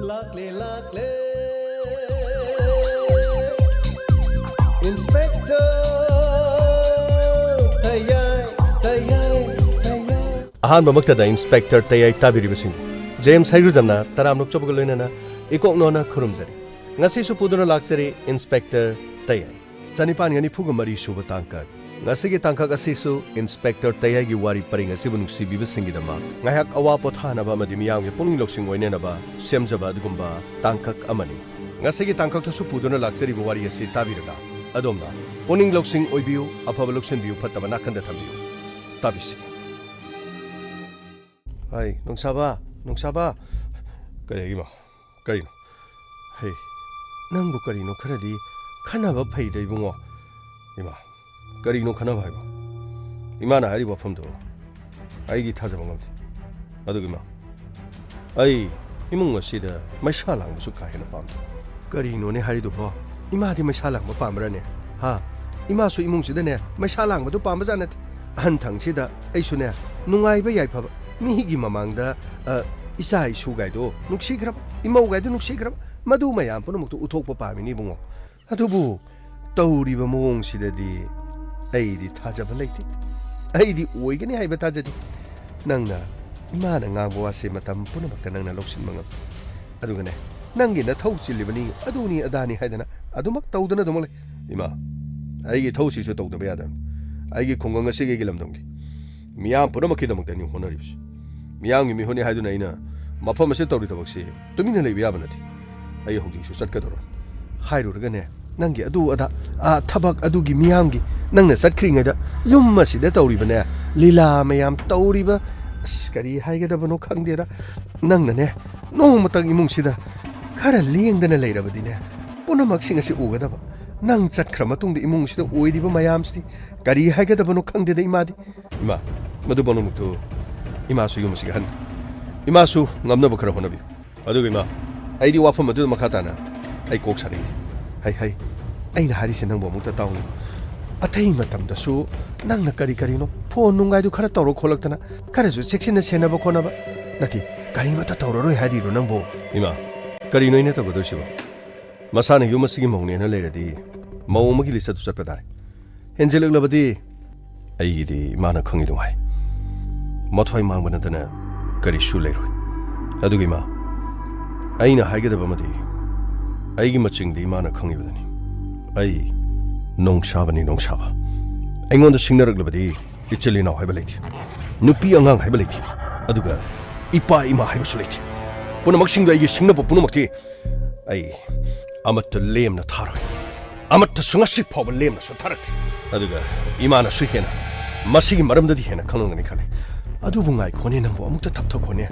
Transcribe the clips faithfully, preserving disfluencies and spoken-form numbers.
ꯂꯥꯛꯂꯦ, ꯂꯥꯛꯂꯦ꯫ Inspector ꯇꯌꯥꯏ, ꯇꯌꯥꯏ, ꯇꯌꯥꯏ꯫ ꯑꯍꯥꯟꯕꯃꯛꯇꯗ Inspector ꯇꯌꯥꯏ ꯇꯥꯕꯤꯔꯤꯕꯁꯤꯡ, James ꯍꯩꯒ꯭ꯔꯨꯖꯝꯅ ꯇꯔꯥꯝꯅ ꯑꯣꯛꯆꯕꯒ ꯂꯣꯏꯅꯅ ꯏꯀꯣꯛꯅꯣꯅ ꯈꯨꯔꯨꯝꯖꯔꯤ꯫ ꯉꯁꯤꯁꯨ ꯄꯨꯗꯨꯅ ꯂꯥꯛꯆꯔꯤ Inspector ꯇꯌꯥꯏ꯫ ꯆꯅꯤꯄꯥꯟꯒ ꯅꯤꯐꯨꯒ ꯃꯔꯤ ꯁꯨꯕ ꯇꯥꯡꯀꯛ꯫ ꯉꯁꯤꯒꯤ ꯇꯥꯡꯀꯛ ꯑꯁꯤꯁꯨ Inspector ꯇꯌꯥꯏꯒꯤ ꯋꯥꯔꯤ ꯄꯔꯤꯡ ꯑꯁꯤꯕꯨ ꯅꯨꯡꯁꯤꯕꯤꯕꯁꯤꯡꯒꯤꯗꯃꯛ ꯉꯥꯏꯍꯥꯛ ꯑꯋꯥ ꯄꯣꯊꯥꯅꯕ ꯑꯃꯗꯤ ꯃꯤꯌꯥꯝꯒꯤ ꯄꯨꯛꯅꯤꯡ ꯂꯧꯁꯤꯡ ꯑꯣꯏꯅꯅꯕ ꯁꯦꯝꯖꯕ ꯑꯗꯨꯒꯨꯝꯕ ꯇꯥꯡꯀꯛ ꯑꯃꯅꯤ꯫ ꯉꯁꯤꯒꯤ ꯇꯥꯡꯀꯛꯇꯁꯨ ꯄꯨꯗꯨꯅ ꯂꯥꯛꯆꯔꯤꯕ ꯋꯥꯔꯤ ꯑꯁꯤ ꯇꯥꯕꯤꯔꯒ ꯑꯗꯣꯝꯅ ꯄꯨꯛꯅꯤꯡ ꯂꯧꯁꯤꯡ ꯑꯣꯏꯕꯤꯌꯨ, ꯑꯐꯕ ꯂꯧꯁꯤꯟꯕꯤꯌꯨ, ꯐꯠꯇꯕ ꯅꯥꯀꯟꯗ ꯊꯝꯕꯤꯌꯨ꯫ ꯇꯥꯕꯤꯁꯤ꯫ ꯍꯥꯏ, ꯅꯨꯡꯁꯥꯕ, ꯅꯨꯡꯁꯥꯕ꯫ ꯀꯔꯤ ꯍꯥꯏꯒꯦ ꯏꯃꯥ? ꯀꯔꯤꯅꯣ? ꯍꯩ, ꯅꯪꯕꯨ ꯀꯔꯤꯅꯣ ꯈꯔꯗꯤ ꯈꯟꯅꯕ ꯐꯩꯗ ꯏꯕꯨꯡꯉꯣ꯫ ꯏꯃꯥ, ꯀꯔꯤꯅꯣ ꯈꯟꯅꯕ ꯍꯥꯏꯕꯣ? ꯏꯃꯥꯅ ꯍꯥꯏꯔꯤꯕ ꯋꯥꯐꯝꯗꯣ ꯑꯩꯗꯤ ꯊꯥꯖꯕ ꯉꯝꯗꯦ꯫ ꯑꯗꯨꯒ ꯏꯃꯥ, ꯑꯩ ꯏꯃꯨꯡ ꯑꯁꯤꯗ ꯃꯩꯁꯥ ꯂꯥꯡꯕꯁꯨ ꯀꯥ ꯍꯦꯟꯅ ꯄꯥꯝꯗꯦ꯫ ꯀꯔꯤꯅꯣꯅꯦ ꯍꯥꯏꯔꯤꯗꯨꯕꯣ? ꯏꯃꯥꯗꯤ ꯃꯩꯁꯥ ꯂꯥꯡꯕ ꯄꯥꯝꯕ꯭ꯔꯥꯅꯦ? ꯍꯥ? ꯏꯃꯥꯁꯨ ꯏꯃꯨꯡꯁꯤꯗꯅꯦ ꯃꯩꯁꯥ ꯂꯥꯡꯕꯗꯨ ꯄꯥꯝꯕꯖꯥꯠ ꯅꯠꯇꯦ꯫ ꯑꯍꯟ ꯊꯪꯁꯤꯗ ꯑꯩꯁꯨꯅꯦ ꯅꯨꯡꯉꯥꯏꯕ ꯌꯥꯏꯐꯕ ꯃꯤꯒꯤ ꯃꯃꯥꯡꯗ, ꯑ, ꯏꯆꯥ ꯏꯁꯨꯒꯥꯏꯗꯣ ꯅꯨꯡꯁꯤꯈ꯭ꯔꯕ, ꯏꯃꯧꯒꯥꯏꯗꯣ ꯅꯨꯡꯁꯤꯈ꯭ꯔꯕ, ꯃꯗꯨ ꯃꯌꯥꯝ ꯄꯨꯝꯅꯃꯛꯇꯨ ꯎꯠꯊꯣꯛꯄ ꯄꯥꯝꯃꯤꯅꯤ ꯏꯕꯨꯡꯉꯣ꯫ ꯑꯗꯨꯕꯨ ꯇꯧꯔꯤꯕ ꯃꯑꯣꯡꯁꯤꯗꯗꯤ ꯑꯩꯗꯤ ꯊꯥꯖꯕ ꯂꯩꯇꯦ꯫ ꯑꯩꯗꯤ ꯑꯣꯏꯒꯅꯤ ꯍꯥꯏꯕ ꯊꯥꯖꯗꯦ꯫ ꯅꯪꯅ ꯏꯃꯥꯅ ꯉꯥꯡꯕ ꯋꯥꯁꯦ ꯃꯇꯝ ꯄꯨꯝꯅꯃꯛꯇ ꯅꯪꯅ ꯂꯧꯁꯤꯟꯕ ꯉꯝꯃꯤ꯫ ꯑꯗꯨꯒꯅꯦ, ꯅꯪꯒꯤ ꯅꯊꯧ ꯆꯤꯜꯂꯤꯕꯅꯤ, ꯑꯗꯨꯅꯤ ꯑꯗꯥꯅꯤ ꯍꯥꯏꯗꯅ ꯑꯗꯨꯃꯛ ꯇꯧꯗꯅ ꯑꯗꯨꯃꯛ ꯂꯩ꯫ ꯏꯃꯥ, ꯑꯩꯒꯤ ꯏꯊꯧꯁꯤꯁꯨ ꯇꯧꯗꯕ ꯌꯥꯗꯕꯅꯤ꯫ ꯑꯩꯒꯤ ꯈꯨꯡꯒꯪ ꯑꯁꯤꯒꯤ ꯑꯩꯒꯤ ꯂꯝꯗꯝꯒꯤ ꯃꯤꯌꯥꯝ ꯄꯨꯝꯅꯃꯛꯀꯤꯗꯃꯛꯇꯅꯤ ꯍꯣꯠꯅꯔꯤꯕꯁꯤ꯫ ꯃꯤꯌꯥꯝꯒꯤ ꯃꯤꯍꯨꯠꯅꯤ ꯍꯥꯏꯗꯨꯅ ꯑꯩꯅ ꯃꯐꯝ ꯑꯁꯤꯗ ꯇꯧꯔꯤ ꯊꯕꯛꯁꯤ ꯇꯨꯃꯤꯟꯅ ꯂꯩꯕ ꯌꯥꯕ ꯅꯠꯇꯦ꯫ ꯑꯩ ꯍꯧꯖꯤꯛꯁꯨ ꯆꯠꯀꯗꯧꯔꯕꯅꯤ꯫ ꯍꯥꯏꯔꯨꯔꯒꯅꯦ, ꯅꯪꯒꯤ ꯑꯗꯨ ꯑꯗꯥ, ꯑꯥ, ꯊꯕꯛ ꯑꯗꯨꯒꯤ ꯃꯤꯌꯥꯝꯒꯤ ꯅꯪꯅ ꯆꯠꯈ꯭ꯔꯤꯉꯩꯗ ꯌꯨꯝ ꯑꯁꯤꯗ ꯇꯧꯔꯤꯕꯅꯦ ꯂꯤꯂꯥ ꯃꯌꯥꯝ ꯇꯧꯔꯤꯕ, ꯑꯁ, ꯀꯔꯤ ꯍꯥꯏꯒꯗꯕꯅꯣ ꯈꯪꯗꯦꯗ꯫ ꯅꯪꯅꯅꯦ ꯅꯣꯡꯃꯇꯪ ꯏꯃꯨꯡꯁꯤꯗ ꯈꯔ ꯂꯦꯡꯗꯅ ꯂꯩꯔꯕꯗꯤꯅꯦ ꯄꯨꯝꯅꯃꯛꯁꯤꯡ ꯑꯁꯤ ꯎꯒꯗꯕ꯫ ꯅꯪ ꯆꯠꯈ꯭ꯔ ꯃꯇꯨꯡꯗ ꯏꯃꯨꯡꯁꯤꯗ ꯑꯣꯏꯔꯤꯕ ꯃꯌꯥꯝꯁꯤꯗꯤ ꯀꯔꯤ ꯍꯥꯏꯒꯗꯕꯅꯣ ꯈꯪꯗꯦꯗ ꯏꯃꯥꯗꯤ꯫ ꯏꯃꯥ, ꯃꯗꯨ ꯄꯨꯝꯅꯃꯛꯇꯨ ꯏꯃꯥꯁꯨ ꯌꯨꯝ ꯑꯁꯤꯒꯤ ꯑꯍꯟ꯫ ꯏꯃꯥꯁꯨ ꯉꯝꯅꯕ ꯈꯔ ꯍꯣꯠꯅꯕꯤꯌꯨ꯫ ꯑꯗꯨꯒ ꯏꯃꯥ, ꯑꯩꯗꯤ ꯋꯥꯐꯝ ꯑꯗꯨꯗ ꯃꯈꯥ ꯇꯥꯅ ꯑꯩ ꯀꯣꯛ ꯁꯥꯅꯤꯡꯗꯦ꯫ ꯍꯩ, ꯍꯩ, ꯑꯩꯅ ꯍꯥꯏꯔꯤꯁꯦ ꯅꯪꯕꯨ ꯑꯃꯨꯛꯇ ꯇꯥꯎꯅꯦ꯫ ꯑꯇꯩ ꯃꯇꯝꯗꯁꯨ ꯅꯪꯅ ꯀꯔꯤ ꯀꯔꯤꯅꯣ ꯐꯣꯟ ꯅꯨꯡꯒꯥꯏꯗꯨ ꯈꯔ ꯇꯧꯔ ꯈꯣꯠꯂꯛꯇꯅ ꯈꯔꯁꯨ ꯆꯦꯛꯁꯤꯟꯅ ꯁꯦꯟꯅꯕ ꯈꯣꯠꯅꯕ ꯅꯠꯇꯦ, ꯀꯔꯤꯃꯠꯇ ꯇꯧꯔꯔꯣꯏ ꯍꯥꯏꯔꯤꯔꯣ ꯅꯪꯕꯨ? ꯏꯃꯥ, ꯀꯔꯤꯅꯣ ꯑꯩꯅ ꯇꯧꯒꯗꯣꯏꯁꯤꯕꯣ? ꯃꯁꯥꯅ ꯌꯨꯝ ꯑꯁꯤꯒꯤ ꯃꯧꯅꯦꯅ ꯂꯩꯔꯗꯤ, ꯃꯧ ꯑꯃꯒꯤ ꯂꯤꯆꯠꯇꯨ ꯆꯠꯄ ꯇꯥꯔꯦ꯫ ꯍꯦꯟꯖꯤꯜꯂꯛꯂꯕꯗꯤ ꯑꯩꯒꯤꯗꯤ ꯏꯃꯥꯅ ꯈꯪꯉꯤꯗꯨ ꯉꯥꯏ꯫ ꯃꯊ꯭ꯋꯥꯏ ꯃꯥꯡꯕ ꯅꯠꯇꯅ ꯀꯔꯤꯁꯨ ꯂꯩꯔꯣꯏ꯫ ꯑꯗꯨꯒ ꯏꯃꯥ, ꯑꯩꯅ ꯍꯥꯏꯒꯗꯕ ꯑꯃꯗꯤ, ꯑꯩꯒꯤ ꯃꯆꯤꯡꯗꯤ ꯏꯃꯥꯅ ꯈꯪꯉꯤꯕꯗꯨꯅꯤ꯫ ꯑꯩ ꯅꯣꯡꯁꯥꯕꯅꯤ, ꯅꯣꯡꯁꯥꯕ꯫ ꯑꯩꯉꯣꯟꯗ ꯁꯤꯡꯅꯔꯛꯂꯕꯗꯤ ꯏꯆꯤꯜ ꯏꯅꯥꯎ ꯍꯥꯏꯕ ꯂꯩꯇꯦ, ꯅꯨꯄꯤ ꯑꯉꯥꯡ ꯍꯥꯏꯕ ꯂꯩꯇꯦ, ꯑꯗꯨꯒ ꯏꯄꯥ ꯏꯃꯥ ꯍꯥꯏꯕꯁꯨ ꯂꯩꯇꯦ꯫ ꯄꯨꯝꯅꯃꯛꯁꯤꯡꯗꯣ ꯑꯩꯒꯤ ꯁꯤꯡꯅꯕ ꯄꯨꯝꯅꯃꯛꯇꯤ ꯑꯩ ꯑꯃꯠꯇ ꯂꯦꯝꯅ ꯊꯥꯔꯣꯏ꯫ ꯑꯃꯠꯇꯁꯨ ꯉꯁꯤ ꯐꯥꯎꯕ ꯂꯦꯝꯅꯁꯨ ꯊꯥꯔꯛꯇꯦ꯫ ꯑꯗꯨꯒ ꯏꯃꯥꯅꯁꯨ ꯍꯦꯟꯅ ꯃꯁꯤꯒꯤ ꯃꯔꯝꯗꯗꯤ ꯍꯦꯟꯅ ꯈꯪꯂꯝꯒꯅꯤ ꯈꯜꯂꯤ꯫ ꯑꯗꯨꯕꯨ ꯉꯥꯏꯈꯣꯅꯦ, ꯅꯪꯕꯨ ꯑꯃꯨꯛꯇ ꯊꯞꯊꯈꯣꯅꯦ꯫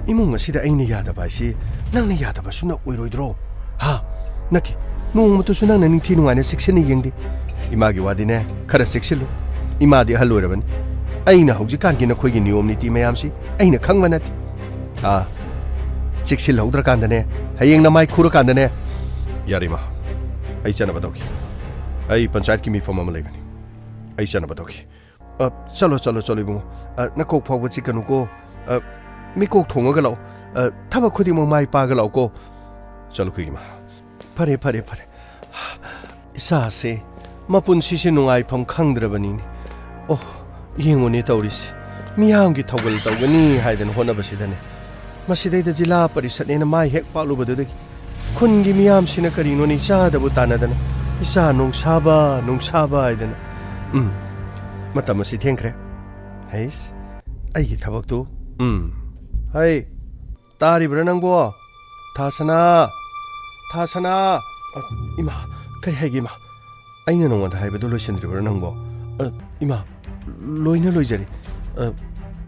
ꯏꯃꯨꯡ ꯑꯁꯤꯗ ꯑꯩꯅ ꯌꯥꯗꯕ ꯍꯥꯏꯁꯤ ꯅꯪꯅ ꯌꯥꯗꯕꯁꯨꯅ ꯑꯣꯏꯔꯣꯏꯗ꯭ꯔꯣ? ꯍꯥ? ꯅꯠꯇꯦ, ꯅꯣꯡꯃꯇꯁꯨ ꯅꯪꯅ ꯅꯤꯡꯊꯤ ꯅꯨꯡꯉꯥꯏꯅ ꯆꯦꯛꯁꯤꯟꯅ ꯌꯦꯡꯗꯦ꯫ ꯏꯃꯥꯒꯤ ꯋꯥꯗꯤꯅꯦ, ꯈꯔ ꯆꯦꯛꯁꯤꯜꯂꯨ꯫ ꯏꯃꯥꯗꯤ ꯑꯍꯜ ꯑꯣꯏꯔꯕꯅꯤ꯫ ꯑꯩꯅ ꯍꯧꯖꯤꯛꯀꯥꯟꯒꯤ ꯅꯈꯣꯏꯒꯤ ꯅꯤꯌꯣꯝ ꯅꯤꯇꯤ ꯃꯌꯥꯝꯁꯤ ꯑꯩꯅ ꯈꯪꯕ ꯅꯠꯇꯦ꯫ ꯑꯥ, ꯆꯦꯛꯁꯤꯜꯍꯧꯗ꯭ꯔꯀꯥꯟꯗꯅꯦ, ꯍꯌꯦꯡ ꯅꯃꯥꯏ ꯈꯨꯔꯀꯥꯟꯗꯅꯦ꯫ ꯌꯥꯔꯦ ꯏꯃꯥ, ꯑꯩ ꯆꯠꯅꯕ ꯇꯧꯈꯤ꯫ ꯑꯩ ꯄꯟꯆꯥꯌꯠꯀꯤ ꯃꯤꯐꯝ ꯑꯃ ꯂꯩꯕꯅꯤ, ꯑꯩ ꯆꯠꯅꯕ ꯇꯧꯈꯤ꯫ ꯑ, ꯆꯠꯂꯣ, ꯆꯠꯂꯣ, ꯆꯠꯂꯣ ꯏꯕꯨꯡꯉꯣ꯫ ꯑ, ꯅꯀꯣꯛ ꯐꯥꯎꯕ ꯆꯤꯛꯀꯅꯨꯀꯣ꯫ ꯑ, ꯃꯤꯀꯣꯛ ꯊꯣꯡꯉꯒ ꯂꯥꯛꯑꯣ꯫ ꯑ, ꯊꯕꯛ ꯈꯨꯗꯤꯡꯃꯛ ꯃꯥꯏ ꯄꯥꯛꯑꯒ ꯂꯥꯛꯑꯣꯀꯣ꯫ ꯆꯠꯂꯣ ꯈꯨꯏ ꯏꯃꯥ꯫ ꯐꯔꯦ, ꯐꯔꯦ, ꯐꯔꯦ꯫ ꯏꯆꯥꯁꯦ ꯃꯄꯨꯟꯁꯤꯁꯦ ꯅꯨꯡꯉꯥꯏꯐꯝ ꯈꯪꯗ꯭ꯔꯕꯅꯤꯅꯦ꯫ ꯑꯣ, ꯌꯦꯡꯉꯨꯅꯦ ꯇꯧꯔꯤꯁꯦ꯫ ꯃꯤꯌꯥꯝꯒꯤ ꯊꯧꯒꯜ ꯇꯧꯒꯅꯤ ꯍꯥꯏꯗꯅ ꯍꯣꯠꯅꯕꯁꯤꯗꯅꯦ, ꯃꯁꯤꯗꯩꯗ ꯖꯤꯂꯥ ꯄꯔꯤꯁꯠꯅꯦꯅ ꯃꯥꯏ ꯍꯦꯛ ꯄꯥꯛꯂꯨꯕꯗꯨꯗꯒꯤ ꯈꯨꯟꯒꯤ ꯃꯤꯌꯥꯝꯁꯤꯅ ꯀꯔꯤꯅꯣꯅꯦ ꯏꯆꯥꯗꯕꯨ ꯇꯥꯟꯅꯗꯅ, "ꯏꯆꯥ ꯅꯨꯡꯁꯥꯕ, ꯅꯨꯡꯁꯥꯕ" ꯍꯥꯏꯗꯅ꯫ ꯎꯝ, ꯃꯇꯝ ꯑꯁꯤ ꯊꯦꯡꯈ꯭ꯔꯦ꯫ ꯍꯩꯁ, ꯑꯩꯒꯤ ꯊꯕꯛꯇꯨ꯫ ꯎꯝ, ꯍꯩ, ꯇꯥꯔꯤꯕ꯭ꯔꯥ ꯅꯪꯕꯣ? ꯊꯥꯁꯅꯥ! ꯊꯥꯁꯅꯥ! ꯑ, ꯏꯃꯥ, ꯀꯔꯤ ꯍꯥꯏꯒꯦ ꯏꯃꯥ? ꯑꯩꯅ ꯅꯉꯣꯟꯗ ꯍꯥꯏꯕꯗꯨ ꯂꯣꯏꯁꯤꯟꯗ꯭ꯔꯤꯕ꯭ꯔꯥ ꯅꯪꯕꯣ? ꯑ, ꯏꯃꯥ, ꯂꯣꯏꯅ ꯂꯣꯏꯖꯔꯦ꯫ ꯑ,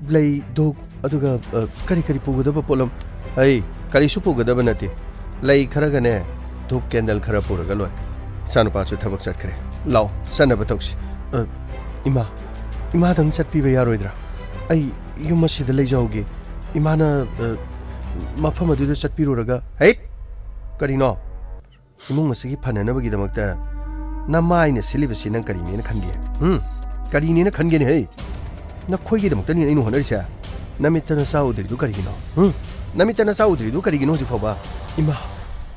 ꯂꯩ, ꯙꯨꯞ, ꯑꯗꯨꯒ, ꯑ, ꯀꯔꯤ ꯀꯔꯤ ꯄꯨꯒꯗꯕ ꯄꯣꯠꯂꯝ? ꯑꯩ ꯀꯔꯤꯁꯨ ꯄꯨꯒꯗꯕ ꯅꯠꯇꯦ꯫ ꯂꯩ ꯈꯔꯒꯅꯦ, ꯙꯨꯞ ꯀꯦꯟꯗꯜ ꯈꯔ ꯄꯨꯔꯒ ꯂꯣꯏꯔꯦ꯫ ꯏꯆꯥꯅꯨꯄꯥꯁꯨ ꯊꯕꯛ ꯆꯠꯈ꯭ꯔꯦ꯫ ꯂꯥꯛꯑꯣ, ꯆꯠꯅꯕ ꯇꯧꯁꯤ꯫ ꯑ, ꯏꯃꯥ, ꯏꯃꯥꯗꯪ ꯆꯠꯄꯤꯕ ꯌꯥꯔꯣꯏꯗ꯭ꯔꯥ? ꯑꯩ ꯌꯨꯝ ꯑꯁꯤꯗ ꯂꯩꯖꯍꯧꯒꯦ꯫ ꯏꯃꯥꯅ, ꯑ, ꯃꯐꯝ ꯑꯗꯨꯗ ꯆꯠꯄꯤꯔꯨꯔꯒ, ꯍꯩꯠ! ꯀꯔꯤꯅꯣ? ꯏꯃꯨꯡ ꯑꯁꯤꯒꯤ ꯐꯅꯅꯕꯒꯤꯗꯃꯛꯇ ꯅꯃꯥꯏꯅ ꯁꯤꯜꯂꯤꯕꯁꯤ ꯅꯪ ꯀꯔꯤꯅꯦꯅ ꯈꯟꯒꯦ? ꯍꯨꯝ? ꯀꯔꯤꯅꯦꯅ ꯈꯟꯒꯦꯅꯦ, ꯍꯩ? ꯅꯈꯣꯏꯒꯤꯗꯃꯛꯇꯅꯤ ꯑꯩꯅ ꯍꯣꯠꯅꯔꯤꯁꯦ꯫ ꯅꯃꯤꯠꯇ ꯅꯆꯥ ꯎꯗ꯭ꯔꯤꯗꯨ ꯀꯔꯤꯒꯤꯅꯣ? ꯍꯨꯝ? ꯅꯃꯤꯠꯇ ꯅꯆꯥ ꯎꯗ꯭ꯔꯤꯗꯨ ꯀꯔꯤꯒꯤꯅꯣ ꯍꯧꯖꯤꯛ ꯐꯥꯎꯕ? ꯏꯃꯥ,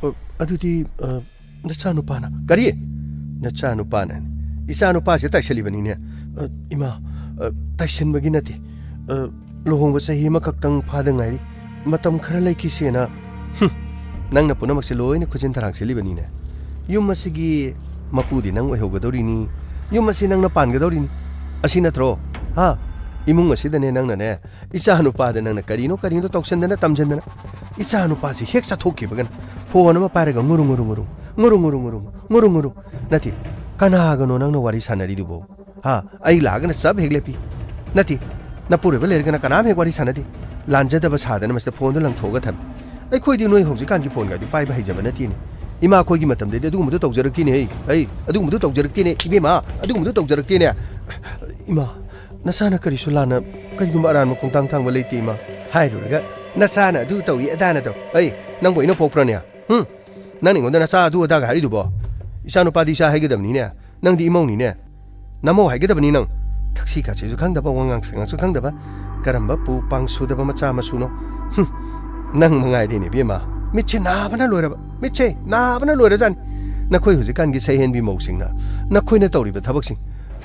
ꯑ, ꯑꯗꯨꯗꯤ, ꯑ, ꯅꯆꯥꯅꯨꯄꯥꯅ꯫ ꯀꯔꯤ? ꯅꯆꯥꯅꯨꯄꯥꯅ? ꯏꯆꯥꯅꯨꯄꯥꯁꯦ ꯇꯥꯏꯁꯜꯂꯤꯕꯅꯤꯅꯦ꯫ ꯑ, ꯏꯃꯥ, ꯑ, ꯇꯥꯏꯁꯟꯕꯒꯤ ꯅꯠꯇꯦ꯫ ꯑ, ꯂꯨꯍꯣꯡꯕ ꯆꯍꯤ ꯑꯃꯈꯛꯇꯪ ꯐꯥꯗ ꯉꯥꯏꯔꯤ꯫ ꯃꯇꯝ ꯈꯔ ꯂꯩꯈꯤꯁꯦꯅ꯫ ꯍꯨꯝ, ꯅꯪꯅ ꯄꯨꯝꯅꯃꯛꯁꯦ ꯂꯣꯏꯅ ꯈꯨꯖꯤꯟ ꯊꯔꯥꯡ ꯁꯤꯜꯂꯤꯕꯅꯤꯅꯦ꯫ ꯌꯨꯝ ꯑꯁꯤꯒꯤ ꯃꯄꯨꯗꯤ ꯅꯪ ꯑꯣꯏꯍꯧꯒꯗꯧꯔꯤꯅꯤ꯫ ꯌꯨꯝ ꯑꯁꯤ ꯅꯪꯅ ꯄꯥꯟꯒꯗꯧꯔꯤꯅꯤ꯫ ꯑꯁꯤ ꯅꯠꯇ꯭ꯔꯣ? ꯍꯥ? ꯏꯃꯨꯡ ꯑꯁꯤꯗꯅꯦ ꯅꯪꯅꯅꯦ, ꯏꯆꯥ ꯅꯨꯄꯥꯗ ꯅꯪꯅ ꯀꯔꯤꯅꯣ ꯀꯔꯤꯅꯣ ꯇꯧꯁꯟꯗꯅ ꯇꯝꯁꯟꯗꯅ꯫ ꯏꯆꯥ ꯅꯨꯄꯥꯁꯤ ꯍꯦꯛ ꯆꯠꯊꯣꯛꯈꯤꯕꯒꯅ ꯐꯣꯟ ꯑꯃ ꯄꯥꯏꯔꯒ ꯉꯨꯔꯨ ꯉꯨꯔꯨ ꯉꯨꯔꯨ, ꯉꯨꯔꯨ ꯉꯨꯔꯨ ꯉꯨꯔꯨ, ꯉꯨꯔꯨ ꯉꯨꯔꯨ꯫ ꯅꯠꯇꯦ, ꯀꯅꯥꯒꯅꯣ ꯅꯪꯅ ꯋꯥꯔꯤ ꯁꯥꯟꯅꯔꯤꯗꯨꯕꯣ? ꯍꯥ? ꯑꯩ ꯂꯥꯛꯑꯒꯅ ꯆꯞ ꯍꯦꯛ ꯂꯦꯞꯄꯤ꯫ ꯅꯠꯇꯦ, ꯅꯄꯨꯔꯣꯏꯕ ꯂꯩꯔꯒꯅ ꯀꯅꯥꯝ ꯍꯦꯛ ꯋꯥꯔꯤ ꯁꯥꯟꯅꯗꯦ꯫ ꯂꯥꯟꯖꯗꯕ ꯁꯥꯗꯅ ꯃꯁꯤꯗ ꯐꯣꯟꯗꯣ ꯂꯪꯊꯣꯛꯑꯒ ꯊꯝꯃꯤ꯫ ꯑꯩꯈꯣꯏꯗꯤ ꯅꯣꯏ ꯍꯧꯖꯤꯛꯀꯥꯟꯒꯤ ꯐꯣꯟꯒꯗꯤ ꯄꯥꯏꯕ ꯍꯩꯖꯕ ꯅꯠꯇꯦꯅꯦ꯫ ꯏꯃꯥ ꯑꯩꯈꯣꯏꯒꯤ ꯃꯇꯝꯗꯗꯤ ꯑꯗꯨꯒꯨꯝꯕꯗꯣ ꯇꯧꯖꯔꯛꯇꯦꯅꯦ꯫ ꯍꯩ, ꯍꯩ, ꯑꯗꯨꯒꯨꯝꯕꯗꯣ ꯇꯧꯖꯔꯛꯇꯦꯅꯦ, ꯏꯕꯦꯝꯃ, ꯑꯗꯨꯒꯨꯝꯕꯗꯣ ꯇꯧꯖꯔꯛꯇꯦꯅꯦ꯫ ꯏꯃꯥ, ꯅꯆꯥꯅ ꯀꯔꯤꯁꯨ ꯂꯥꯟꯅ, ꯀꯔꯤꯒꯨꯝꯕ ꯑꯔꯥꯟꯕ ꯈꯣꯡꯊꯥꯡ ꯊꯥꯡꯕ ꯂꯩꯇꯦ, ꯏꯃꯥ꯫ ꯍꯥꯏꯔꯨꯔꯒ ꯅꯆꯥꯅ ꯑꯗꯨ ꯇꯧꯏ, ꯑꯗꯥꯅ ꯇꯧ꯫ ꯑꯩ, ꯅꯪꯕꯨ ꯑꯩꯅ ꯄꯣꯛꯄ꯭ꯔꯅꯦ? ꯍꯨꯝ? ꯅꯪꯅ ꯑꯩꯉꯣꯟꯗ ꯅꯆꯥ ꯑꯗꯨ ꯑꯗꯥꯒ ꯍꯥꯏꯔꯤꯗꯨꯕꯣ? ꯏꯆꯥꯅꯨꯄꯥꯗꯤ ꯏꯆꯥ ꯍꯥꯏꯒꯗꯕꯅꯤꯅꯦ꯫ ꯅꯪꯗꯤ ꯏꯃꯧꯅꯤꯅꯦ꯫ ꯅꯃꯧ ꯍꯥꯏꯒꯗꯕꯅꯤ ꯅꯪ꯫ ꯊꯛꯁꯤ ꯈꯥꯁꯤꯁꯨ ꯈꯪꯗꯕ, ꯋꯥꯉꯥꯡ ꯁꯉꯥꯡꯁꯨ ꯈꯪꯗꯕ, ꯀꯔꯝꯕ ꯄꯨ ꯄꯥꯡ ꯁꯨꯗꯕ ꯃꯆꯥ ꯃꯁꯨꯅꯣ? ꯍꯨꯝ, ꯅꯪ ꯃꯉꯥꯏꯔꯦꯅꯦ ꯏꯕꯦꯝꯃ꯫ ꯃꯤꯠꯁꯦ ꯅꯥꯕꯅ ꯂꯣꯏꯔꯕ, ꯃꯤꯠꯁꯦ ꯅꯥꯕꯅ ꯂꯣꯏꯔꯖꯥꯠꯅꯤ꯫ ꯅꯈꯣꯏ ꯍꯧꯖꯤꯛꯀꯥꯟꯒꯤ ꯁꯩꯍꯦꯟꯕꯤ ꯃꯧꯁꯤꯡꯅ ꯅꯈꯣꯏꯅ ꯇꯧꯔꯤꯕ ꯊꯕꯛꯁꯤꯡ,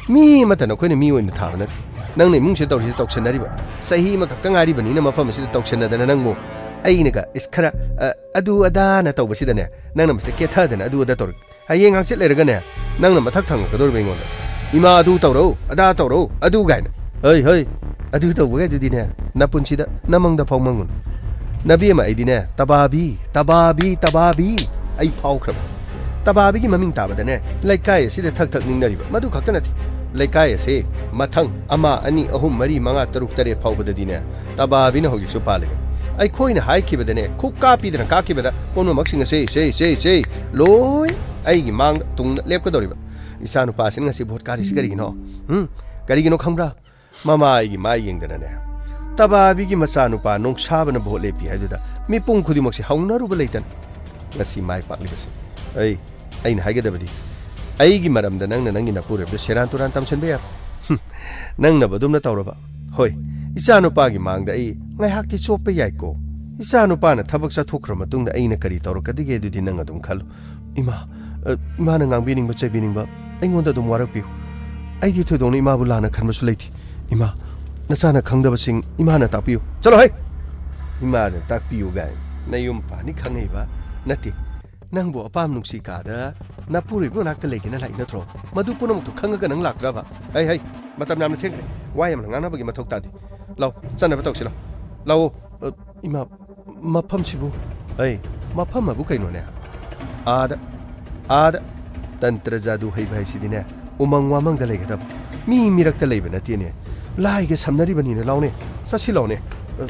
ꯃꯤ ꯑꯃꯠꯇ ꯅꯈꯣꯏꯅ ꯃꯤ ꯑꯣꯏꯅ ꯊꯥꯕ ꯅꯠꯇꯦ꯫ ꯅꯪꯅ ꯏꯃꯨꯡꯁꯤꯗ ꯇꯧꯔꯤꯁꯦ ꯇꯧꯁꯟꯅꯔꯤꯕ꯫ ꯆꯍꯤ ꯑꯃꯈꯛꯇ ꯉꯥꯏꯔꯤꯕꯅꯤꯅ ꯃꯐꯝ ꯑꯁꯤꯗ ꯇꯧꯁꯟꯅꯗꯅ ꯅꯪꯕꯨ ꯑꯩꯅꯒ ꯏꯁ ꯈꯔ, ꯑ, ꯑꯗꯨ ꯑꯗꯥꯅ ꯇꯧꯕꯁꯤꯗꯅꯦ, ꯅꯪꯅ ꯃꯁꯤꯗ ꯀꯦꯊꯗꯅ ꯑꯗꯨ ꯑꯗꯥ ꯇꯧꯔꯤ꯫ ꯍꯌꯦꯡ ꯍꯪꯆꯤꯠ ꯂꯩꯔꯒꯅꯦ, ꯅꯪꯅ ꯃꯊꯛ ꯊꯪꯉꯛꯀꯗꯧꯔꯤꯕ ꯑꯩꯉꯣꯟꯗ꯫ "ꯏꯃꯥ ꯑꯗꯨ ꯇꯧꯔꯧ, ꯑꯗꯥ ꯇꯧꯔꯧ, ꯑꯗꯨ" ꯀꯥꯏꯅ꯫ ꯍꯩ, ꯍꯩ, ꯑꯗꯨ ꯇꯧꯕꯒꯗꯨꯗꯤꯅꯦ, ꯅꯄꯨꯟꯁꯤꯗ ꯅꯃꯪꯗ ꯐꯥꯎ ꯃꯪꯉꯨꯅꯨ꯫ ꯅꯕꯦꯝꯃ ꯑꯩꯗꯤꯅꯦ, ꯇꯕꯥꯕꯤ, ꯇꯕꯥꯕꯤ, ꯇꯕꯥꯕꯤ ꯑꯩ ꯐꯥꯎꯈ꯭ꯔꯕ꯫ ꯇꯕꯥꯕꯤꯒꯤ ꯃꯃꯤꯡ ꯇꯥꯕꯗꯅꯦ, ꯂꯩꯀꯥꯏ ꯑꯁꯤꯗ ꯊꯛ ꯊꯛ ꯅꯤꯡꯅꯔꯤꯕ꯫ ꯃꯗꯨ ꯈꯛꯇ ꯅꯠꯇꯦ, ꯂꯩꯀꯥꯏ ꯑꯁꯤ ꯃꯊꯪ ꯑꯃ, ꯑꯅꯤ, ꯑꯍꯨꯝ, ꯃꯔꯤ, ꯃꯉꯥ, ꯇꯔꯨꯛ, ꯇꯔꯦꯠ ꯐꯥꯎꯕꯗꯗꯤꯅꯦ, ꯇꯕꯥꯕꯤꯅ ꯍꯧꯖꯤꯛꯁꯨ ꯄꯥꯜꯂꯤꯕꯅꯤ꯫ ꯑꯩꯈꯣꯏꯅ ꯍꯥꯏꯈꯤꯕꯗꯅꯦ, ꯈꯨꯛ ꯀꯥꯞꯄꯤꯗꯅ ꯀꯥꯞꯈꯤꯕꯗ ꯄꯨꯝꯅꯃꯛꯁꯤꯡ ꯑꯁꯦ, ꯁꯦ, ꯁꯦ, ꯁꯦ, ꯂꯣꯏ ꯑꯩꯒꯤ ꯃꯥꯡꯗ ꯇꯨꯡꯗ ꯂꯦꯞꯀꯗꯧꯔꯤꯕ꯫ ꯏꯆꯥꯅꯨꯄꯥꯁꯤꯅ ꯉꯁꯤ ꯚꯣꯠ ꯀꯥꯔꯤꯁꯤ ꯀꯔꯤꯒꯤꯅꯣ? ꯎꯝ? ꯀꯔꯤꯒꯤꯅꯣ ꯈꯪꯕ꯭ꯔꯥ? ꯃꯃꯥ ꯑꯩꯒꯤ ꯃꯥꯏ ꯌꯦꯡꯗꯅꯅꯦ, ꯇꯕꯥꯕꯤꯒꯤ ꯃꯆꯥꯅꯨꯄꯥ ꯅꯣꯡꯁꯥꯕꯅ ꯚꯣꯠ ꯂꯦꯞꯄꯤ ꯍꯥꯏꯗꯨꯗ ꯃꯤꯄꯨꯝ ꯈꯨꯗꯤꯡꯃꯛꯁꯤ ꯍꯧꯅꯔꯨꯕ ꯂꯩꯇꯅ ꯉꯁꯤ ꯃꯥꯏ ꯄꯥꯛꯂꯤꯕꯁꯤ꯫ ꯑꯩ, ꯑꯩꯅ ꯍꯥꯏꯒꯗꯕꯗꯤ, ꯑꯩꯒꯤ ꯃꯔꯝꯗ ꯅꯪꯅ ꯅꯪꯒꯤ ꯅꯄꯨꯔꯣꯏꯕꯗ ꯁꯦꯔꯥꯟ ꯇꯨꯔꯥꯟ ꯇꯝꯁꯤꯟꯕ ꯌꯥꯔꯣꯏ꯫ ꯍꯨꯝ, ꯅꯪꯅꯕ ꯑꯗꯨꯝꯅ ꯇꯧꯔꯕ? ꯍꯣꯏ, ꯏꯆꯥꯅꯨꯄꯥꯒꯤ ꯃꯥꯡꯗ ꯑꯩ ꯉꯥꯏꯍꯥꯛꯇꯤ ꯆꯣꯞꯄ ꯌꯥꯏꯀꯣ꯫ ꯏꯆꯥ ꯅꯨꯄꯥꯅ ꯊꯕꯛ ꯆꯠꯊꯣꯛꯈ꯭ꯔ ꯃꯇꯨꯡꯗ ꯑꯩꯅ ꯀꯔꯤ ꯇꯧꯔꯛꯀꯗꯒꯦ? ꯑꯗꯨꯗꯤ ꯅꯪ ꯑꯗꯨꯝ ꯈꯜꯂꯨ꯫ ꯏꯃꯥ, ꯑ, ꯏꯃꯥꯅ ꯉꯥꯡꯕꯤꯅꯤꯡꯕ, ꯆꯩꯕꯤꯅꯤꯡꯕ ꯑꯩꯉꯣꯟꯗ ꯑꯗꯨꯝ ꯋꯥꯔꯛꯄꯤꯌꯨ꯫ ꯑꯩꯗꯤ ꯊꯣꯏꯗꯣꯛꯅ ꯏꯃꯥꯕꯨ ꯂꯥꯟꯅ ꯈꯟꯕꯁꯨ ꯂꯩꯇꯦ꯫ ꯏꯃꯥ, ꯅꯆꯥꯅ ꯈꯪꯗꯕꯁꯤꯡ ꯏꯃꯥꯅ ꯇꯥꯛꯄꯤꯌꯨ꯫ ꯆꯠꯂꯣ ꯍꯩ! ꯏꯃꯥꯅ ꯇꯥꯛꯄꯤꯌꯨ ꯒꯥꯏꯅ꯫ ꯅꯌꯨꯝ ꯄꯥꯅꯤ ꯈꯪꯉꯛꯏꯕ ꯅꯠꯇꯦ꯫ ꯅꯪꯕꯨ ꯑꯄꯥꯝ ꯅꯨꯡꯁꯤ ꯀꯥꯗ ꯅꯄꯨꯔꯣꯏꯕ ꯃꯅꯥꯛꯇ ꯂꯩꯒꯦꯅ ꯂꯥꯛꯏ ꯅꯠꯇ꯭ꯔꯣ? ꯃꯗꯨ ꯄꯨꯝꯅꯃꯛꯇꯨ ꯈꯪꯉꯒ ꯅꯪ ꯂꯥꯛꯇ꯭ꯔꯕ? ꯍꯩ, ꯍꯩ, ꯃꯇꯝ ꯌꯥꯝꯅ ꯊꯦꯡꯈ꯭ꯔꯦ꯫ ꯋꯥ ꯌꯥꯝꯅ ꯉꯥꯡꯅꯕꯒꯤ ꯃꯊꯧ ꯇꯥꯗꯦ꯫ ꯂꯥꯎ, ꯆꯠꯅꯕ ꯇꯧꯁꯤ ꯂꯥꯎ꯫ ꯂꯥꯛꯑꯣ꯫ ꯑ, ꯏꯃꯥ, ꯃꯐꯝꯁꯤꯕꯨ? ꯑꯩ, ꯃꯐꯝ ꯑꯕꯨ ꯀꯩꯅꯣꯅꯦ? ꯑꯥꯗ, ꯑꯥꯗ꯫ ꯇꯟꯇ꯭ꯔ ꯖꯥꯗꯨ ꯍꯩꯕ ꯍꯥꯏꯁꯤꯗꯤꯅꯦ, ꯎꯃꯪ ꯋꯥꯃꯪꯗ ꯂꯩꯒꯗꯕ꯫ ꯃꯤ ꯃꯤꯔꯛꯇ ꯂꯩꯕ ꯅꯠꯇꯦꯅꯦ꯫ ꯂꯥꯏꯒ ꯁꯝꯅꯔꯤꯕꯅꯤꯅꯦ, ꯂꯥꯎꯅꯦ꯫ ꯆꯠꯁꯤ ꯂꯥꯎꯅꯦ꯫ ꯑ,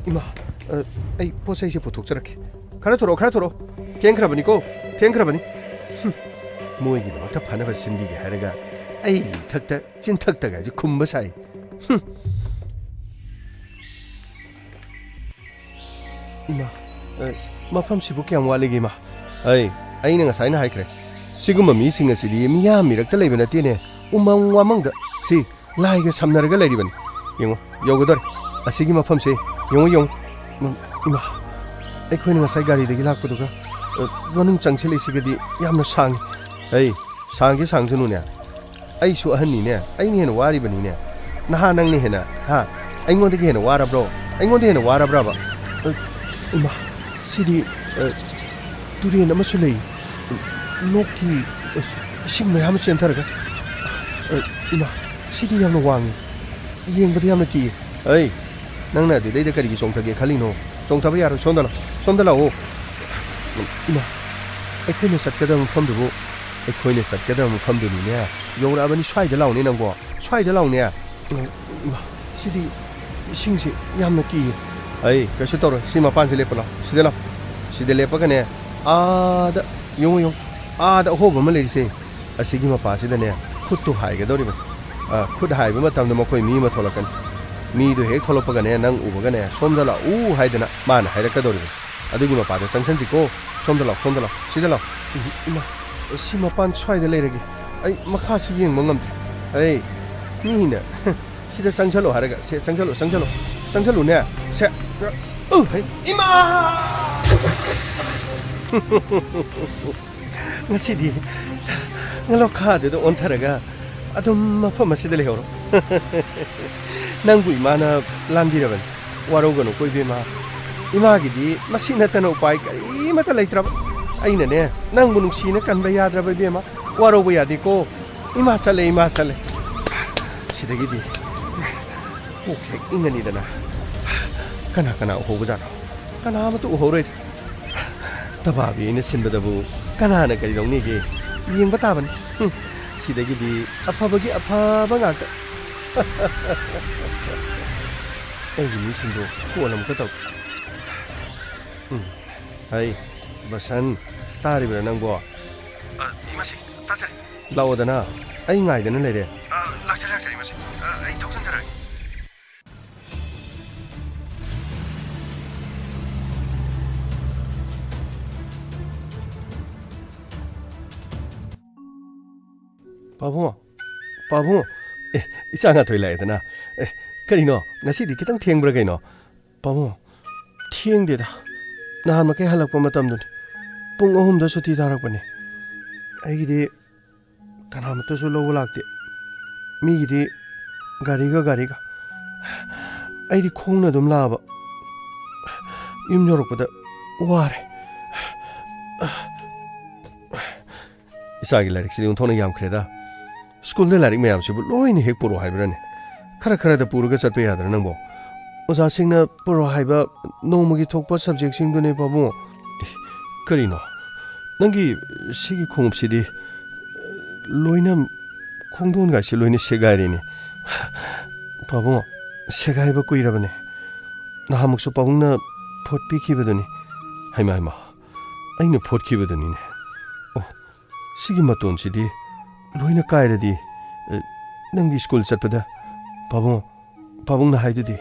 ꯏꯃꯥ, ꯑ, ꯑꯩ ꯄꯣꯠ ꯆꯩꯁꯦ ꯄꯨꯊꯣꯛꯆꯔꯛꯀꯦ꯫ ꯈꯔ ꯊꯨꯔꯛꯑꯣ, ꯈꯔ ꯊꯨꯔꯛꯑꯣ꯫ ꯊꯦꯡꯈ꯭ꯔꯕꯅꯤꯀꯣ, ꯊꯦꯡꯈ꯭ꯔꯕꯅꯤ꯫ ꯍꯨꯝ, ꯃꯣꯏꯒꯤꯗꯃꯛꯇ ꯐꯅꯕ ꯁꯤꯟꯕꯤꯒꯦ ꯍꯥꯏꯔꯒ ꯑꯩꯒꯤ ꯏꯊꯛꯇ ꯆꯤꯟꯊꯛꯇꯒꯥꯏꯁꯦ ꯈꯨꯝꯕ ꯁꯥꯏ꯫ ꯍꯨꯝ꯫ ꯏꯃꯥ, ꯑ, ꯃꯐꯝꯁꯤꯕꯨ ꯀꯌꯥꯝ ꯋꯥꯠꯂꯤꯒꯦ, ꯏꯃꯥ? ꯑꯩ, ꯑꯩꯅ ꯉꯁꯥꯏꯅ ꯍꯥꯏꯈ꯭ꯔꯦ, ꯁꯤꯒꯨꯝꯕ ꯃꯤꯁꯤꯡ ꯑꯁꯤꯗꯤ ꯃꯤꯌꯥꯝ ꯃꯤꯔꯛꯇ ꯂꯩꯕ ꯅꯠꯇꯦꯅꯦ, ꯎꯃꯪ ꯋꯥꯃꯪꯗ꯫ ꯁꯤ ꯂꯥꯏꯒ ꯁꯝꯅꯔꯒ ꯂꯩꯔꯤꯕꯅꯤ꯫ ꯌꯦꯡꯉꯨ, ꯌꯧꯒꯗꯧꯔꯦ꯫ ꯑꯁꯤꯒꯤ ꯃꯐꯝꯁꯦ ꯌꯦꯡꯉꯨ, ꯌꯦꯡꯉꯨ꯫ ꯎꯝ, ꯏꯃꯥ, ꯑꯩꯈꯣꯏꯅ ꯉꯁꯥꯏ ꯒꯥꯔꯤꯗꯒꯤ ꯂꯥꯛꯄꯗꯨꯒ, ꯑ, ꯃꯅꯨꯡ ꯆꯪꯁꯤꯜꯂꯛꯏꯁꯤꯒꯗꯤ ꯌꯥꯝꯅ ꯁꯥꯡꯉꯤ꯫ ꯑꯩ, ꯁꯥꯡꯒꯦ ꯁꯥꯡꯖꯅꯨꯅꯦ꯫ ꯑꯩꯁꯨ ꯑꯍꯟꯅꯤꯅꯦ, ꯑꯩꯅ ꯍꯦꯟꯅ ꯋꯥꯔꯤꯕꯅꯤꯅꯦ꯫ ꯅꯍꯥ ꯅꯪꯅ ꯍꯦꯟꯅ, ꯍꯥ? ꯑꯩꯉꯣꯟꯗꯒꯤ ꯍꯦꯟꯅ ꯋꯥꯔꯕ꯭ꯔꯣ? ꯑꯩꯉꯣꯟꯗ ꯍꯦꯟꯅ ꯋꯥꯔꯕ꯭ꯔꯕ? ꯑ, ꯏꯃꯥ, ꯁꯤꯗꯤ, ꯑ, ꯇꯨꯔꯦꯟ ꯑꯃꯁꯨ ꯂꯩ꯫ ꯂꯣꯛꯀꯤ, ꯑ, ꯏꯁꯤꯡ ꯃꯌꯥꯝ ꯑꯃ ꯆꯦꯟꯊꯔꯒ, ꯑ, ꯏꯃꯥ, ꯁꯤꯗꯤ ꯌꯥꯝꯅ ꯋꯥꯡꯉꯤ꯫ ꯌꯦꯡꯕꯗ ꯌꯥꯝꯅ ꯀꯤꯌꯦ꯫ ꯑꯩ, ꯅꯪꯅ ꯑꯗꯨꯗꯩꯗ ꯀꯔꯤꯒꯤ ꯆꯣꯡꯊꯒꯦ ꯈꯜꯂꯤꯅꯣ? ꯆꯣꯡꯊꯕ ꯌꯥꯔꯣꯏ, ꯁꯣꯝꯗ ꯂꯥꯛꯑꯣ, ꯁꯣꯝꯗ ꯂꯥꯛꯑꯣ꯫ ꯏꯃꯥ, ꯑꯩꯈꯣꯏꯅ ꯆꯠꯀꯗꯕ ꯃꯐꯝꯗꯨꯕꯨ, ꯑꯩꯈꯣꯏꯅ ꯆꯠꯀꯗꯕ ꯃꯐꯝꯗꯨꯅꯤꯅꯦ꯫ ꯌꯧꯔꯛꯑꯕꯅꯤ, ꯁ꯭ꯋꯥꯏꯗ ꯂꯥꯛꯑꯣꯅꯦ ꯅꯪꯕꯣ, ꯁ꯭ꯋꯥꯏꯗ ꯂꯥꯛꯑꯣꯅꯦ꯫ ꯏꯃꯥ, ꯁꯤꯗꯤ ꯏꯁꯤꯡꯁꯦ ꯌꯥꯝꯅ ꯀꯤꯌꯦ꯫ ꯑꯩ, ꯀꯩꯁꯨ ꯇꯧꯔꯣꯏ, ꯁꯤ ꯃꯄꯥꯟꯁꯦ ꯂꯦꯞꯄ ꯂꯥꯛꯑꯣ, ꯁꯤꯗ ꯂꯥꯛꯑꯣ꯫ ꯁꯤꯗ ꯂꯦꯞꯄꯒꯅꯦ, ꯑꯥꯗ, ꯌꯦꯡꯉꯨ, ꯌꯦꯡꯉꯨ, ꯑꯥꯗ ꯑꯍꯣꯕ ꯑꯃ ꯂꯩꯔꯤꯁꯦ, ꯑꯁꯤꯒꯤ ꯃꯄꯥꯁꯤꯗꯅꯦ ꯈꯨꯠꯇꯨ ꯍꯥꯏꯒꯗꯧꯔꯤꯕꯅꯤ꯫ ꯑ, ꯈꯨꯠ ꯍꯥꯏꯕ ꯃꯇꯝꯗ ꯃꯈꯣꯏ ꯃꯤ ꯑꯃ ꯊꯣꯛꯂꯛꯀꯅꯤ꯫ ꯃꯤꯗꯨ ꯍꯦꯛ ꯊꯣꯛꯂꯛꯄꯒꯅꯦ, ꯅꯪ ꯎꯕꯒꯅꯦ, "ꯁꯣꯝꯗ ꯂꯥꯛꯎ" ꯍꯥꯏꯗꯅ ꯃꯥꯅ ꯍꯥꯏꯔꯛꯀꯗꯧꯔꯤꯕꯅꯤ꯫ ꯑꯗꯨꯒꯤ ꯃꯄꯥꯗ ꯆꯪꯁꯟꯁꯤꯀꯣ꯫ ꯁꯣꯝꯗ ꯂꯥꯛꯑꯣ, ꯁꯣꯝꯗ ꯂꯥꯛꯑꯣ, ꯁꯤꯗ ꯂꯥꯛꯑꯣ꯫ ꯎꯝ, ꯏꯃꯥ, ꯁꯤ ꯃꯄꯥꯟ ꯁ꯭ꯋꯥꯏꯗ ꯂꯩꯔꯒꯦ꯫ ꯑꯩ ꯃꯈꯥꯁꯤ ꯌꯦꯡꯕ ꯉꯝꯗ꯭ꯔꯦ꯫ ꯑꯩ, ꯃꯤꯅ ꯁꯤꯗ ꯆꯪꯁꯜꯂꯣ ꯍꯥꯏꯔꯒ, ꯁꯦ, ꯆꯪꯁꯜꯂꯣ, ꯆꯪꯁꯜꯂꯣ, ꯆꯪꯁꯜꯂꯨꯅꯦ꯫ ꯁꯦ, ꯎ, ꯍꯩ, ꯏꯃꯥ! ꯉꯁꯤꯗꯤ ꯉꯂꯣꯛꯈꯥꯗꯨꯗ ꯑꯣꯟꯊꯔꯒ ꯑꯗꯨꯝ ꯃꯐꯝ ꯑꯁꯤꯗ ꯂꯩꯍꯧꯔꯣ꯫ ꯅꯪꯕꯨ ꯏꯃꯥꯅ ꯂꯥꯟꯕꯤꯔꯕꯅꯤ꯫ ꯋꯥꯔꯧꯒꯅꯨꯀꯣ, ꯏꯕꯦꯝꯃ꯫ ꯏꯃꯥꯒꯤꯗꯤ ꯃꯁꯤ ꯅꯠꯇꯅ ꯎꯄꯥꯏ ꯀꯔꯤꯃꯠꯇ ꯂꯩꯇ꯭ꯔꯕ꯫ ꯑꯩꯅꯅꯦ, ꯅꯪꯕꯨ ꯅꯨꯡꯁꯤꯅ ꯀꯟꯕ ꯌꯥꯗ꯭ꯔꯕ, ꯏꯕꯦꯝꯃ꯫ ꯋꯥꯔꯧꯕ ꯌꯥꯗꯦꯀꯣ꯫ ꯏꯃꯥ ꯆꯠꯂꯦ, ꯏꯃꯥ ꯆꯠꯂꯦ꯫ ꯁꯤꯗꯒꯤꯗꯤ ꯀꯣꯛ ꯍꯦꯛ ꯏꯪꯉꯅꯤꯗꯅ꯫ ꯀꯅꯥ ꯀꯅꯥ ꯎꯍꯧꯕꯖꯥꯠꯅꯣ? ꯀꯅꯥ ꯑꯃꯠꯇ ꯎꯍꯧꯔꯣꯏꯗ꯫ ꯇꯕꯥꯕꯤ ꯑꯩꯅ ꯁꯤꯟꯕꯗꯕꯨ ꯀꯅꯥꯅ ꯀꯔꯤ ꯂꯧꯅꯤꯒꯦ? ꯌꯦꯡꯕ ꯇꯥꯕꯅꯤ꯫ ꯍꯨꯝ, ꯁꯤꯗꯒꯤꯗꯤ ꯑꯐꯕꯒꯤ ꯑꯐꯕ ꯉꯥꯛꯇ꯫ ꯑꯩꯒꯤ ꯃꯤꯁꯤꯡꯗꯣ ꯐꯣꯟ ꯑꯃꯨꯛꯇ ꯇꯧ꯫ ꯎꯝ, ꯍꯩ, ꯕꯁꯟ, ꯇꯥꯔꯤꯕ꯭ꯔꯥ ꯅꯪꯕꯣ? ꯑ, ꯏꯃꯥꯁꯤ, ꯇꯥꯖꯔꯦ꯫ ꯂꯥꯛꯑꯣꯗꯅ, ꯑꯩ ꯉꯥꯏꯗꯅ ꯂꯩꯔꯦ꯫ ꯑ, ꯂꯥꯛꯆꯔꯦ, ꯂꯥꯛꯆꯔꯦ, ꯏꯃꯥꯁꯤ꯫ ꯑ, ꯑꯩ ꯊꯣꯛꯆꯟꯖꯔꯛꯑꯒꯦ꯫ ꯄꯥꯕꯨꯡ, ꯄꯥꯕꯨꯡ, ꯑꯦ, ꯏꯆꯥ ꯉꯥꯊꯣꯏ ꯂꯥꯛꯑꯦꯗꯅ꯫ ꯑꯦ, ꯀꯔꯤꯅꯣ, ꯉꯁꯤꯗꯤ ꯈꯤꯇꯪ ꯊꯦꯡꯕ꯭ꯔꯥ ꯀꯩꯅꯣ? ꯄꯥꯕꯨꯡ, ꯊꯦꯡꯗꯦꯗ꯫ ꯅꯍꯥꯟꯃꯈꯩ ꯍꯜꯂꯛꯄ ꯃꯇꯝꯗꯨꯅꯤ꯫ ꯄꯨꯡ ꯑꯍꯨꯝꯗ ꯁꯨꯇꯤ ꯊꯥꯔꯛꯄꯅꯤ꯫ ꯑꯩꯒꯤꯗꯤ ꯀꯅꯥꯃꯠꯇꯁꯨ ꯂꯧꯕ ꯂꯥꯛꯇꯦ꯫ ꯃꯤꯒꯤꯗꯤ ꯒꯥꯔꯤꯒ ꯒꯥꯔꯤꯒ꯫ ꯑꯩꯗꯤ ꯈꯣꯡꯅ ꯑꯗꯨꯝ ꯂꯥꯛꯑꯕ꯫ ꯌꯨꯝ ꯌꯧꯔꯛꯄꯗ ꯋꯥꯔꯦ꯫ ꯏꯆꯥꯒꯤ ꯂꯥꯏꯔꯤꯛꯁꯤꯗꯤ ꯑꯣꯟꯊꯣꯛꯅ ꯌꯥꯝꯈ꯭ꯔꯦꯗ꯫ ꯁ꯭ꯀꯨꯜꯗ ꯂꯥꯏꯔꯤꯛ ꯃꯌꯥꯝꯁꯤꯕꯨ ꯂꯣꯏꯅ ꯍꯦꯛ ꯄꯨꯔꯛꯑꯣ ꯍꯥꯏꯕ꯭ꯔꯥꯅꯦ? ꯈꯔ ꯈꯔꯗ ꯄꯨꯔꯒ ꯆꯠꯄ ꯌꯥꯗ꯭ꯔꯥ ꯅꯪꯕꯣ? ꯑꯣꯖꯥꯁꯤꯡꯅ ꯄꯨꯔꯛꯑꯣ ꯍꯥꯏꯕ ꯅꯣꯡꯃꯒꯤ ꯊꯣꯛꯄ ꯁꯕꯖꯦꯛꯁꯤꯡꯗꯨꯅꯦ ꯄꯥꯕꯨꯡ꯫ ꯑꯦ, ꯀꯔꯤꯅꯣ? ꯅꯪꯒꯤ ꯁꯤꯒꯤ ꯈꯣꯡꯎꯞꯁꯤꯗꯤ ꯂꯣꯏꯅ ꯈꯣꯡꯗꯣꯟꯒꯥꯏꯁꯤ ꯂꯣꯏꯅ ꯁꯦꯒꯥꯏꯔꯦꯅꯦ꯫ ꯄꯥꯕꯨꯡ, ꯁꯦꯒꯥꯏꯕ ꯀꯨꯏꯔꯕꯅꯦ꯫ ꯅꯍꯥꯟꯃꯨꯛꯁꯨ ꯄꯥꯕꯨꯡꯅ ꯐꯣꯠꯄꯤꯈꯤꯕꯗꯨꯅꯤ꯫ ꯍꯩꯃꯥ, ꯍꯩꯃꯥ, ꯑꯩꯅ ꯐꯣꯠꯈꯤꯕꯗꯨꯅꯤꯅꯦ꯫ ꯑꯣ, ꯁꯤꯒꯤ ꯃꯇꯣꯟꯁꯤꯗꯤ ꯂꯣꯏꯅ ꯀꯥꯏꯔꯗꯤ, ꯑꯦ, ꯅꯪꯒꯤ ꯁ꯭ꯀꯨꯜ ꯆꯠꯄꯗ ꯄꯥꯕꯨꯡ, ꯄꯥꯕꯨꯡꯅ ꯍꯥꯏꯗꯨꯗꯤ,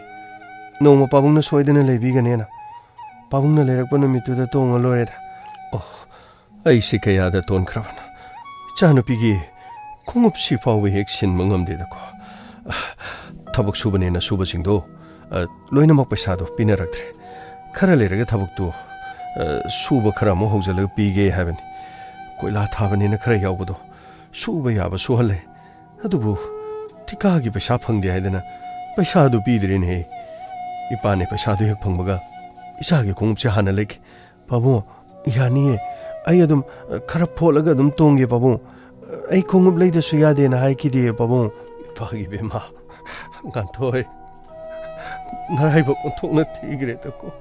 ꯅꯣꯡꯃ ꯄꯥꯕꯨꯡꯅ ꯁꯣꯏꯗꯅ ꯂꯩꯕꯤꯒꯅꯦꯅ꯫ ꯄꯥꯕꯨꯡꯅ ꯂꯩꯔꯛꯄ ꯅꯨꯃꯤꯠꯇꯨꯗ ꯇꯣꯡꯉ ꯂꯣꯏꯔꯦꯗ꯫ ꯑꯣ, ꯑꯩꯁꯤ ꯀꯌꯥꯗ ꯇꯣꯟꯈ꯭ꯔꯕꯅꯣ꯫ ꯏꯆꯥꯅꯨꯄꯤꯒꯤ ꯈꯣꯡꯎꯞꯁꯤ ꯐꯥꯎꯕ ꯍꯦꯛ ꯁꯤꯟꯕ ꯉꯝꯗꯦꯗꯀꯣ꯫ ꯊꯕꯛ ꯁꯨꯕꯅꯦꯅ ꯁꯨꯕꯁꯤꯡꯗꯣ, ꯑ, ꯂꯣꯏꯅꯃꯛ ꯄꯩꯁꯥꯗꯣ ꯄꯤꯅꯔꯛꯇ꯭ꯔꯦ꯫ ꯈꯔ ꯂꯩꯔꯒ ꯊꯕꯛꯇꯨ, ꯑ, ꯁꯨꯕ ꯈꯔ ꯑꯃꯨꯛ ꯍꯧꯖꯤꯜꯂꯒ ꯄꯤꯒꯦ ꯍꯥꯏꯕꯅꯤ꯫ ꯀꯣꯏꯂꯥ ꯊꯥꯕꯅꯤꯅ ꯈꯔ ꯌꯥꯎꯕꯗꯣ ꯁꯨꯕ ꯌꯥꯕ ꯁꯨꯍꯜꯂꯦ꯫ ꯑꯗꯨꯕꯨ ꯊꯤꯀꯥꯒꯤ ꯄꯩꯁꯥ ꯐꯪꯗꯦ ꯍꯥꯏꯗꯅ ꯄꯩꯁꯥꯗꯨ ꯄꯤꯗ꯭ꯔꯦꯅꯦꯍꯦ꯫ ꯏꯄꯥꯅꯦ ꯄꯩꯁꯥꯗꯨ ꯍꯦꯛ ꯐꯪꯕꯒ ꯏꯆꯥꯒꯤ ꯈꯣꯡꯎꯞꯁꯦ ꯍꯥꯟꯅ ꯂꯩꯒꯦ꯫ "ꯄꯥꯕꯨꯡ, ꯌꯥꯅꯤꯌꯦ꯫ ꯑꯩ ꯑꯗꯨꯝ, ꯑ, ꯈꯔ ꯐꯣꯠꯂꯒ ꯑꯗꯨꯝ ꯇꯣꯡꯒꯦ, ꯄꯥꯕꯨꯡ꯫ ꯑꯩ ꯈꯣꯡꯎꯞ ꯂꯩꯗꯁꯨ ꯌꯥꯗꯦꯅ ꯍꯥꯏꯈꯤꯗꯦ, ꯄꯥꯕꯨꯡ꯫" ꯏꯄꯥꯒꯤ ꯏꯕꯦꯝꯃ, ꯉꯥꯟꯊꯣꯏ, ꯅꯔꯥꯏꯕꯛ ꯑꯣꯟꯊꯣꯛꯅ ꯊꯤꯈ꯭ꯔꯦꯗꯀꯣ꯫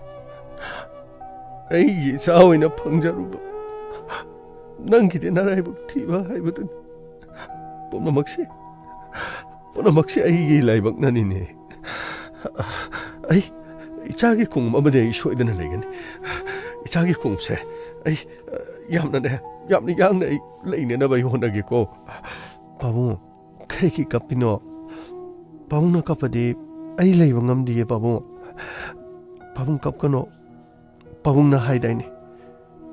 ꯑꯩꯒꯤ ꯏꯆꯥ ꯑꯣꯏꯅ ꯐꯪꯖꯔꯨꯕ ꯅꯪꯒꯤꯗꯤ ꯅꯔꯥꯏꯕꯛ ꯊꯤꯕ ꯍꯥꯏꯕꯗꯨꯅꯤ꯫ ꯄꯨꯝꯅꯃꯛꯁꯦ, ꯄꯨꯝꯅꯃꯛꯁꯦ ꯑꯩꯒꯤ ꯂꯥꯏꯕꯛꯅꯅꯤꯅꯦ꯫ ꯑꯩ, ꯏꯆꯥꯒꯤ ꯈꯣꯡꯎꯞ ꯑꯃꯗꯤ ꯑꯩ ꯁꯣꯏꯗꯅ ꯂꯩꯒꯅꯤ꯫ ꯏꯆꯥꯒꯤ ꯈꯣꯡꯎꯞꯁꯦ ꯑꯩ, ꯑ, ꯌꯥꯝꯅꯅꯦ, ꯌꯥꯝꯅ ꯌꯥꯡꯅ ꯑꯩ ꯂꯩꯅꯅꯕ ꯑꯩ ꯍꯣꯠꯅꯒꯦꯀꯣ꯫ ꯄꯥꯕꯨꯡ, ꯀꯔꯤꯒꯤ ꯀꯞꯄꯤꯅꯣ? ꯄꯥꯕꯨꯡꯅ ꯀꯞꯄꯗꯤ ꯑꯩ ꯂꯩꯕ ꯉꯝꯗꯤꯌꯦ, ꯄꯥꯕꯨꯡ꯫ ꯄꯥꯕꯨꯡ ꯀꯞꯀꯅꯣ꯫ ꯄꯥꯕꯨꯡꯅ ꯍꯥꯏꯗꯥꯏꯅꯦ,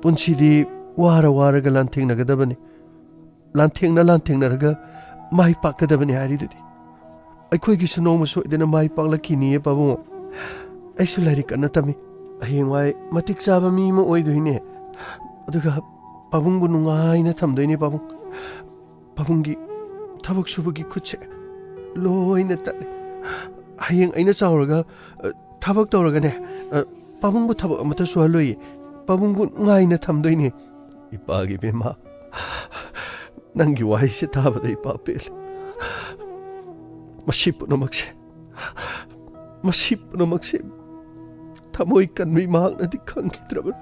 "ꯄꯨꯟꯁꯤꯗꯤ ꯋꯥꯔ ꯋꯥꯔꯒ ꯂꯥꯟꯊꯦꯡꯅꯒꯗꯕꯅꯤ, ꯂꯥꯟꯊꯦꯡꯅ ꯂꯥꯟꯊꯦꯡꯅꯔꯒ ꯃꯥꯏ ꯄꯥꯛꯀꯗꯕꯅꯤ" ꯍꯥꯏꯔꯤꯗꯨꯗꯤ꯫ ꯑꯩꯈꯣꯏꯒꯤꯁꯨ ꯅꯣꯡꯃ ꯁꯣꯏꯗꯅ ꯃꯥꯏ ꯄꯥꯛꯂꯛꯈꯤꯅꯤꯌꯦ, ꯄꯥꯕꯨꯡ꯫ ꯑꯩꯁꯨ ꯂꯥꯏꯔꯤꯛ ꯀꯟꯅ ꯇꯝꯃꯤ꯫ ꯍꯌꯦꯡꯋꯥꯏ ꯃꯇꯤꯛ ꯆꯥꯕ ꯃꯤ ꯑꯃ ꯑꯣꯏꯗꯣꯏꯅꯦ꯫ ꯑꯗꯨꯒ ꯄꯥꯕꯨꯡꯕꯨ ꯅꯨꯡꯉꯥꯏꯅ ꯊꯝꯗꯣꯏꯅꯦ, ꯄꯥꯕꯨꯡ꯫ ꯄꯥꯕꯨꯡꯒꯤ ꯊꯕꯛ ꯁꯨꯕꯒꯤ ꯈꯨꯠꯁꯦ ꯂꯣꯏꯅ ꯇꯠꯂꯦ꯫ ꯍꯌꯦꯡ ꯑꯩꯅ ꯆꯥꯎꯔꯒ, ꯑ, ꯊꯕꯛ ꯇꯧꯔꯒꯅꯦ, ꯑ, ꯄꯥꯕꯨꯡꯕꯨ ꯊꯕꯛ ꯑꯃꯠꯇ ꯁꯨꯍꯜꯂꯣꯏꯌꯦ꯫ ꯄꯥꯕꯨꯡꯕꯨ ꯅꯨꯡꯉꯥꯏꯅ ꯊꯝꯗꯣꯏꯅꯦ꯫ ꯏꯄꯥꯒꯤ ꯏꯕꯦꯝꯃ, ꯅꯪꯒꯤ ꯋꯥꯍꯩꯁꯦ ꯇꯥꯕꯗ ꯏꯄꯥ ꯄꯦꯜꯂꯦ꯫ ꯃꯁꯤ ꯄꯨꯝꯅꯃꯛꯁꯦ, ꯃꯁꯤ ꯄꯨꯝꯅꯃꯛꯁꯦ ꯊꯃꯣꯏ ꯀꯟꯕꯤ ꯃꯍꯥꯛꯅꯗꯤ ꯈꯪꯈꯤꯗ꯭ꯔꯕꯅꯤ꯫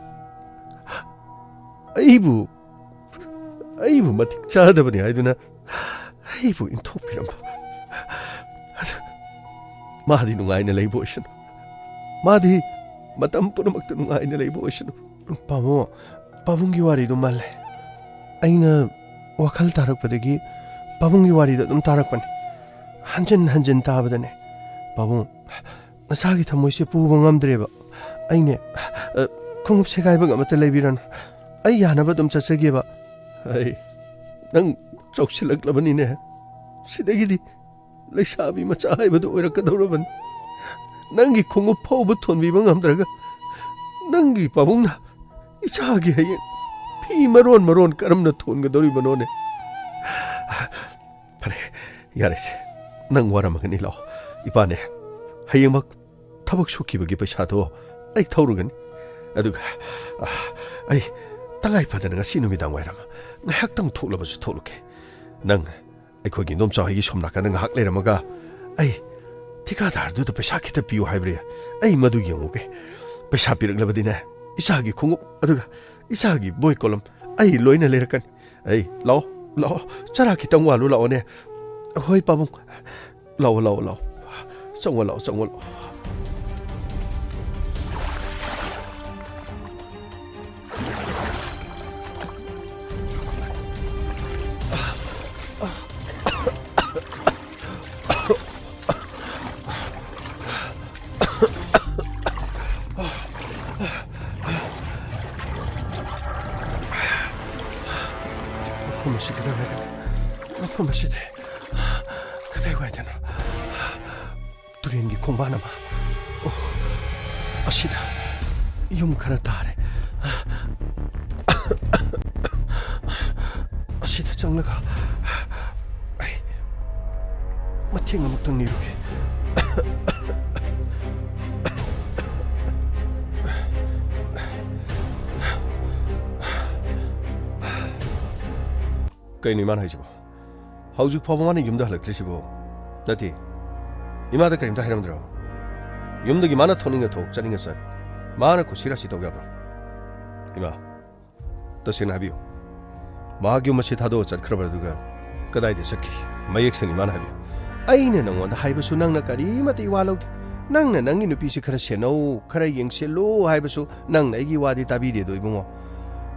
ꯑꯩꯕꯨ, ꯑꯩꯕꯨ ꯃꯇꯤꯛ ꯆꯥꯗꯕꯅꯤ ꯍꯥꯏꯗꯨꯅ ꯑꯩꯕꯨ ꯏꯟꯊꯣꯛꯄꯤꯔꯝꯕ꯫ ꯃꯥꯗꯤ ꯅꯨꯡꯉꯥꯏꯅ ꯂꯩꯕ ꯑꯣꯏꯁꯅꯨ꯫ ꯃꯥꯗꯤ ꯃꯇꯝ ꯄꯨꯝꯅꯃꯛꯇ ꯅꯨꯡꯉꯥꯏꯅ ꯂꯩꯕ ꯑꯣꯏꯁꯅꯨ꯫ ꯄꯥꯕꯨꯡ, ꯄꯥꯕꯨꯡꯒꯤ ꯋꯥꯔꯤꯗꯣ ꯃꯥꯜꯂꯦ꯫ ꯑꯩꯅ ꯋꯥꯈꯜ ꯇꯥꯔꯛꯄꯗꯒꯤ ꯄꯥꯕꯨꯡꯒꯤ ꯋꯥꯔꯤꯗꯣ ꯑꯗꯨꯝ ꯇꯥꯔꯛꯄꯅꯤ꯫ ꯍꯟꯖꯤꯟ ꯍꯟꯖꯤꯟ ꯇꯥꯕꯗꯅꯦ, ꯄꯥꯕꯨꯡ, ꯅꯁꯥꯒꯤ ꯊꯃꯣꯏꯁꯦ ꯄꯨꯕ ꯉꯝꯗ꯭ꯔꯦꯕ꯫ ꯑꯩꯅꯦ, ꯑ, ꯈꯣꯡꯎꯞ ꯁꯦꯒꯥꯏꯕꯒ ꯑꯃꯠꯇ ꯂꯩꯕꯤꯔꯅꯨ꯫ ꯑꯩ ꯌꯥꯅꯕ ꯑꯗꯨꯝ ꯆꯠꯆꯒꯦꯕ꯫ ꯑꯩ, ꯅꯪ ꯆꯥꯎꯁꯤꯜꯂꯛꯂꯕꯅꯤꯅꯦ꯫ ꯁꯤꯗꯒꯤꯗꯤ ꯂꯩꯁꯥꯕꯤ ꯃꯆꯥ ꯍꯥꯏꯕꯗꯨ ꯑꯣꯏꯔꯛꯀꯗꯧꯔꯕꯅꯤ꯫ ꯅꯪꯒꯤ ꯈꯣꯡꯎꯞ ꯐꯥꯎꯕ ꯊꯣꯟꯕꯤꯕ ꯉꯝꯗ꯭ꯔꯒ ꯅꯪꯒꯤ ꯄꯥꯕꯨꯡꯅ ꯏꯆꯥꯒꯤ ꯍꯌꯦꯡ ꯐꯤ ꯃꯔꯣꯟ ꯃꯔꯣꯟ ꯀꯔꯝꯅ ꯊꯣꯟꯒꯗꯧꯔꯤꯕꯅꯣꯅꯦ? ꯐꯔꯦ, ꯌꯥꯔꯦꯁꯦ, ꯅꯪ ꯋꯥꯔꯝꯃꯒꯅꯤ꯫ ꯂꯥꯛꯑꯣ, ꯏꯄꯥꯅꯦ, ꯍꯌꯦꯡꯃꯛ ꯊꯕꯛ ꯁꯨꯈꯤꯕꯒꯤ ꯄꯩꯁꯥꯗꯣ ꯑꯩ ꯊꯧꯔꯨꯒꯅꯤ꯫ ꯑꯗꯨꯒ, ꯑ, ꯑꯩ ꯇꯉꯥꯏ ꯐꯗꯅ ꯉꯁꯤ ꯅꯨꯃꯤꯗꯥꯡ ꯋꯥꯏꯔꯝ ꯉꯥꯏꯍꯥꯛꯇꯪ ꯊꯣꯛꯂꯕꯁꯨ ꯊꯣꯛꯂꯨꯒꯦ꯫ ꯅꯪ ꯑꯩꯈꯣꯏꯒꯤ ꯏꯗꯣꯝꯆꯥ ꯍꯣꯏꯒꯤ ꯁꯣꯝ ꯅꯥꯀꯟꯗ ꯉꯥꯏꯍꯥꯛ ꯂꯩꯔꯝꯃꯒ, ꯑꯩ ꯊꯤꯀꯥꯗꯥꯔꯗꯨꯗ ꯄꯩꯁꯥ ꯈꯤꯇ ꯄꯤꯌꯨ ꯍꯥꯏꯕ꯭ꯔꯥ? ꯑꯩ ꯃꯗꯨ ꯌꯦꯡꯉꯨꯒꯦ꯫ ꯄꯩꯁꯥ ꯄꯤꯔꯛꯂꯕꯗꯤꯅꯦ, ꯏꯆꯥꯒꯤ ꯈꯣꯡꯎꯞ, ꯑꯗꯨꯒ ꯏꯆꯥꯒꯤ ꯕꯣꯏ ꯀꯣꯂꯝ ꯑꯩ ꯂꯣꯏꯅ ꯂꯩꯔꯛꯀꯅꯤ꯫ ꯑꯩ, ꯂꯥꯛꯑꯣ, ꯂꯥꯛꯑꯣ, ꯆꯔꯥ ꯈꯤꯇꯪ ꯋꯥꯜꯂꯨ ꯂꯥꯛꯑꯣꯅꯦ꯫ ꯍꯣꯏ, ꯄꯥꯕꯨꯡ꯫ ꯂꯥꯛꯑꯣ, ꯂꯥꯛꯑꯣ, ꯂꯥꯛꯑꯣ꯫ ꯆꯪꯉꯣ, ꯂꯥꯛꯑꯣ, ꯆꯪꯉꯣ, ꯂꯥꯛꯑꯣ꯫ ꯃꯐꯝ ꯑꯁꯤ ꯀꯗꯥꯏꯋꯥꯏꯗꯅꯣ? ꯃꯐꯝ ꯑꯁꯤꯗꯤ ꯀꯗꯥꯏꯋꯥꯏꯗꯅꯣ? ꯇꯨꯔꯦꯟꯒꯤ ꯈꯣꯡꯕꯥꯟ ꯑꯃ꯫ ꯑꯣ, ꯑꯁꯤꯗ ꯌꯨꯝ ꯈꯔ ꯇꯥꯔꯦ꯫ ꯑꯁꯤꯗ ꯆꯪꯂꯒ ꯑꯩ ꯃꯇꯦꯡ ꯑꯃꯨꯛꯇꯪ ꯅꯤꯔꯨꯒꯦ꯫ ꯀꯩꯅꯣ ꯏꯃꯥꯅ ꯍꯥꯏꯁꯤꯕꯣ? ꯍꯧꯖꯤꯛ ꯐꯥꯎꯕ ꯃꯥꯅ ꯌꯨꯝꯗ ꯍꯜꯂꯛꯇ꯭ꯔꯤꯁꯤꯕꯣ? ꯅꯠꯇꯦ, ꯏꯃꯥꯗ ꯀꯔꯤꯝꯇ ꯍꯥꯏꯔꯝꯗ꯭ꯔꯣ? ꯌꯨꯝꯗꯒꯤ ꯃꯥꯅ ꯊꯣꯛꯅꯤꯡꯉ ꯊꯣꯛ, ꯆꯠꯅꯤꯡꯉ ꯆꯠ, ꯃꯥꯅ ꯀꯨꯁꯤ ꯔꯥꯁꯤ ꯇꯧ ꯌꯥꯕ꯭ꯔꯣ? ꯏꯃꯥ, ꯇꯁꯦꯡꯅ ꯍꯥꯏꯕꯤꯌꯨ, ꯃꯍꯥꯛ ꯌꯨꯝ ꯑꯁꯤ ꯊꯥꯗꯣꯛꯑ ꯆꯠꯈ꯭ꯔꯕ ꯑꯗꯨꯒ ꯀꯗꯥꯏꯗ ꯆꯠꯈꯤ? ꯃꯌꯦꯛ ꯁꯦꯡꯅ ꯏꯃꯥꯅ ꯍꯥꯏꯕꯤꯌꯨ꯫ ꯑꯩꯅ ꯅꯪꯉꯣꯟꯗ ꯍꯥꯏꯕꯁꯨ ꯅꯪꯅ ꯀꯔꯤꯃꯠꯇ ꯏꯋꯥ ꯂꯧꯗꯦ꯫ ꯅꯪꯅ ꯅꯪꯒꯤ ꯅꯨꯄꯤꯁꯤ ꯈꯔ ꯁꯦꯟꯅꯧ, ꯈꯔ ꯌꯦꯡꯁꯤꯜꯂꯨ ꯍꯥꯏꯕꯁꯨ ꯅꯪꯅ ꯑꯩꯒꯤ ꯋꯥꯗꯤ ꯇꯥꯕꯤꯗꯦꯗꯣ ꯏꯕꯨꯡꯉꯣ꯫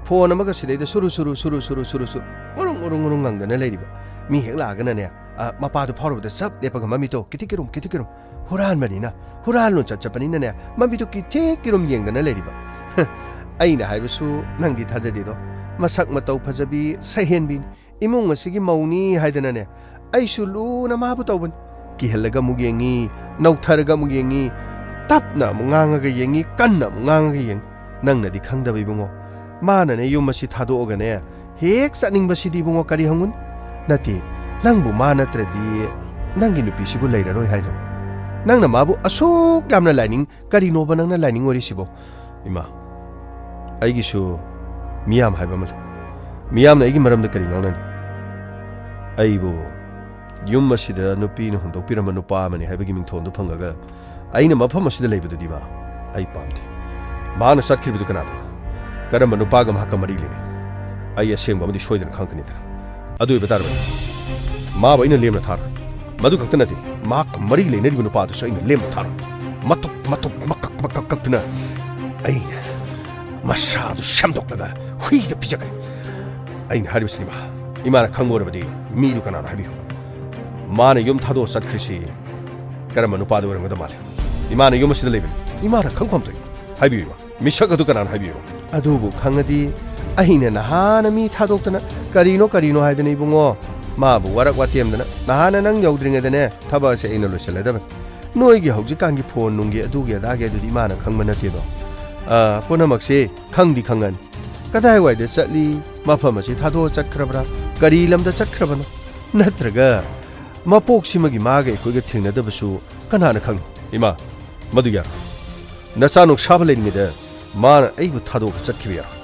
ꯐꯣꯟ ꯑꯃꯒ ꯁꯤꯗꯩꯗ ꯁꯨꯔꯨ, ꯁꯨꯔꯨ, ꯁꯨꯔꯨ, ꯁꯨꯔꯨ, ꯁꯨꯔꯨ, ꯁꯨꯔꯨ, ꯎꯔꯨꯡ, ꯎꯔꯨꯡ, ꯎꯔꯨꯡ ꯉꯪꯗꯅ ꯂꯩꯔꯤꯕ꯫ ꯃꯤ ꯍꯦꯛ ꯂꯥꯛꯑꯒꯅꯅꯦ, ꯑ, ꯃꯄꯥꯗꯨ ꯐꯥꯎꯔꯨꯕꯗ ꯆꯞ ꯂꯦꯞꯄꯒ ꯃꯃꯤꯠꯇꯣ ꯀꯤꯇꯤꯛ ꯀꯤꯔꯨꯝ, ꯀꯤꯇꯤꯛ ꯀꯤꯔꯨꯝ꯫ ꯍꯨꯔꯥꯟꯕꯅꯤꯅ, ꯍꯨꯔꯥꯟ ꯂꯣꯟꯆꯠ ꯆꯠꯄꯅꯤꯅꯅꯦ, ꯃꯃꯤꯠꯇꯣ ꯀꯤꯇꯤꯛ ꯀꯤꯔꯨꯝ ꯌꯦꯡꯗꯅ ꯂꯩꯔꯤꯕ꯫ ꯑꯩꯅ ꯍꯥꯏꯕꯁꯨ ꯅꯪꯗꯤ ꯊꯥꯖꯗꯦꯗꯣ꯫ ꯃꯁꯛ ꯃꯇꯧ ꯐꯖꯕꯤ, ꯁꯛꯍꯦꯟꯕꯤꯅꯤ꯫ ꯏꯃꯨꯡ ꯑꯁꯤꯒꯤ ꯃꯧꯅꯤ ꯍꯥꯏꯗꯅꯅꯦ, ꯑꯩꯁꯨ ꯂꯨꯅ ꯃꯥꯕꯨ ꯇꯧꯕꯅꯤ꯫ ꯀꯤꯍꯜꯂꯒ ꯑꯃꯨꯛ ꯌꯦꯡꯉꯤ, ꯅꯧꯊꯔꯒ ꯑꯃꯨꯛ ꯌꯦꯡꯉꯤ꯫ ꯇꯞꯅ ꯑꯃꯨꯛ ꯉꯥꯡꯉꯒ ꯌꯦꯡꯉꯤ, ꯀꯟꯅ ꯑꯃꯨꯛ ꯉꯥꯡꯉꯒ ꯌꯦꯡꯉꯤ꯫ ꯅꯪꯅꯗꯤ ꯈꯪꯗꯕ ꯏꯕꯨꯡꯉꯣ, ꯃꯥꯅꯅꯦ ꯌꯨꯝ ꯑꯁꯤ ꯊꯥꯗꯣꯛꯑꯒꯅꯦ ꯍꯦꯛ ꯆꯠꯅꯤꯡꯕꯁꯤꯗꯤ ꯏꯕꯨꯡꯉꯣ ꯀꯔꯤ ꯍꯪꯉꯨꯅꯤ? ꯅꯠꯇꯦ, ꯅꯪꯕꯨ ꯃꯥ ꯅꯠꯇ꯭ꯔꯗꯤ ꯅꯪꯒꯤ ꯅꯨꯄꯤꯁꯤꯕꯨ ꯂꯩꯔꯔꯣꯏ ꯍꯥꯏꯔꯣ? ꯅꯪꯅ ꯃꯥꯕꯨ ꯑꯁꯨꯛ ꯌꯥꯝꯅ ꯂꯥꯏꯅꯤꯡ, ꯀꯔꯤꯅꯣꯕ ꯅꯪꯅ ꯂꯥꯏꯅꯤꯡ ꯑꯣꯏꯔꯤꯁꯤꯕꯣ? ꯏꯃꯥ, ꯑꯩꯒꯤꯁꯨ ꯃꯤꯌꯥꯝ ꯍꯥꯏꯕ ꯑꯃ ꯂꯩ꯫ ꯃꯤꯌꯥꯝꯅ ꯑꯩꯒꯤ ꯃꯔꯝꯗ ꯀꯔꯤ ꯉꯥꯡꯅꯅꯤ? ꯑꯩꯕꯨ ꯌꯨꯝ ꯑꯁꯤꯗ ꯅꯨꯄꯤꯅ ꯍꯨꯟꯗꯣꯛꯄꯤꯔꯝꯕ ꯅꯨꯄꯥ ꯑꯃꯅꯤ ꯍꯥꯏꯕꯒꯤ ꯃꯤꯡꯊꯣꯟꯗꯨ ꯐꯪꯉꯒ ꯑꯩꯅ ꯃꯐꯝ ꯑꯁꯤꯗ ꯂꯩꯕꯗꯨꯗꯤ ꯃꯥ ꯑꯩ ꯄꯥꯝꯗꯦ꯫ ꯃꯥꯅ ꯆꯠꯈ꯭ꯔꯤꯕꯗꯨ ꯀꯅꯥꯗꯅꯣ? ꯀꯔꯝꯕ ꯅꯨꯄꯥꯒ ꯃꯍꯥꯛꯀ ꯃꯔꯤ ꯂꯩꯅꯩ? ꯑꯩ ꯑꯁꯦꯡꯕ ꯑꯃꯗꯤ ꯁꯣꯏꯗꯅ ꯈꯪꯉꯛꯀꯅꯤꯗꯅ꯫ ꯑꯗꯨ ꯑꯣꯏꯕ ꯇꯥꯔꯕꯗꯤ ꯃꯥꯕꯨ ꯑꯩꯅ ꯂꯦꯝꯅ ꯊꯥꯔꯣꯏ꯫ ꯃꯗꯨ ꯈꯛꯇ ꯅꯠꯇꯦ, ꯃꯍꯥꯛꯀ ꯃꯔꯤ ꯂꯩꯅꯔꯤꯕ ꯅꯨꯄꯥꯗꯨꯁꯨ ꯑꯩꯅ ꯂꯦꯝꯅ ꯊꯥꯔꯣꯏ꯫ ꯃꯇꯨꯞ ꯃꯇꯨꯞ, ꯃꯀꯛ ꯃꯀꯛ ꯀꯛꯇꯨꯅ ꯑꯩꯅ ꯃꯁꯥꯗꯨ ꯁꯦꯝꯗꯣꯛꯂꯒ ꯍꯨꯏꯗ ꯄꯤꯖꯒꯅꯤ꯫ ꯑꯩꯅ ꯍꯥꯏꯔꯤꯕꯁꯤꯅꯤ ꯏꯃꯥ꯫ ꯏꯃꯥꯅ ꯈꯪꯕ ꯑꯣꯏꯔꯕꯗꯤ ꯃꯤꯗꯨ ꯀꯅꯥꯅꯣ ꯍꯥꯏꯕꯤꯌꯨ꯫ ꯃꯥꯅ ꯌꯨꯝ ꯊꯥꯗꯣꯛꯑ ꯆꯠꯈ꯭ꯔꯤꯁꯤ ꯀꯔꯝꯕ ꯅꯨꯄꯥꯗ ꯑꯣꯏꯔꯝꯒꯗꯕ ꯃꯥꯜꯂꯤ? ꯏꯃꯥꯅ ꯌꯨꯝ ꯑꯁꯤꯗ ꯂꯩꯕꯅꯤ꯫ ꯏꯃꯥꯅ ꯈꯪꯐꯝ ꯊꯣꯛꯏ꯫ ꯍꯥꯏꯕꯤꯌꯨ ꯏꯃꯥ꯫ ꯃꯤꯁꯛ ꯑꯗꯨ ꯀꯅꯥꯅꯣ ꯍꯥꯏꯕꯤꯌꯨ ꯏꯃꯥ꯫ ꯑꯗꯨꯕꯨ ꯈꯪꯉꯗꯤ ꯑꯩꯅ ꯅꯍꯥꯟꯅ ꯃꯤ ꯊꯥꯗꯣꯛꯇꯅ ꯀꯔꯤꯅꯣ ꯀꯔꯤꯅꯣ ꯍꯥꯏꯗꯅ ꯏꯕꯨꯡꯉꯣ, ꯃꯥꯕꯨ ꯋꯥꯔꯛ ꯋꯥꯇꯦꯝꯗꯅ ꯅꯍꯥꯟꯅ ꯅꯪ ꯌꯧꯗ꯭ꯔꯤꯉꯩꯗꯅꯦ ꯊꯕꯛ ꯑꯁꯦ ꯑꯩꯅ ꯂꯣꯏꯁꯤꯜꯂꯗꯕꯅꯤ꯫ ꯅꯣꯏꯒꯤ ꯍꯧꯖꯤꯛꯀꯥꯟꯒꯤ ꯐꯣꯟ ꯅꯨꯡꯒꯤ ꯑꯗꯨꯒꯤ ꯑꯗꯥꯒꯤ ꯑꯗꯨꯗꯤ ꯏꯃꯥꯅ ꯈꯪꯕ ꯅꯠꯇꯦꯗꯣ꯫ ꯑ, ꯄꯨꯝꯅꯃꯛꯁꯤ ꯈꯪꯗꯤ ꯈꯪꯉꯅꯤ꯫ ꯀꯗꯥꯏꯋꯥꯏꯗ ꯆꯠꯂꯤ, ꯃꯐꯝ ꯑꯁꯤ ꯊꯥꯗꯣꯛꯑ ꯆꯠꯈ꯭ꯔꯕ꯭ꯔꯥ, ꯀꯔꯤ ꯂꯝꯗ ꯆꯠꯈ꯭ꯔꯕꯅꯣ? ꯅꯠꯇ꯭ꯔꯒ ꯃꯄꯣꯛꯁꯤꯃꯒꯤ ꯃꯥꯒ ꯑꯩꯈꯣꯏꯒ ꯊꯦꯡꯅꯗꯕꯁꯨ ꯀꯅꯥꯅ ꯈꯪꯅꯤ? ꯏꯃꯥ, ꯃꯗꯨ ꯌꯥꯔꯣꯏ꯫ ꯅꯆꯥ ꯅꯨꯡꯁꯥꯕ ꯂꯩꯔꯤꯉꯩꯗ ꯃꯥꯅ ꯑꯩꯕꯨ ꯊꯥꯗꯣꯛꯑꯒ ꯆꯠꯈꯤꯕ ꯌꯥꯔꯣꯏ꯫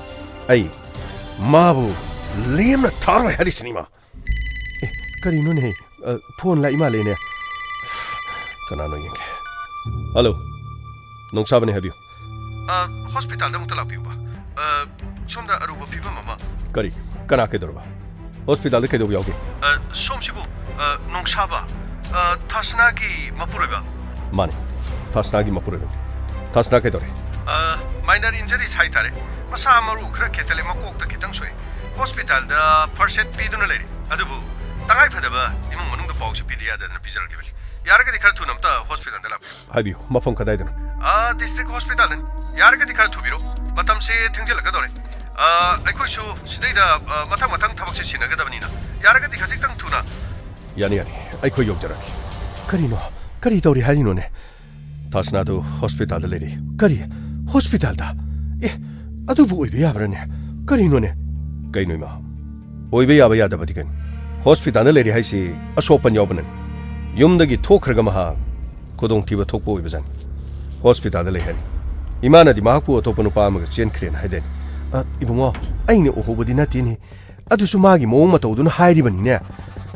ꯑꯩ ꯃꯥꯕꯨ ꯂꯦꯝꯅ ꯊꯥꯔꯣꯏ ꯍꯥꯏꯔꯤꯁꯤꯅꯤ, ꯏꯃꯥ꯫ ꯑꯦ, ꯀꯔꯤꯅꯣꯅꯦ? ꯑ, ꯐꯣꯟ ꯂꯥꯛꯏ ꯃꯥꯜꯂꯦꯅꯦ꯫ ꯀꯅꯥꯅꯣ ꯌꯦꯡꯒꯦ꯫ ꯍꯜꯂꯣ, ꯅꯣꯡꯁꯥꯕꯅꯦ, ꯍꯥꯏꯕꯤꯌꯨ꯫ ꯑ, ꯍꯣꯁꯄꯤꯇꯥꯜꯗ ꯑꯃꯨꯛꯇ ꯂꯥꯛꯄꯤꯌꯨꯕ꯫ ꯑ, ꯁꯣꯝꯗ ꯑꯔꯨꯕ ꯐꯤꯕꯝ ꯑꯃ꯫ ꯀꯔꯤ? ꯀꯅꯥ ꯀꯩꯗꯧꯔꯕ? ꯍꯣꯁꯄꯤꯇꯥꯜꯗ ꯀꯩꯗꯧꯕ ꯌꯥꯎꯒꯦ? ꯑ, ꯁꯣꯝꯁꯤꯕꯨ, ꯑ, ꯅꯣꯡꯁꯥꯕ, ꯑ, ꯊꯥꯁꯅꯥꯒꯤ ꯃꯄꯨꯔꯣꯏꯕ? ꯃꯥꯅꯦ, ꯊꯥꯁꯅꯥꯒꯤ ꯃꯄꯨꯔꯣꯏꯕꯅꯤ꯫ ꯊꯥꯁꯅꯥ ꯀꯩꯗꯧꯔꯦ? ꯑ, ꯃꯥꯏꯅꯔ ꯏꯟꯖꯔꯤꯁ ꯍꯥꯏꯇꯥꯔꯦ꯫ ꯃꯁꯥ ꯃꯔꯨ ꯈꯔ ꯈꯦꯠꯇꯜꯂꯦ, ꯃꯀꯣꯛꯇ ꯈꯤꯇꯪ ꯁꯣꯛꯑꯦ꯫ ꯍꯣꯁꯄꯤꯇꯥꯜꯗ ꯐꯥꯔꯁ ꯑꯦꯗ ꯄꯤꯗꯨꯅ ꯂꯩꯔꯤ꯫ ꯑꯗꯨꯕꯨ ꯇꯉꯥꯏ ꯐꯗꯕ ꯏꯃꯨꯡ ꯃꯅꯨꯡꯗ ꯄꯥꯎꯁꯦ ꯄꯤꯗ ꯌꯥꯗꯗꯅ ꯄꯤꯖꯔꯛꯂꯤꯕꯅꯤ꯫ ꯌꯥꯔꯒꯗꯤ ꯈꯔ ꯊꯨꯅ ꯑꯝꯇ ꯍꯣꯁꯄꯤꯇꯥꯜꯗ ꯂꯥꯛꯄꯤꯌꯨ꯫ ꯍꯥꯏꯕꯤꯌꯨ, ꯃꯐꯝ ꯀꯗꯥꯏꯗꯅꯣ? ꯑ, ꯗꯤꯁꯇ꯭ꯔꯤꯛ ꯍꯣꯁꯄꯤꯇꯥꯜꯗꯅꯤ꯫ ꯌꯥꯔꯒꯗꯤ ꯈꯔ ꯊꯨꯕꯤꯔꯣ, ꯃꯇꯝꯁꯦ ꯊꯦꯡꯖꯤꯜꯂꯛꯀꯗꯧꯔꯦ꯫ ꯑ, ꯑꯩꯈꯣꯏꯁꯨ ꯁꯤꯗꯩꯗ, ꯑ, ꯃꯊꯪ ꯃꯊꯪ ꯊꯕꯛꯁꯦ ꯁꯤꯟꯅꯒꯗꯕꯅꯤꯅ ꯌꯥꯔꯒꯗꯤ ꯈꯖꯤꯛꯇꯪ ꯊꯨꯅ꯫ ꯌꯥꯅꯤ, ꯌꯥꯅꯤ, ꯑꯩꯈꯣꯏ ꯌꯧꯖꯔꯛꯀꯦ꯫ ꯀꯔꯤꯅꯣ? ꯀꯔꯤ ꯇꯧꯔꯤ ꯍꯥꯏꯔꯤꯅꯣꯅꯦ? ꯊꯥꯁꯅꯥꯗꯨ ꯍꯣꯁꯄꯤꯇꯥꯜꯗ ꯂꯩꯔꯤ꯫ ꯀꯔꯤ? ꯍꯣꯁꯄꯤꯇꯥꯜꯗ? ꯑꯦ, ꯑꯗꯨꯕꯨ ꯑꯣꯏꯕ ꯌꯥꯕ꯭ꯔꯥꯅꯦ? ꯀꯔꯤꯅꯣꯅꯦ? ꯀꯩꯅꯣ ꯏꯃꯥ? ꯑꯣꯏꯕ ꯌꯥꯕ ꯌꯥꯗꯕꯗꯤ ꯀꯩꯅꯣ? ꯍꯣꯁꯄꯤꯇꯥꯜꯗ ꯂꯩꯔꯤ ꯍꯥꯏꯁꯤ ꯑꯁꯣꯛ ꯑꯄꯟ ꯌꯥꯎꯕꯅꯅꯤ꯫ ꯌꯨꯝꯗꯒꯤ ꯊꯣꯛꯈ꯭ꯔꯒ ꯃꯍꯥꯛ ꯈꯨꯗꯣꯡꯊꯤꯕ ꯊꯣꯛꯄ ꯑꯣꯏꯕꯖꯥꯠꯅꯤ꯫ ꯍꯣꯁꯄꯤꯇꯥꯜꯗ ꯂꯩ ꯍꯥꯏꯔꯤ꯫ ꯏꯃꯥꯅꯗꯤ ꯃꯍꯥꯛꯄꯨ ꯑꯇꯣꯞꯄ ꯅꯨꯄꯥ ꯑꯃꯒ ꯆꯦꯟꯈ꯭ꯔꯦꯅ ꯍꯥꯏꯗꯥꯏꯅꯦ? ꯑ, ꯏꯕꯨꯡꯉꯣ, ꯑꯩꯅ ꯎꯍꯧꯕꯗꯤ ꯅꯠꯇꯦꯅꯦ꯫ ꯑꯗꯨꯁꯨ ꯃꯥꯒꯤ ꯃꯑꯣꯡ ꯃꯇꯧꯗꯨꯅ ꯍꯥꯏꯔꯤꯕꯅꯤꯅꯦ꯫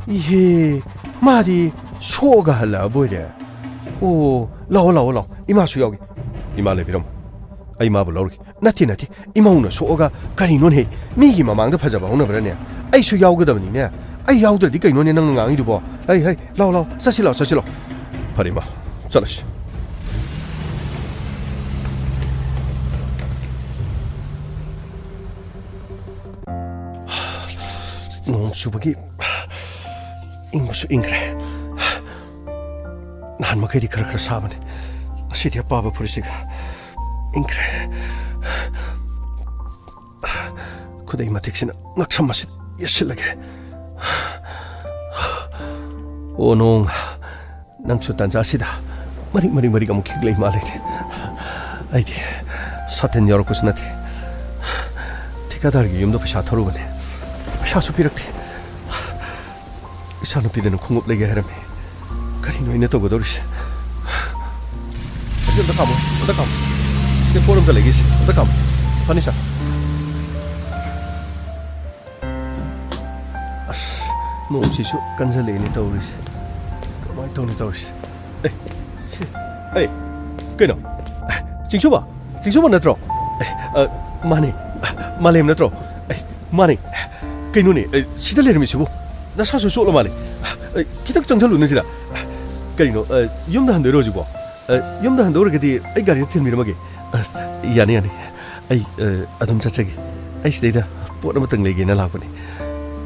ꯏꯍꯦ, ꯃꯥꯗꯤ ꯁꯣꯛꯑꯒ ꯍꯜꯂꯛꯑꯕ ꯑꯣꯏꯔꯦ꯫ ꯑꯣ, ꯂꯥꯛꯑꯣ, ꯂꯥꯛꯑꯣ, ꯂꯥꯛꯑꯣ꯫ ꯏꯃꯥꯁꯨ ꯌꯥꯎꯒꯦ꯫ ꯏꯃꯥ ꯂꯩꯕꯤꯔꯝꯃꯣ꯫ ꯑꯩ ꯃꯥꯕꯨ ꯂꯧꯔꯒꯦ꯫ ꯅꯠꯇꯦ, ꯅꯠꯇꯦ꯫ ꯏꯃꯧꯅ ꯁꯣꯛꯑꯒ ꯀꯔꯤꯅꯣꯅꯦꯍꯦ? ꯃꯤꯒꯤ ꯃꯃꯥꯡꯗ ꯐꯖꯕ ꯍꯧꯅꯕ꯭ꯔꯅꯦ? ꯑꯩꯁꯨ ꯌꯥꯎꯒꯗꯕꯅꯤꯅꯦ꯫ ꯑꯩ ꯌꯥꯎꯗ꯭ꯔꯗꯤ ꯀꯩꯅꯣꯅꯦ ꯅꯪꯅ ꯉꯥꯡꯉꯤꯗꯨꯕꯣ? ꯍꯩ, ꯍꯩ, ꯂꯥꯎ, ꯂꯥꯎ꯫ ꯆꯠꯁꯤ ꯂꯥꯎ, ꯆꯠꯁꯤ ꯂꯥꯎ꯫ ꯐꯔꯦ, ꯏꯃꯥ꯫ ꯆꯠꯂꯁꯤ꯫ ꯅꯣꯡ ꯆꯨꯕꯒꯤ ꯏꯪꯕꯁꯨ ꯏꯪꯈ꯭ꯔꯦ꯫ ꯅꯍꯥꯟ ꯃꯈꯩꯗꯤ ꯈꯔ ꯈꯔ ꯁꯥꯕꯅꯤ꯫ ꯉꯁꯤꯗꯤ ꯑꯄꯥꯕ ꯐꯨꯔꯤꯠꯁꯤꯒ ꯏꯪꯈ꯭ꯔꯦ꯫ ꯈꯨꯗꯩ ꯃꯇꯦꯛꯁꯤꯅ ꯉꯛꯁꯝ ꯑꯁꯤ ꯌꯦꯠꯁꯤꯜꯂꯒꯦ꯫ ꯑꯣ ꯅꯣꯡ, ꯅꯪꯁꯨ ꯇꯥꯟꯖꯥꯁꯤꯗ ꯃꯔꯤꯛ ꯃꯔꯤꯛ ꯃꯔꯤꯛ ꯑꯃꯨꯛ ꯈꯤꯛꯂꯛꯏ ꯃꯥꯜꯂꯦꯅꯦ꯫ ꯑꯩꯗꯤ ꯁꯥꯇꯤꯟ ꯌꯥꯎꯔꯛꯄꯁꯨ ꯅꯠꯇꯦ꯫ ꯊꯤꯀꯥꯗꯥꯔꯒꯤ ꯌꯨꯝꯗ ꯄꯩꯁꯥ ꯊꯧꯔꯨꯕꯅꯦ, ꯄꯩꯁꯥꯁꯨ ꯄꯤꯔꯛꯇꯦ꯫ ꯏꯆꯥꯅꯨꯄꯤꯗꯅ ꯈꯣꯡꯎꯞ ꯂꯩꯒꯦ ꯍꯥꯏꯔꯝꯃꯤ꯫ ꯀꯔꯤꯅꯣ ꯑꯩꯅ ꯇꯧꯒꯗꯧꯔꯤꯁꯦ? ꯑꯁꯤ ꯑꯝꯇ ꯈꯥꯝꯃꯣ, ꯑꯝꯇ ꯈꯥꯝꯃꯣ꯫ ꯁꯤꯗ ꯄꯣꯠ ꯑꯝꯇ ꯂꯩꯒꯦꯁꯦ, ꯑꯝꯇ ꯈꯥꯝꯃꯣ꯫ ꯐꯔꯅꯤꯆꯔ꯫ ꯑꯁ, ꯅꯣꯡꯁꯤꯁꯨ ꯀꯟꯁꯤꯜꯂꯛꯏꯅꯦ ꯇꯧꯔꯤꯁꯦ꯫ ꯀꯃꯥꯏꯅ ꯇꯧꯅꯤ ꯇꯧꯔꯤꯁꯦ? ꯑꯦ, ꯁꯤ, ꯑꯦ, ꯀꯩꯅꯣ? ꯑꯦ, ꯆꯤꯡꯁꯨꯕ? ꯆꯤꯡꯁꯨꯕ ꯅꯠꯇ꯭ꯔꯣ? ꯑꯦ, ꯑ, ꯃꯥꯅꯦ, ꯃꯥꯂꯦꯝ ꯅꯠꯇ꯭ꯔꯣ? ꯑꯦ, ꯃꯥꯅꯦ꯫ ꯀꯩꯅꯣꯅꯦ, ꯑꯦ, ꯁꯤꯗ ꯂꯩꯔꯝꯃꯤꯁꯤꯕꯨ? ꯅꯁꯥꯁꯨ ꯆꯣꯠꯂ ꯃꯥꯜꯂꯦ꯫ ꯑꯦ, ꯈꯤꯇꯪ ꯆꯪꯁꯜꯂꯨꯅꯦ ꯁꯤꯗ꯫ ꯀꯔꯤꯅꯣ, ꯑ, ꯌꯨꯝꯗ ꯍꯟꯗꯣꯏꯔꯣ ꯍꯧꯖꯤꯛꯄꯣ? ꯑ, ꯌꯨꯝꯗ ꯍꯟꯗꯣꯏꯔꯒꯗꯤ ꯑꯩ ꯒꯥꯔꯤꯗ ꯊꯤꯟꯕꯤꯔꯝꯃꯒꯦ꯫ ꯑ, ꯌꯥꯅꯤ, ꯌꯥꯅꯤ꯫ ꯑꯩ, ꯑ, ꯑꯗꯨꯝ ꯆꯠꯆꯒꯦ꯫ ꯑꯩ ꯁꯤꯗꯩꯗ ꯄꯣꯠ ꯑꯃꯇꯪ ꯂꯩꯒꯦꯅ ꯂꯥꯛꯄꯅꯤ꯫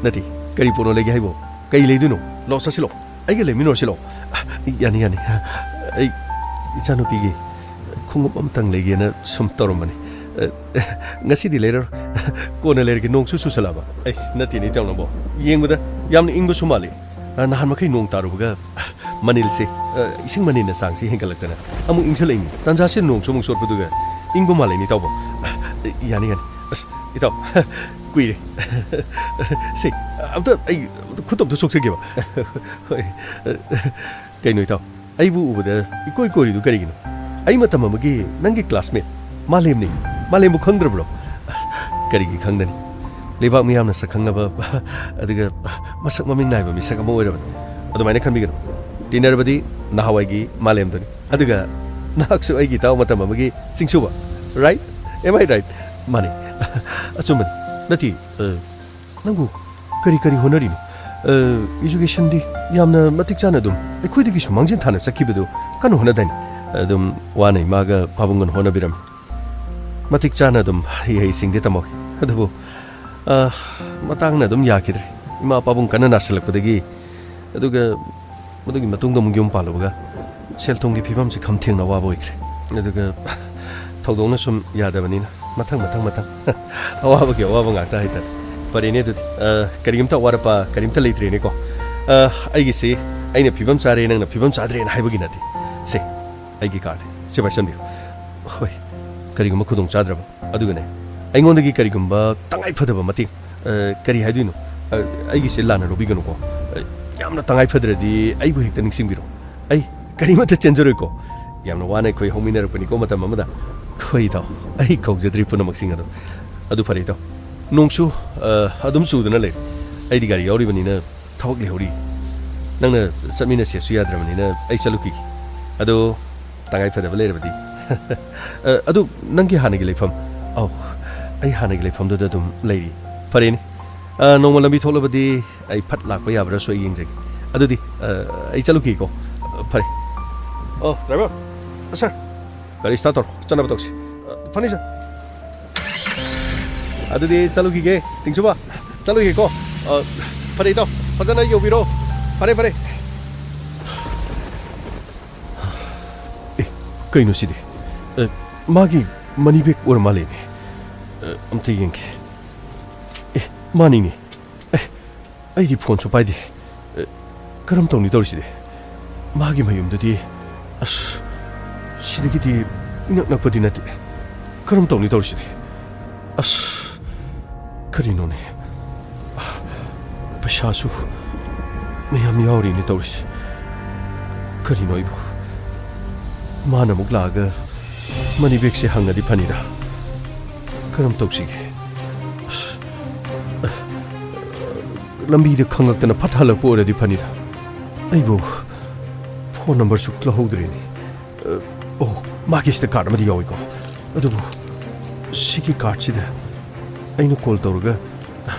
ꯅꯠꯇꯦ, ꯀꯔꯤ ꯄꯣꯠꯅꯣ ꯂꯩꯒꯦ ꯍꯥꯏꯕꯣ? ꯀꯩ ꯂꯩꯗꯣꯏꯅꯣ? ꯂꯥꯛꯑꯣ, ꯆꯠꯁꯤꯂꯣ꯫ ꯑꯩꯒ ꯂꯩꯃꯤꯟꯅꯔꯁꯤꯂꯣ꯫ ꯑ, ꯌꯥꯅꯤ, ꯌꯥꯅꯤ꯫ ꯑꯩ ꯏꯆꯥꯅꯨꯄꯤꯒꯤ ꯈꯣꯡꯎꯞ ꯑꯃꯇꯪ ꯂꯩꯒꯦꯅ ꯁꯨꯝ ꯇꯧꯔꯝꯕꯅꯤ꯫ ꯑ, ꯉꯁꯤꯗꯤ ꯂꯩꯔꯔꯣꯏ꯫ ꯀꯣꯟꯅ ꯂꯩꯔꯒꯦ, ꯅꯣꯡꯁꯨ ꯆꯨꯁꯜꯂꯛꯑꯕ꯫ ꯑꯩ, ꯅꯠꯇꯦꯅꯦ, ꯏꯇꯥꯎꯅꯕꯣ꯫ ꯌꯦꯡꯕꯗ ꯌꯥꯝꯅ ꯏꯪꯕꯁꯨ ꯃꯥꯜꯂꯤ꯫ ꯑ, ꯅꯍꯥꯟ ꯃꯈꯩ ꯅꯣꯡ ꯇꯥꯔꯨꯕꯒ ꯃꯅꯤꯜꯁꯦ, ꯑ, ꯏꯁꯤꯡ ꯃꯅꯤꯜꯅ ꯆꯥꯡꯁꯤ ꯍꯦꯟꯒꯠꯂꯛꯇꯅ ꯑꯃꯨꯛ ꯏꯪꯁꯜꯂꯛꯏꯅꯤ꯫ ꯇꯥꯟꯖꯥꯁꯤ ꯅꯣꯡꯁꯨ ꯑꯃꯨꯛ ꯆꯣꯠꯄꯗꯨꯒ ꯏꯪꯕ ꯃꯥꯜꯂꯤꯅꯤ, ꯏꯇꯥꯎꯕꯣ꯫ ꯑ, ꯌꯥꯅꯤ, ꯌꯥꯅꯤ꯫ ꯑꯁ, ꯏꯇꯥꯎ, ꯀꯨꯏꯔꯦ꯫ ꯁꯦ, ꯑꯝꯇ ꯑꯩ ꯈꯨꯠꯇꯣ ꯑꯝꯇ ꯁꯣꯛꯆꯒꯦꯕ꯫ ꯍꯣꯏ꯫ ꯀꯩꯅꯣ, ꯏꯇꯥꯎ? ꯑꯩꯕꯨ ꯎꯕꯗ ꯏꯀꯣꯏ ꯀꯣꯏꯔꯤꯗꯨ ꯀꯔꯤꯒꯤꯅꯣ? ꯑꯩ ꯃꯇꯝ ꯑꯃꯒꯤ ꯅꯪꯒꯤ classmate ꯃꯥꯂꯦꯝꯅꯤ꯫ ꯃꯥꯂꯦꯝꯕꯨ ꯈꯪꯗ꯭ꯔꯕ꯭ꯔꯣ? ꯀꯔꯤꯒꯤ ꯈꯪꯗꯅꯤ? ꯂꯩꯕꯥꯛ ꯃꯤꯌꯥꯝꯅ ꯁꯛ ꯈꯪꯅꯕ, ꯑꯗꯨꯒ ꯃꯁꯛ ꯃꯃꯤꯡ ꯅꯥꯏꯕ ꯃꯤꯁꯛ ꯑꯃ ꯑꯣꯏꯔꯕꯅꯤ꯫ ꯑꯗꯨꯃꯥꯏꯅ ꯈꯟꯕꯤꯒꯅꯨ꯫ ꯇꯤꯟꯅꯔꯕꯗꯤ ꯅꯍꯥꯟꯋꯥꯏꯒꯤ ꯃꯥꯂꯦꯝꯗꯨꯅꯤ꯫ ꯑꯗꯨꯒ ꯅꯍꯥꯛꯁꯨ ꯑꯩꯒꯤ ꯏꯇꯥꯎ ꯃꯇꯝ ꯑꯃꯒꯤ ꯆꯤꯡꯁꯨꯕ꯫ Right? Am I right? ꯃꯥꯅꯤ꯫ ꯑꯆꯨꯝꯕꯅꯤ꯫ ꯅꯠꯇꯦ, ꯑ, ꯅꯪꯕꯨ ꯀꯔꯤ ꯀꯔꯤ ꯍꯣꯠꯅꯔꯤꯅꯣ? ꯑ, educationꯗꯤ ꯌꯥꯝꯅ ꯃꯇꯤꯛ ꯆꯥꯅ ꯑꯗꯨꯝ ꯑꯩꯈꯣꯏꯗꯒꯤꯁꯨ ꯃꯥꯡꯖꯤꯟ ꯊꯥꯅ ꯆꯠꯈꯤꯕꯗꯨ ꯀꯟꯅ ꯍꯣꯠꯅꯗꯥꯏꯅꯦ? ꯑꯗꯨꯝ ꯋꯥꯅ ꯏꯃꯥꯒ ꯄꯥꯕꯨꯡꯒꯅ ꯍꯣꯠꯅꯕꯤꯔꯝꯃꯤ꯫ ꯃꯇꯤꯛ ꯆꯥꯅ ꯑꯗꯨꯝ ꯍꯩ ꯍꯩ ꯁꯤꯡꯗꯤ ꯇꯝꯍꯧꯏ꯫ ꯑꯗꯨꯕꯨ, ꯑ, ꯃꯇꯥꯡꯅ ꯑꯗꯨꯝ ꯌꯥꯈꯤꯗ꯭ꯔꯦ꯫ ꯏꯃꯥ ꯄꯥꯕꯨꯡ ꯀꯟꯅ ꯅꯥꯁꯤꯜꯂꯛꯄꯗꯒꯤ, ꯑꯗꯨꯒ ꯃꯗꯨꯒꯤ ꯃꯇꯨꯡꯗ ꯑꯃꯨꯛ ꯌꯨꯝ ꯄꯥꯜꯂꯨꯕꯒ ꯁꯦꯜ ꯊꯨꯝꯒꯤ ꯐꯤꯕꯝꯁꯦ ꯈꯝ ꯊꯦꯡꯅ ꯑꯋꯥꯕ ꯑꯣꯏꯈ꯭ꯔꯦ꯫ ꯑꯗꯨꯒ ꯊꯧꯗꯣꯛꯅ ꯁꯨꯝ ꯌꯥꯗꯕꯅꯤꯅ ꯃꯊꯪ, ꯃꯊꯪ, ꯃꯊꯪ ꯑꯋꯥꯕꯒꯤ ꯑꯋꯥꯕ ꯉꯥꯛꯇ ꯍꯥꯏꯇꯥꯔꯦ꯫ ꯐꯔꯦꯅꯦ ꯑꯗꯨꯗꯤ, ꯑ, ꯀꯔꯤꯝꯇ ꯑꯋꯥꯠ ꯑꯄꯥ ꯀꯔꯤꯝꯇ ꯂꯩꯇ꯭ꯔꯦꯅꯦꯀꯣ꯫ ꯑ, ꯑꯩꯒꯤꯁꯤ ꯑꯩꯅ ꯐꯤꯕꯝ ꯆꯥꯔꯦ, ꯅꯪꯅ ꯐꯤꯕꯝ ꯆꯥꯗ꯭ꯔꯦꯅ ꯍꯥꯏꯕꯒꯤ ꯅꯠꯇꯦ꯫ ꯁꯦ, ꯑꯩꯒꯤ cardꯅꯦ꯫ ꯁꯦ ꯄꯥꯏꯁꯟꯕꯤꯌꯨ꯫ ꯍꯣꯏ, ꯀꯔꯤꯒꯨꯝꯕ ꯈꯨꯗꯣꯡ ꯆꯥꯗ꯭ꯔꯕ ꯑꯗꯨꯒꯅꯦ, ꯑꯩꯉꯣꯟꯗꯒꯤ ꯀꯔꯤꯒꯨꯝꯕ ꯇꯉꯥꯏ ꯐꯗꯕ ꯃꯇꯦꯡ, ꯑ, ꯀꯔꯤ ꯍꯥꯏꯗꯣꯏꯅꯣ? ꯑ, ꯑꯩꯒꯤꯁꯦ ꯂꯥꯟꯅ ꯂꯧꯕꯤꯒꯅꯨꯀꯣ꯫ ꯑ, ꯌꯥꯝꯅ ꯇꯉꯥꯏ ꯐꯗ꯭ꯔꯗꯤ ꯑꯩꯕꯨ ꯍꯦꯛꯇ ꯅꯤꯡꯁꯤꯡꯕꯤꯔꯣ꯫ ꯑꯩ ꯀꯔꯤꯃꯠꯇ ꯆꯦꯟꯖꯔꯣꯏꯀꯣ꯫ ꯌꯥꯝꯅ ꯋꯥꯅ ꯑꯩꯈꯣꯏ ꯍꯧꯃꯤꯟꯅꯔꯛꯄꯅꯤꯀꯣ ꯃꯇꯝ ꯑꯃꯗ꯫ ꯍꯣꯏ ꯏꯇꯥꯎ, ꯑꯩ ꯀꯧꯖꯗ꯭ꯔꯤ ꯄꯨꯝꯅꯃꯛꯁꯤꯡ ꯑꯗꯣ꯫ ꯑꯗꯨ ꯐꯔꯦ ꯏꯇꯥꯎ, ꯅꯣꯡꯁꯨ, ꯑ, ꯑꯗꯨꯝ ꯆꯨꯗꯨꯅ ꯂꯩꯔꯦ꯫ ꯑꯩꯗꯤ ꯒꯥꯔꯤ ꯌꯥꯎꯔꯤꯕꯅꯤꯅ ꯊꯕꯛ ꯂꯩꯍꯧꯔꯤ꯫ ꯅꯪꯅ ꯆꯠꯃꯤꯟꯅꯁꯦꯁꯨ ꯌꯥꯗ꯭ꯔꯕꯅꯤꯅ ꯑꯩ ꯆꯠꯂꯨꯈꯤꯒꯦ꯫ ꯑꯗꯣ ꯇꯉꯥꯏ ꯐꯗꯕ ꯂꯩꯔꯕꯗꯤ꯫ ꯑ, ꯑꯗꯨ ꯅꯪꯒꯤ ꯍꯥꯟꯅꯒꯤ ꯂꯩꯐꯝ? ꯑꯧ, ꯑꯩ ꯍꯥꯟꯅꯒꯤ ꯂꯩꯐꯝꯗꯨꯗ ꯑꯗꯨꯝ ꯂꯩꯔꯤ꯫ ꯐꯔꯦꯅꯦ꯫ ꯑ, ꯅꯣꯡꯃ ꯂꯝꯕꯤ ꯊꯣꯛꯂꯕꯗꯤ ꯑꯩ ꯐꯠ ꯂꯥꯛꯄ ꯌꯥꯕ꯭ꯔꯥꯁꯨ ꯑꯩ ꯌꯦꯡꯖꯒꯦ꯫ ꯑꯗꯨꯗꯤ, ꯑ, ꯑꯩ ꯆꯠꯂꯨꯈꯤꯒꯦꯀꯣ꯫ ꯑ, ꯐꯔꯦ꯫ ꯑꯣ, driver꯫ ꯑ, sir꯫ ꯒꯥꯔꯤ start ꯇꯧꯔꯣ꯫ ꯆꯠꯅꯕ ꯇꯧꯁꯤ꯫ ꯑ, ꯐꯅꯤ, sir꯫ ꯑꯗꯨꯗꯤ ꯆꯠꯂꯨꯈꯤꯒꯦ, ꯆꯤꯡꯁꯨꯕ꯫ ꯆꯠꯂꯨꯈꯤꯒꯦꯀꯣ꯫ ꯑ, ꯐꯔꯦ, ꯏꯇꯥꯎ꯫ ꯐꯖꯅ ꯌꯧꯕꯤꯔꯣ꯫ ꯐꯔꯦ, ꯐꯔꯦ꯫ ꯑꯦ, ꯀꯩꯅꯣ ꯁꯤꯗꯤ? ꯑ, ꯃꯥꯒꯤ money bag ꯑꯣꯏꯔ ꯃꯥꯜꯂꯦꯅꯦ꯫ ꯑ, ꯑꯝꯇ ꯌꯦꯡꯒꯦ꯫ ꯑꯦ, ꯃꯥꯅꯤꯅꯦ꯫ ꯑꯦ, ꯑꯩꯗꯤ phoneꯁꯨ ꯄꯥꯏꯗꯦ꯫ ꯑꯦ, ꯀꯔꯝ ꯇꯧꯅꯤ ꯇꯧꯔꯤꯁꯤꯗꯤ? ꯃꯥꯒꯤ ꯃꯌꯨꯝꯗꯨꯗꯤ, ꯑꯁ, ꯁꯤꯗꯒꯤꯗꯤ ꯏꯅꯛ ꯅꯛꯄꯗꯤ ꯅꯠꯇꯦ꯫ ꯀꯔꯝ ꯇꯧꯅꯤ ꯇꯧꯔꯤꯁꯤꯗꯤ? ꯑꯁ, ꯀꯔꯤꯅꯣꯅꯦ? ꯄꯩꯁꯥꯁꯨ ꯃꯌꯥꯝ ꯌꯥꯎꯔꯤꯅꯦ ꯇꯧꯔꯤꯁꯦ꯫ ꯀꯔꯤꯅꯣ ꯑꯩꯕꯨ? ꯃꯥꯅ ꯑꯃꯨꯛ ꯂꯥꯛꯑꯒ ꯃꯅꯤ ꯕꯦꯒꯁꯦ ꯍꯪꯉꯗꯤ ꯐꯅꯤꯗ꯫ ꯀꯔꯝ ꯇꯧꯁꯤꯒꯦ? ꯑꯁ, ꯂꯝꯕꯤꯗ ꯈꯪꯉꯛꯇꯅ ꯐꯠ ꯍꯜꯂꯛꯄ ꯑꯣꯏꯔꯗꯤ ꯐꯅꯤꯗ꯫ ꯑꯩꯕꯨ ꯐꯣꯟ ꯅꯝꯕꯔꯁꯨ ꯂꯧꯍꯧꯗ꯭ꯔꯦꯅꯦ꯫ ꯑ, ꯑꯣ, ꯃꯥꯒꯤ ꯁꯤꯗ ꯀꯥꯔꯗ ꯑꯃꯗꯤ ꯌꯥꯎꯏꯀꯣ꯫ ꯑꯗꯨꯕꯨ ꯁꯤꯒꯤ ꯀꯥꯔꯗꯁꯤꯗ ꯑꯩꯅ ꯀꯣꯜ ꯇꯧꯔꯒ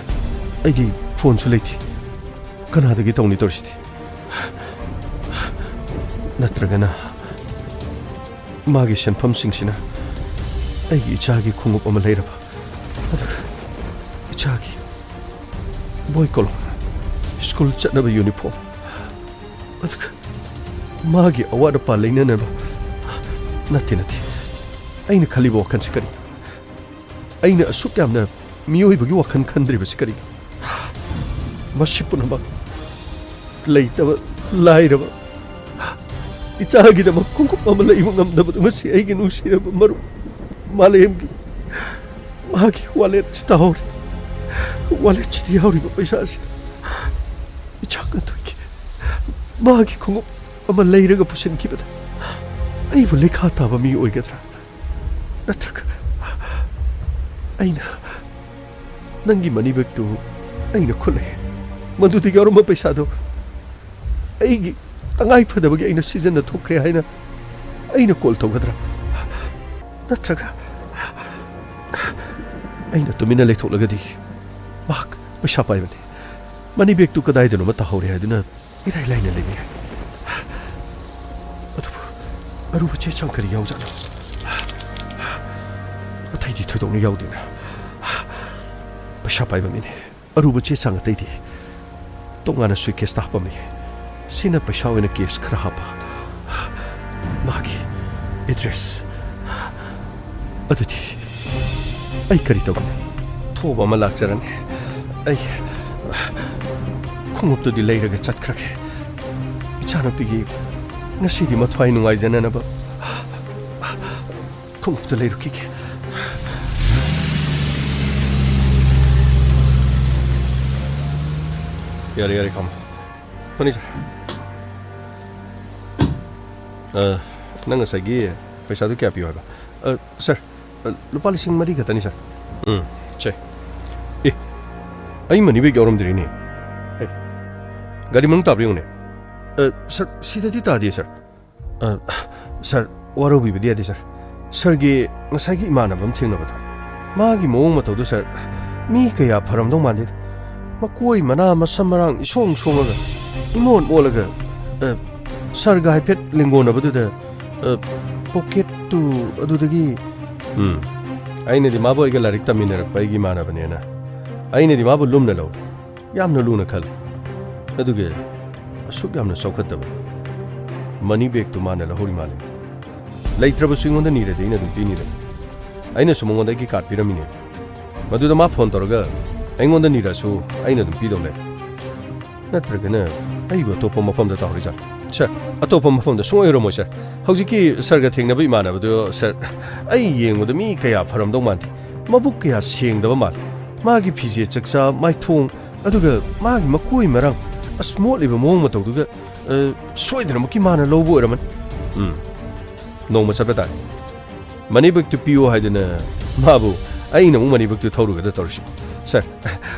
ꯑꯩꯗꯤ ꯐꯣꯟꯁꯨ ꯂꯩꯇꯦ꯫ ꯀꯅꯥꯗꯒꯤ ꯇꯧꯅꯤ ꯇꯧꯔꯤꯁꯤꯗꯤ? ꯅꯠꯇ꯭ꯔꯒꯅ ꯃꯥꯒꯤ ꯁꯦꯟꯐꯝꯁꯤꯡꯁꯤꯅ ꯑꯩꯒꯤ ꯏꯆꯥꯒꯤ ꯈꯣꯡꯎꯞ ꯑꯃ ꯂꯩꯔꯕ, ꯑꯗꯨꯒ ꯏꯆꯥꯒꯤ ꯕꯣꯏ ꯀꯣꯂꯣꯝ, ꯁ꯭ꯀꯨꯜ ꯆꯠꯅꯕ ꯌꯨꯅꯤꯐꯣꯔꯝ, ꯑꯗꯨꯒ ꯃꯥꯒꯤ ꯑꯋꯥꯠ ꯑꯄꯥ ꯂꯩꯅꯅꯕ꯫ ꯅꯠꯇꯦ, ꯅꯠꯇꯦ꯫ ꯑꯩꯅ ꯈꯜꯂꯤꯕ ꯋꯥꯈꯜꯁꯤ ꯀꯔꯤꯅꯣ? ꯑꯩꯅ ꯑꯁꯨꯛ ꯌꯥꯝꯅ ꯃꯤꯑꯣꯏꯕꯒꯤ ꯋꯥꯈꯜ ꯈꯟꯗ꯭ꯔꯤꯕꯁꯤ ꯀꯔꯤꯒꯤꯅꯣ? ꯃꯁꯤ ꯄꯨꯝꯅꯃꯛ ꯂꯩꯇꯕ, ꯂꯥꯏꯔꯕ ꯏꯆꯥꯒꯤꯗꯃꯛ ꯈꯣꯡꯎꯞ ꯑꯃ ꯂꯩꯕ ꯉꯝꯗꯕꯗꯨ ꯉꯁꯤ ꯑꯩꯒꯤ ꯅꯨꯡꯁꯤꯔꯕ ꯃꯔꯨꯞ ꯃꯥꯂꯦꯝꯒꯤ ꯃꯥꯒꯤ ꯋꯥꯂꯦꯠꯁꯤ ꯇꯥꯍꯧꯔꯦ꯫ ꯋꯥꯂꯦꯠꯁꯤꯗ ꯌꯥꯎꯔꯤꯕ ꯄꯩꯁꯥꯁꯤ ꯏꯆꯥ ꯀꯟꯊꯣꯛꯀꯦ꯫ ꯃꯥꯒꯤ ꯈꯣꯡꯎꯞ ꯑꯃ ꯂꯩꯔꯒ ꯄꯨꯁꯤꯟꯈꯤꯕꯗ ꯑꯩꯕꯨ ꯂꯩꯈꯥ ꯇꯥꯕ ꯃꯤ ꯑꯣꯏꯒꯗ꯭ꯔꯥ? ꯅꯠꯇ꯭ꯔꯒ ꯑꯩꯅ ꯅꯪꯒꯤ ꯃꯅꯤ ꯕꯦꯒꯇꯨ ꯑꯩꯅ ꯈꯨꯠꯂꯦ, ꯃꯗꯨꯗ ꯌꯥꯎꯔꯝꯕ ꯄꯩꯁꯥꯗꯨ ꯑꯩꯒꯤ ꯇꯉꯥꯏ ꯐꯗꯕꯒꯤ ꯑꯩꯅ ꯁꯤꯖꯤꯟꯅ ꯊꯣꯛꯈ꯭ꯔꯦ ꯍꯥꯏꯅ ꯑꯩꯅ ꯀꯣꯜ ꯇꯧꯒꯗ꯭ꯔꯥ? ꯅꯠꯇ꯭ꯔꯒ ꯑꯩꯅ ꯇꯨꯃꯤꯟꯅ ꯂꯩꯊꯣꯛꯂꯒꯗꯤ ꯃꯍꯥꯛ ꯄꯩꯁꯥ ꯄꯥꯏꯕꯅꯤ, ꯃꯅꯤ ꯕꯦꯒꯇꯨ ꯀꯗꯥꯏꯗꯅꯣꯃ ꯇꯥꯍꯧꯔꯦ ꯍꯥꯏꯗꯨꯅ ꯏꯔꯥꯏ ꯂꯥꯏꯅ ꯂꯩꯕ ꯌꯥꯏ꯫ ꯑꯗꯨꯕꯨ ꯑꯔꯨꯕ ꯆꯦ ꯆꯥꯡ ꯀꯔꯤ ꯌꯥꯎꯖꯥꯠꯅꯣ? ꯑꯇꯩꯗꯤ ꯊꯣꯏꯗꯣꯛꯅ ꯌꯥꯎꯗꯦꯅ꯫ ꯄꯩꯁꯥ ꯄꯥꯏꯕ ꯃꯤꯅꯤ꯫ ꯑꯔꯨꯕ ꯆꯦ ꯆꯥꯡ ꯑꯇꯩꯗꯤ ꯇꯣꯉꯥꯟꯅ ꯁꯨꯏꯠꯀꯦꯁꯇ ꯍꯥꯞꯄꯝꯃꯤ꯫ ꯁꯤꯅ ꯄꯩꯁꯥ ꯑꯣꯏꯅ ꯀꯦꯁ ꯈꯔ ꯍꯥꯞꯄ꯫ ꯃꯥꯒꯤ ꯑꯦꯗ꯭ꯔꯦꯁ ꯑꯗꯨꯗꯤ ꯑꯩ ꯀꯔꯤ ꯇꯧꯒꯅꯤ? ꯊꯣꯕ ꯑꯃ ꯂꯥꯛꯆꯔꯅꯤ꯫ ꯑꯩ ꯈꯣꯡꯎꯞꯇꯨꯗꯤ ꯂꯩꯔꯒ ꯆꯠꯈ꯭ꯔꯒꯦ꯫ ꯏꯆꯥꯅꯨꯄꯤꯒꯤ ꯉꯁꯤꯗꯤ ꯃꯊ꯭ꯋꯥꯏ ꯅꯨꯡꯉꯥꯏꯖꯅꯅꯕ ꯈꯣꯡꯎꯞꯇ ꯂꯩꯔꯨꯈꯤꯒꯦ꯫ ꯌꯥꯔꯦ, ꯌꯥꯔꯦ, ꯈꯥꯝꯃꯣ꯫ ꯐꯅꯤ, ꯁꯥꯔ꯫ ꯑ, ꯅꯪ ꯉꯁꯥꯏꯒꯤ ꯄꯩꯁꯥꯗꯨ ꯀꯌꯥ ꯄꯤꯌꯣ ꯍꯥꯏꯕ? ꯑ, ꯁꯥꯔ, ꯑ, ꯂꯨꯄꯥ ꯂꯤꯁꯤꯡ ꯃꯔꯤ ꯈꯛꯇꯅꯤ, ꯁꯥꯔ꯫ ꯎꯝ, ꯁꯦ꯫ ꯑꯦ, ꯑꯩ ꯃꯅꯤ ꯕꯦꯒ ꯌꯥꯎꯔꯝꯗ꯭ꯔꯤꯅꯦ꯫ ꯑꯦ, ꯒꯥꯔꯤ ꯃꯅꯨꯡ ꯇꯥꯕ꯭ꯔꯥ ꯌꯦꯡꯉꯨꯅꯦ꯫ ꯑ, ꯁꯥꯔ, ꯁꯤꯗꯗꯤ ꯇꯥꯗꯦ, ꯁꯥꯔ꯫ ꯑ, ꯁꯥꯔ, ꯋꯥꯔꯧꯕꯤꯕꯗꯤ ꯌꯥꯗꯦ, ꯁꯥꯔ꯫ ꯁꯥꯔꯒꯤ ꯉꯁꯥꯏꯒꯤ ꯏꯃꯥꯟꯅꯕ ꯑꯃ ꯊꯦꯡꯅꯕꯗꯣ, ꯃꯥꯒꯤ ꯃꯑꯣꯡ ꯃꯇꯧꯗꯣ, ꯁꯥꯔ, ꯃꯤ ꯀꯌꯥ ꯐꯔꯝꯗꯧ ꯃꯥꯟꯗꯦꯗ꯫ ꯃꯀꯣꯏ ꯃꯅꯥ ꯃꯁꯝ ꯃꯔꯥꯡ ꯏꯁꯣꯡ ꯁꯣꯡꯉꯒ, ꯏꯃꯣꯠ ꯃꯣꯠꯂꯒ, ꯑ, ꯁꯥꯔꯒ ꯍꯥꯏꯐꯦꯠ ꯂꯦꯡꯒꯣꯟꯅꯕꯗꯨꯗ, ꯑ, ꯄꯣꯀꯦꯠꯇꯨ ꯑꯗꯨꯗꯒꯤ, ꯎꯝ, ꯑꯩꯅꯗꯤ ꯃꯥꯕꯨ ꯑꯩꯒ ꯂꯥꯏꯔꯤꯛ ꯇꯝꯃꯤꯟꯅꯔꯛꯄ ꯑꯩꯒꯤ ꯏꯃꯥꯟꯅꯕꯅꯦꯅ, ꯑꯩꯅꯗꯤ ꯃꯥꯕꯨ ꯂꯨꯝꯅ ꯂꯧꯔꯦ꯫ ꯌꯥꯝꯅ ꯂꯨꯅ ꯈꯜꯂꯤ꯫ ꯑꯗꯨꯒ ꯑꯁꯨꯛ ꯌꯥꯝꯅ ꯆꯥꯎꯈꯠꯇꯕ ꯃꯅꯤ ꯕꯦꯒꯇꯨ ꯃꯥꯅ ꯂꯧꯍꯧꯔꯤ ꯃꯥꯜꯂꯦ꯫ ꯂꯩꯇ꯭ꯔꯕꯁꯨ ꯑꯩꯉꯣꯟꯗ ꯅꯤꯔꯗꯤ ꯑꯩꯅ ꯑꯗꯨꯝ ꯄꯤꯅꯤꯗꯅ꯫ ꯑꯩꯅꯁꯨ ꯃꯉꯣꯟꯗ ꯑꯩꯒꯤ ꯀꯥꯔꯗ ꯄꯤꯔꯝꯃꯤꯅꯦ꯫ ꯃꯗꯨꯗ ꯃꯥ ꯐꯣꯟ ꯇꯧꯔꯒ ꯑꯩꯉꯣꯟꯗ ꯅꯤꯔꯁꯨ ꯑꯩꯅ ꯑꯗꯨꯝ ꯄꯤꯗꯧ ꯂꯩ꯫ ꯅꯠꯇ꯭ꯔꯒꯅ ꯑꯩꯕꯨ ꯑꯇꯣꯞꯄ ꯃꯐꯝꯗ ꯇꯧꯍꯧꯔꯤꯖꯥꯠꯂꯣ? ꯁꯥꯔ, ꯑꯇꯣꯞꯄ ꯃꯐꯝꯗ ꯁꯨꯡꯑꯣꯏ ꯑꯣꯏꯔꯝꯃꯣꯏ, ꯁꯥꯔ꯫ ꯍꯧꯖꯤꯛꯀꯤ ꯁꯥꯔꯒ ꯊꯦꯡꯅꯕ ꯏꯃꯥꯟꯅꯕꯗꯨ, ꯁꯥꯔ, ꯑꯩ ꯌꯦꯡꯕꯗ ꯃꯤ ꯀꯌꯥ ꯐꯔꯝꯗꯧ ꯃꯥꯟꯗꯦ꯫ ꯃꯕꯨꯛ ꯀꯌꯥ ꯁꯦꯡꯗꯕ ꯃꯥꯜꯂꯤ꯫ ꯃꯥꯒꯤ ꯐꯤꯖꯦꯠ ꯆꯛꯆꯥ, ꯃꯥꯏꯊꯣꯡ, ꯑꯗꯨꯒ ꯃꯥꯒꯤ ꯃꯀꯣꯏ ꯃꯔꯥꯡ, ꯑꯁ, ꯃꯣꯠꯂꯤꯕ ꯃꯑꯣꯡ ꯃꯇꯧꯗꯨꯒ, ꯑ, ꯁꯣꯏꯗꯅꯃꯛꯀꯤ ꯃꯥꯅ ꯂꯧꯕ ꯑꯣꯏꯔꯝꯃꯅꯤ꯫ ꯎꯝ, ꯅꯣꯡꯃ ꯆꯠꯄ ꯇꯥꯔꯦ꯫ ꯃꯅꯤ ꯕꯦꯒꯇꯨ ꯄꯤꯌꯨ ꯍꯥꯏꯗꯅ ꯃꯥꯕꯨ ꯑꯩꯅ ꯑꯃꯨꯛ ꯃꯅꯤ ꯕꯦꯒꯇꯨ ꯊꯧꯔꯨꯒꯗ ꯇꯧꯔꯤꯁꯤ꯫ ꯁꯥꯔ,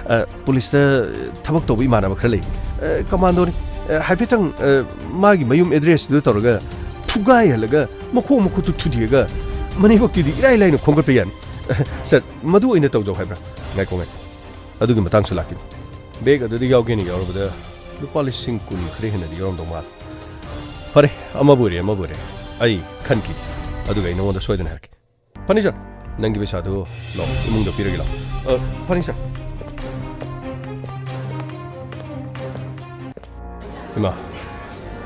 ꯑ, ꯄꯨꯂꯤꯁꯇ ꯊꯕꯛ ꯇꯧꯕ ꯏꯃꯥꯟꯅꯕ ꯈꯔ ꯂꯩ꯫ ꯑ, ꯀꯃꯥꯟꯗꯣꯅꯤ꯫ ꯑ, ꯍꯥꯏꯐꯦꯠꯇꯪ, ꯑ, ꯃꯥꯒꯤ ꯃꯌꯨꯝ ꯑꯦꯗ꯭ꯔꯦꯁꯇꯨꯗ ꯇꯧꯔꯒ ꯐꯨꯒꯥꯏꯍꯜꯂꯒ ꯃꯈꯣꯡ ꯃꯈꯨꯠꯇꯨ ꯊꯨꯗꯦꯛꯑꯒ ꯃꯅꯤ ꯕꯦꯒꯇꯨꯗꯤ ꯏꯔꯥꯏ ꯂꯥꯏꯅ ꯈꯣꯝꯒꯠꯄ ꯌꯥꯅꯤ꯫ ꯁꯥꯔ, ꯃꯗꯨ ꯑꯣꯏꯅ ꯇꯧꯖꯧ ꯍꯥꯏꯕ꯭ꯔꯥ? ꯉꯥꯏꯈꯣ, ꯉꯥꯏꯈꯣ꯫ ꯑꯗꯨꯒꯤ ꯃꯇꯥꯡꯁꯨ ꯂꯥꯛꯈꯤꯅꯤ꯫ ꯕꯦꯒ ꯑꯗꯨꯗ ꯌꯥꯎꯒꯦꯅ ꯌꯥꯎꯔꯕꯗ ꯂꯨꯄꯥ ꯂꯤꯁꯤꯡ ꯀꯨꯟ ꯈꯔ ꯍꯦꯟꯅꯗꯤ ꯌꯥꯎꯔꯝꯗꯧ ꯃꯥꯜꯂꯦ꯫ ꯐꯔꯦ, ꯑꯃꯕꯨ ꯑꯣꯏꯔꯦ, ꯑꯃꯕꯨ ꯑꯣꯏꯔꯦ꯫ ꯑꯩ ꯈꯟꯈꯤꯒꯦ꯫ ꯑꯗꯨꯒ ꯑꯩ ꯅꯉꯣꯟꯗ ꯁꯣꯏꯗꯅ ꯍꯥꯏꯔꯛꯀꯦ꯫ ꯐꯅꯤ, ꯁꯥꯔ꯫ ꯅꯪꯒꯤ ꯄꯩꯁꯥꯗꯨ ꯂꯥꯛꯑꯣ, ꯏꯃꯨꯡꯗ ꯄꯤꯔꯒꯦ ꯂꯥꯛꯑꯣ꯫ ꯑ, ꯐꯅꯤ, ꯁꯥꯔ꯫ ꯏꯃꯥ,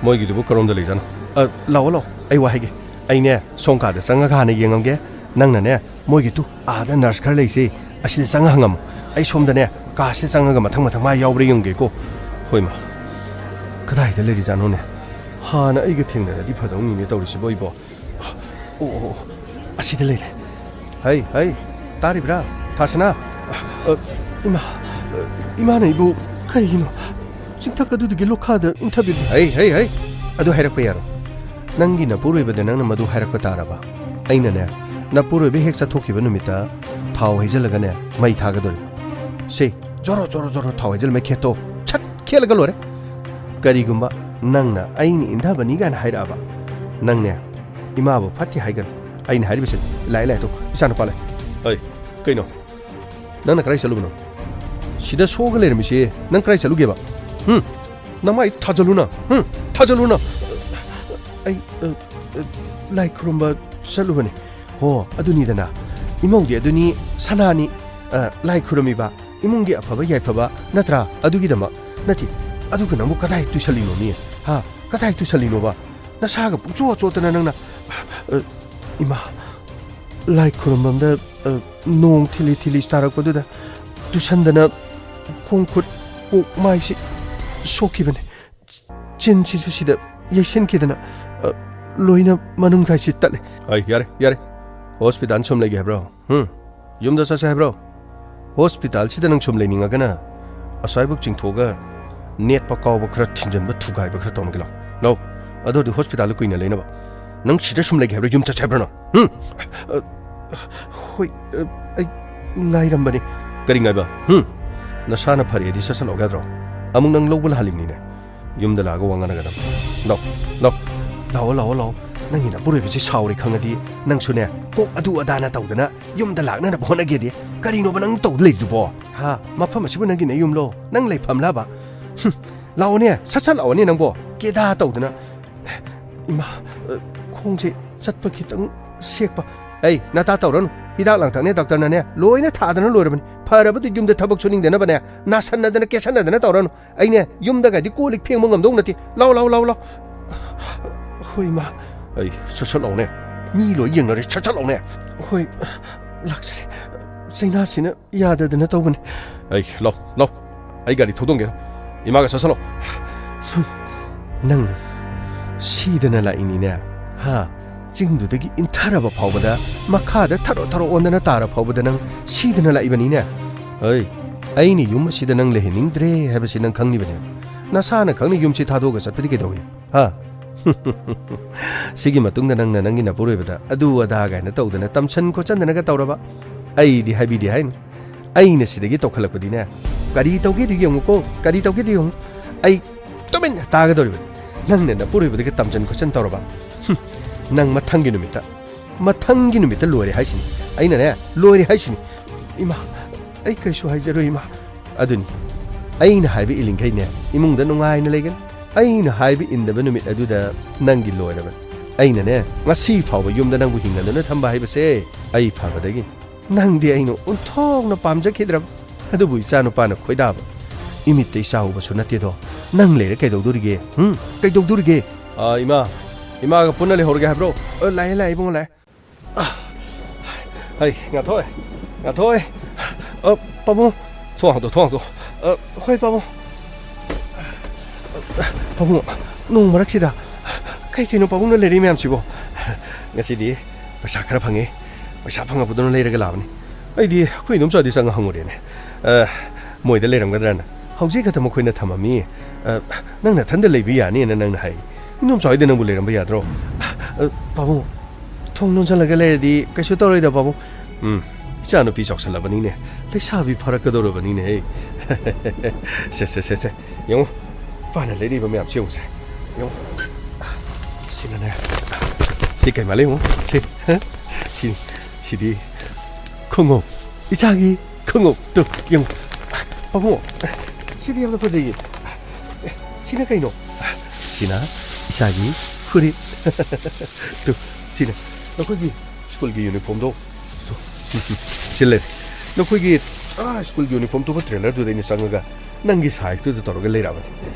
ꯃꯣꯏꯒꯤꯗꯨꯕꯨ ꯀꯔꯣꯝꯗ ꯂꯩꯖꯥꯠꯅꯣ? ꯑ, ꯂꯥꯛꯑꯣ, ꯂꯥꯛꯑꯣ꯫ ꯑꯩ ꯋꯥ ꯍꯥꯏꯒꯦ꯫ ꯑꯩꯅꯦ, ꯁꯣꯝ ꯀꯥꯗ ꯆꯪꯉꯒ ꯍꯥꯟꯅ ꯌꯦꯡꯉꯝꯒꯦ꯫ ꯅꯪꯅꯅꯦ, ꯃꯣꯏꯒꯤꯗꯨ ꯑꯥꯗ ꯅꯔꯁ ꯈꯔ ꯂꯩꯁꯦ, ꯑꯁꯤꯗ ꯆꯪꯉ ꯍꯪꯉꯝꯃꯨ꯫ ꯑꯩ ꯁꯣꯝꯗꯅꯦ, ꯀꯥꯁꯤꯗ ꯆꯪꯉꯒ ꯃꯊꯪ ꯃꯊꯪ ꯃꯥ ꯌꯥꯎꯕ꯭ꯔꯥ ꯌꯦꯡꯒꯦꯀꯣ꯫ ꯍꯣꯏ, ꯃꯥ꯫ ꯀꯗꯥꯏꯗ ꯂꯩꯔꯤꯖꯥꯠꯅꯣꯅꯦ? ꯍꯥꯟꯅ ꯑꯩꯒ ꯊꯦꯡꯅꯔꯗꯤ ꯐꯗꯧꯅꯤꯅꯦ ꯇꯧꯔꯤꯁꯤꯕꯣ ꯑꯩꯕꯣ꯫ ꯑꯣ, ꯑꯣ, ꯑꯣ, ꯑꯁꯤꯗ ꯂꯩꯔꯦ꯫ ꯍꯩ, ꯍꯩ, ꯇꯥꯔꯤꯕ꯭ꯔꯥ? ꯊꯥꯁꯅꯥ? ꯑ, ꯏꯃꯥ, ꯑ, ꯏꯃꯥꯅ ꯑꯩꯕꯨ ꯀꯔꯤꯒꯤꯅꯣ ꯆꯤꯡꯊꯛ ꯑꯗꯨꯗꯒꯤ ꯂꯣꯈꯥꯗ ꯏꯟꯊꯕꯤꯔꯤ? ꯍꯩ, ꯍꯩ, ꯍꯩ, ꯑꯗꯨ ꯍꯥꯏꯔꯛꯄ ꯌꯥꯔꯣꯏ꯫ ꯅꯪꯒꯤ ꯅꯄꯨꯔꯣꯏꯕꯗ ꯅꯪꯅ ꯃꯗꯨ ꯍꯥꯏꯔꯛꯄ ꯇꯥꯔꯕ? ꯑꯩꯅꯅꯦ, ꯅꯄꯨꯔꯣꯏꯕ ꯍꯦꯛ ꯆꯠꯊꯣꯛꯈꯤꯕ ꯅꯨꯃꯤꯠꯇ ꯊꯥꯎ ꯍꯩꯖꯤꯜꯂꯒꯅꯦ, ꯃꯩ ꯊꯥꯒꯗꯣꯔꯤ꯫ ꯁꯤ, ꯖꯣꯔꯣ, ꯖꯣꯔꯣ, ꯖꯣꯔꯣ ꯊꯥꯎ ꯍꯩꯖꯤꯜꯂ ꯃꯩ ꯈꯦꯠꯇꯣꯛ꯫ ꯁꯠ ꯈꯦꯠꯂꯒ ꯂꯣꯏꯔꯦ꯫ ꯀꯔꯤꯒꯨꯝꯕ ꯅꯪꯅ ꯑꯩꯅ ꯏꯟꯊꯕꯅꯤ ꯀꯥꯏꯅ ꯍꯥꯏꯔꯛꯑꯕ, ꯅꯪꯅꯦ, ꯏꯃꯥꯕꯨ ꯐꯠꯇꯦ ꯍꯥꯏꯒꯅꯨ꯫ ꯑꯩꯅ ꯍꯥꯏꯔꯤꯕꯁꯤ ꯂꯥꯏ ꯂꯥꯏ ꯇꯧ, ꯏꯆꯥꯅꯨꯄꯥ ꯂꯩ꯫ ꯑꯩ, ꯀꯩꯅꯣ? ꯅꯪꯅ ꯀꯗꯥꯏ ꯆꯠꯂꯨꯕꯅꯣ? ꯁꯤꯗ ꯁꯣꯛꯑꯒ ꯂꯩꯔꯝꯃꯤꯁꯤ ꯅꯪ ꯀꯗꯥꯏ ꯆꯠꯂꯨꯒꯦꯕ? ꯍꯨꯝ? ꯅꯃꯥꯏ ꯊꯥꯖꯜꯂꯨꯅ, ꯍꯨꯝ? ꯊꯥꯖꯜꯂꯨꯅ꯫ ꯑꯩ, ꯑ, ꯑ, ꯂꯥꯏ ꯈꯨꯔꯨꯝꯕ ꯆꯠꯂꯨꯕꯅꯤ꯫ ꯍꯣ, ꯑꯗꯨꯅꯤꯗꯅ꯫ ꯏꯃꯧꯗꯤ ꯑꯗꯨꯅꯤ, ꯁꯅꯥꯅꯤ, ꯑ, ꯂꯥꯏ ꯈꯨꯔꯨꯝꯃꯤꯕ, ꯏꯃꯨꯡꯒꯤ ꯑꯐꯕ ꯌꯥꯏꯐꯕ ꯅꯠꯇ꯭ꯔꯥ? ꯑꯗꯨꯒꯤꯗꯃꯛ ꯅꯠꯇꯦ꯫ ꯑꯗꯨꯒ ꯅꯪꯕꯨ ꯀꯗꯥꯏ ꯇꯨꯁꯜꯂꯤꯅꯣ ꯃꯤ? ꯍꯥ? ꯀꯗꯥꯏ ꯇꯨꯁꯜꯂꯤꯅꯣꯕ? ꯅꯁꯥꯒ ꯄꯨꯡꯆꯣꯠ ꯆꯣꯠꯇꯅ ꯅꯪꯅ, ꯑ, ꯏꯃꯥ, ꯂꯥꯏ ꯈꯨꯔꯨꯝꯐꯝꯗ, ꯑ, ꯅꯣꯡ ꯊꯤꯂꯤ ꯊꯤꯂꯤ ꯇꯥꯔꯛꯄꯗꯨꯗ ꯇꯨꯁꯟꯗꯅ ꯈꯣꯡ ꯈꯨꯠ ꯄꯣꯛ ꯃꯥꯏꯁꯤ ꯁꯣꯛꯈꯤꯕꯅꯤ꯫ ꯆꯤꯟꯁꯤꯁꯨ ꯁꯤꯗ ꯌꯩꯁꯤꯟꯈꯤꯗꯅ, ꯑ, ꯂꯣꯏꯅ ꯃꯅꯨꯡꯈꯥꯏꯁꯤ ꯇꯠꯂꯦ꯫ ꯑꯩ, ꯌꯥꯔꯦ, ꯌꯥꯔꯦ꯫ ꯍꯣꯁꯄꯤꯇꯥꯜ ꯁꯨꯝ ꯂꯩꯒꯦ ꯍꯥꯏꯕ꯭ꯔꯣ? ꯍꯨꯝ? ꯌꯨꯝꯗ ꯆꯠꯁꯦ ꯍꯥꯏꯕ꯭ꯔꯣ? ꯍꯣꯁꯄꯤꯇꯥꯜꯁꯤꯗ ꯅꯪ ꯁꯨꯝ ꯂꯩꯅꯤꯡꯉꯒꯅ ꯑꯁ꯭ꯋꯥꯏꯕꯨꯛ ꯆꯤꯡꯊꯣꯛꯑꯒ ꯅꯦꯠꯄ ꯀꯥꯎꯕ ꯈꯔ ꯊꯤꯟꯖꯟꯕ ꯊꯨꯒꯥꯏꯕ ꯈꯔ ꯇꯧꯅꯒꯦ ꯂꯥꯎ꯫ ꯂꯥꯎ꯫ ꯑꯗꯨꯗꯤ ꯍꯣꯁꯄꯤꯇꯥꯜꯗ ꯀꯨꯏꯅ ꯂꯩꯅꯕ꯫ ꯅꯪ ꯁꯤꯗ ꯁꯨꯝ ꯂꯩꯒꯦ ꯍꯥꯏꯕ꯭ꯔꯣ? ꯌꯨꯝ ꯆꯠꯁꯦ ꯍꯥꯏꯕ꯭ꯔꯣ ꯅꯪ? ꯍꯨꯝ? ꯑ, ꯍꯣꯏ, ꯑ, ꯑꯩ ꯉꯥꯏꯔꯝꯕꯅꯤ꯫ ꯀꯔꯤ ꯉꯥꯏꯕ? ꯍꯨꯝ? ꯅꯁꯥꯅ ꯐꯔꯦꯗꯤ ꯁꯠ ꯁꯠ ꯂꯥꯎꯒꯦ ꯌꯥꯗ꯭ꯔꯣ? ꯑꯃꯨꯛ ꯅꯪ ꯂꯧꯕ ꯂꯥꯛꯍꯜꯂꯤꯕꯅꯤꯅꯦ꯫ ꯌꯨꯝꯗ ꯂꯥꯛꯑꯒ ꯋꯥ ꯉꯥꯡꯅꯒꯗꯕ꯫ ꯂꯥꯎ, ꯂꯥꯎ꯫ ꯂꯥꯛꯑꯣ, ꯂꯥꯛꯑꯣ, ꯂꯥꯛꯑꯣ꯫ ꯅꯪꯒꯤ ꯅꯄꯨꯔꯣꯏꯕꯁꯤ ꯁꯥꯎꯔꯦ ꯈꯪꯉꯗꯤ ꯅꯪꯁꯨꯅꯦ, ꯀꯣꯛ ꯑꯗꯨ ꯑꯗꯥꯅ ꯇꯧꯗꯅ ꯌꯨꯝꯗ ꯂꯥꯛꯅꯅꯕ ꯍꯣꯠꯅꯒꯦꯗꯤ꯫ ꯀꯔꯤꯅꯣꯕ ꯅꯪ ꯇꯧꯗ ꯂꯩꯗꯨꯕꯣ? ꯍꯥ? ꯃꯐꯝ ꯑꯁꯤꯕꯨ ꯅꯪꯒꯤ ꯅꯌꯨꯝꯂꯣ? ꯅꯪ ꯂꯩꯐꯝꯂꯕ? ꯍꯨꯝ, ꯂꯥꯛꯑꯣꯅꯦ, ꯁꯠ ꯁꯠ ꯂꯥꯛꯑꯣꯅꯦ ꯅꯪꯕꯣ꯫ ꯀꯦꯗꯥ ꯇꯧꯗꯅ꯫ ꯏꯃꯥ, ꯑ, ꯈꯣꯡꯁꯦ ꯆꯠꯄ ꯈꯤꯇꯪ ꯁꯦꯛꯄ꯫ ꯑꯩ, ꯅꯇꯥ ꯇꯧꯔꯅꯨ꯫ ꯍꯤꯗꯥꯛ ꯂꯥꯡꯊꯛꯅꯦ ꯗꯥꯛꯇꯔꯅꯅꯦ ꯂꯣꯏꯅ ꯊꯥꯗꯅ ꯂꯣꯏꯔꯕꯅꯤ꯫ ꯐꯔꯕꯗꯨ ꯌꯨꯝꯗ ꯊꯕꯛ ꯁꯨꯅꯤꯡꯗꯅꯕꯅꯦ, ꯅꯥꯁꯟꯅꯗꯅ ꯀꯦꯁꯟꯅꯗꯅ ꯇꯧꯔꯅꯨ꯫ ꯑꯩꯅꯦ, ꯌꯨꯝꯗꯒꯗꯤ ꯀꯣꯜ ꯂꯤꯛ ꯐꯦꯡꯕ ꯉꯝꯗꯧ ꯅꯠꯇꯦ꯫ ꯂꯥꯎ, ꯂꯥꯎ, ꯂꯥꯎ, ꯂꯥꯎ꯫ ꯍꯣꯏ, ꯏꯃꯥ꯫ ꯑꯩ, ꯁꯠ ꯁꯠ ꯂꯥꯎꯅꯦ꯫ ꯃꯤ ꯂꯣꯏ ꯌꯦꯡꯅꯔꯦ, ꯁꯠ ꯁꯠ ꯂꯥꯎꯅꯦ꯫ ꯍꯣꯏ, ꯂꯥꯛꯆꯔꯦ꯫ ꯆꯩꯅꯥꯁꯤꯅ ꯌꯥꯗꯗꯅ ꯇꯧꯕꯅꯦ꯫ ꯑꯩ, ꯂꯥꯎ, ꯂꯥꯎ꯫ ꯑꯩ ꯒꯥꯔꯤ ꯊꯧꯗꯣꯡꯒꯦ꯫ ꯏꯃꯥꯒ ꯁꯠ ꯁꯠ ꯂꯥꯎ꯫ ꯅꯪ, ꯁꯤꯗꯅ ꯂꯥꯛꯏꯅꯤꯅꯦ꯫ ꯍꯥ? ꯆꯤꯡꯗꯨꯗꯒꯤ ꯏꯟꯊꯔꯕ ꯐꯥꯎꯕꯗ, ꯃꯈꯥꯗ ꯊꯔꯣ ꯊꯔꯣ ꯑꯣꯟꯗꯅ ꯇꯥꯔ ꯐꯥꯎꯕꯗ ꯅꯪ ꯁꯤꯗꯅ ꯂꯥꯛꯏꯕꯅꯤꯅꯦ꯫ ꯑꯩ, ꯑꯩꯅ ꯌꯨꯝ ꯑꯁꯤꯗ ꯅꯪ ꯂꯩꯍꯟꯅꯤꯡꯗ꯭ꯔꯦ ꯍꯥꯏꯕꯁꯤ ꯅꯪ ꯈꯪꯂꯤꯕꯅꯦ꯫ ꯅꯁꯥꯅ ꯈꯪꯅ ꯌꯨꯝꯁꯤ ꯊꯥꯗꯣꯛꯑꯒ ꯆꯠꯄꯗꯤ ꯀꯩꯗꯧꯏ? ꯍꯥ? ꯁꯤꯒꯤ ꯃꯇꯨꯡꯗ ꯅꯪꯅ ꯅꯪꯒꯤ ꯅꯄꯨꯔꯣꯏꯕꯗ ꯑꯗꯨ ꯑꯗꯥ ꯀꯥꯏꯅ ꯇꯧꯗꯅ ꯇꯝꯁꯟ ꯈꯣꯠꯆꯟꯗꯅꯒ ꯇꯧꯔꯕ? ꯑꯩꯗꯤ ꯍꯥꯏꯕꯤꯗꯦ ꯍꯥꯏꯅꯤ꯫ ꯑꯩꯅ ꯁꯤꯗꯒꯤ ꯇꯧꯈꯠꯂꯛꯄꯗꯤꯅꯦ, ꯀꯔꯤ ꯇꯧꯒꯦꯗꯤ ꯌꯦꯡꯉꯨꯀꯣ, ꯀꯔꯤ ꯇꯧꯒꯦꯗꯤ ꯌꯦꯡꯉꯨ꯫ ꯑꯩ ꯇꯨꯃꯤꯟꯅ ꯇꯥꯒꯗꯧꯔꯤꯕꯅꯤ꯫ ꯅꯪꯅ ꯅꯄꯨꯔꯣꯏꯕꯗꯒꯤ ꯇꯝꯁꯟ ꯈꯣꯠꯆꯟ ꯇꯧꯔꯕ? ꯍꯨꯝ, ꯅꯪ ꯃꯊꯪꯒꯤ ꯅꯨꯃꯤꯠꯇ, ꯃꯊꯪꯒꯤ ꯅꯨꯃꯤꯠꯇ ꯂꯣꯏꯔꯦ ꯍꯥꯏꯁꯤꯅꯤ꯫ ꯑꯩꯅꯅꯦ, ꯂꯣꯏꯔꯦ ꯍꯥꯏꯁꯤꯅꯤ꯫ ꯏꯃꯥ, ꯑꯩ ꯀꯩꯁꯨ ꯍꯥꯏꯖꯔꯣꯏ, ꯏꯃꯥ꯫ ꯑꯗꯨꯅꯤ, ꯑꯩꯅ ꯍꯥꯏꯕ ꯏꯜꯂꯤꯡꯈꯩꯅꯦ, ꯏꯃꯨꯡꯗ ꯅꯨꯡꯉꯥꯏꯅ ꯂꯩꯒꯅꯤ꯫ ꯑꯩꯅ ꯍꯥꯏꯕ ꯏꯟꯗꯕ ꯅꯨꯃꯤꯠ ꯑꯗꯨꯗ ꯅꯪꯗꯤ ꯂꯣꯏꯔꯕꯅꯤ꯫ ꯑꯩꯅꯅꯦ, ꯉꯁꯤ ꯐꯥꯎꯕ ꯌꯨꯝꯗ ꯅꯪꯕꯨ ꯍꯤꯡꯅꯗꯨꯅ ꯊꯝꯕ ꯍꯥꯏꯕꯁꯦ ꯑꯩ ꯐꯕꯗꯒꯤꯅꯤ꯫ ꯅꯪꯗꯤ ꯑꯩꯅ ꯑꯣꯟꯊꯣꯛꯅ ꯄꯥꯝꯖꯈꯤꯗ꯭ꯔꯕ꯫ ꯑꯗꯨꯕꯨ ꯏꯆꯥ ꯅꯨꯄꯥꯅ ꯈꯣꯏꯗꯥꯕ꯫ ꯏꯃꯤꯠꯇ ꯏꯆꯥ ꯎꯕꯁꯨ ꯅꯠꯇꯦꯗꯣ꯫ ꯅꯪ ꯂꯩꯔ ꯀꯩꯗꯧꯗꯣꯔꯤꯒꯦ? ꯍꯨꯝ? ꯀꯩꯗꯧꯗꯣꯔꯤꯒꯦ? ꯑ, ꯏꯃꯥ, ꯏꯃꯥꯒ ꯄꯨꯟꯅ ꯂꯩꯍꯧꯔꯒꯦ ꯍꯥꯏꯕ꯭ꯔꯣ? ꯑ, ꯂꯥꯛꯑꯦ, ꯂꯥꯛꯑꯦ, ꯏꯕꯨꯡꯉꯣ, ꯂꯥꯛꯑꯦ꯫ ꯑ, ꯑꯩ ꯉꯥꯊꯣꯏ, ꯉꯥꯊꯣꯏ꯫ ꯑ, ꯄꯥꯕꯨꯡ, ꯊꯣꯡ ꯍꯥꯡꯗꯣꯛꯑꯣ, ꯊꯣꯡ ꯍꯥꯡꯗꯣꯛꯑꯣ꯫ ꯑ, ꯍꯣꯏ, ꯄꯥꯕꯨꯡ꯫ ꯄꯥꯕꯨꯡ, ꯅꯣꯡ ꯃꯔꯛꯁꯤꯗ ꯀꯩ ꯀꯩꯅꯣ ꯄꯥꯕꯨꯡꯅ ꯂꯩꯔꯤ ꯃꯌꯥꯝꯁꯤꯕꯣ? ꯉꯁꯤꯗꯤ ꯄꯩꯁꯥ ꯈꯔ ꯐꯪꯉꯦ꯫ ꯄꯩꯁꯥ ꯐꯪꯉꯛꯄꯗꯨꯅ ꯂꯩꯔꯒ ꯂꯥꯛꯑꯕꯅꯤ꯫ ꯑꯩꯗꯤ ꯑꯩꯈꯣꯏ ꯏꯗꯣꯝꯆꯥꯗꯤ ꯆꯪꯉ ꯍꯪꯉꯨꯔꯦꯅꯦ꯫ ꯑ, ꯃꯣꯏꯗ ꯂꯩꯔꯝꯒꯗ꯭ꯔꯅ꯫ ꯍꯧꯖꯤꯛ ꯈꯛꯇ ꯃꯈꯣꯏꯅ ꯊꯝꯃꯝꯃꯤ꯫ ꯑ, ꯅꯪ ꯅꯊꯟꯗ ꯂꯩꯕ ꯌꯥꯅꯤꯅ ꯅꯪꯅ ꯍꯥꯏ꯫ ꯏꯗꯣꯝꯆꯥ ꯍꯣꯏꯗ ꯅꯪꯕꯨ ꯂꯩꯔꯝꯕ ꯌꯥꯗ꯭ꯔꯣ? ꯑ, ꯄꯥꯕꯨꯡ, ꯊꯣꯡ ꯂꯣꯟꯁꯤꯜꯂꯒ ꯂꯩꯔꯗꯤ ꯀꯩꯁꯨ ꯇꯧꯔꯣꯏꯗ, ꯄꯥꯕꯨꯡ꯫ ꯎꯝ, ꯏꯆꯥꯅꯨꯄꯤ ꯆꯥꯎꯁꯜꯂꯕꯅꯤꯅꯦ, ꯂꯩꯁꯥꯕꯤ ꯐꯥꯔꯛꯀꯗꯧꯔꯕꯅꯤꯅꯦ꯫ ꯁꯦ, ꯁꯦ, ꯁꯦ, ꯁꯦ, ꯌꯦꯡꯉꯨ, ꯏꯄꯥꯅ ꯂꯩꯔꯤꯕ ꯃꯌꯥꯝꯁꯦ ꯌꯦꯡꯉꯨꯁꯦ꯫ ꯌꯦꯡꯉꯨ, ꯁꯤꯅꯅꯦ, ꯁꯤ ꯀꯩ ꯃꯥꯜꯂꯤ ꯌꯦꯡꯉꯨ, ꯁꯤ, ꯁꯤ, ꯁꯤꯗꯤ ꯈꯣꯡꯎꯞ, ꯏꯆꯥꯒꯤ ꯈꯣꯡꯎꯞ, ꯇꯨ, ꯌꯦꯡꯉꯨ꯫ ꯄꯥꯕꯨꯡ, ꯁꯤꯗꯤ ꯌꯥꯝꯅ ꯐꯖꯩꯌꯦ꯫ ꯁꯤꯅ ꯀꯩꯅꯣ? ꯁꯤꯅ ꯏꯆꯥꯒꯤ ꯐꯨꯔꯤꯠ꯫ ꯇꯨ, ꯁꯤꯅ ꯅꯈꯣꯏꯒꯤ ꯁ꯭ꯀꯨꯜꯒꯤ ꯌꯨꯅꯤꯐꯣꯔꯝꯗꯣ꯫ ꯇꯨ, ꯁꯤ ꯂꯩꯔꯦ꯫ ꯅꯈꯣꯏꯒꯤ, ꯑꯥ, ꯁ꯭ꯀꯨꯜꯒꯤ ꯌꯨꯅꯤꯐꯣꯔꯝ ꯇꯨꯕ ꯇ꯭ꯔꯦꯂꯔꯗꯨꯗ ꯑꯩꯅ ꯆꯪꯉꯒ ꯅꯪꯒꯤ ꯁꯥꯏꯖꯇꯨꯗ ꯇꯧꯔꯒ ꯂꯩꯔꯛꯑꯕꯅꯤ꯫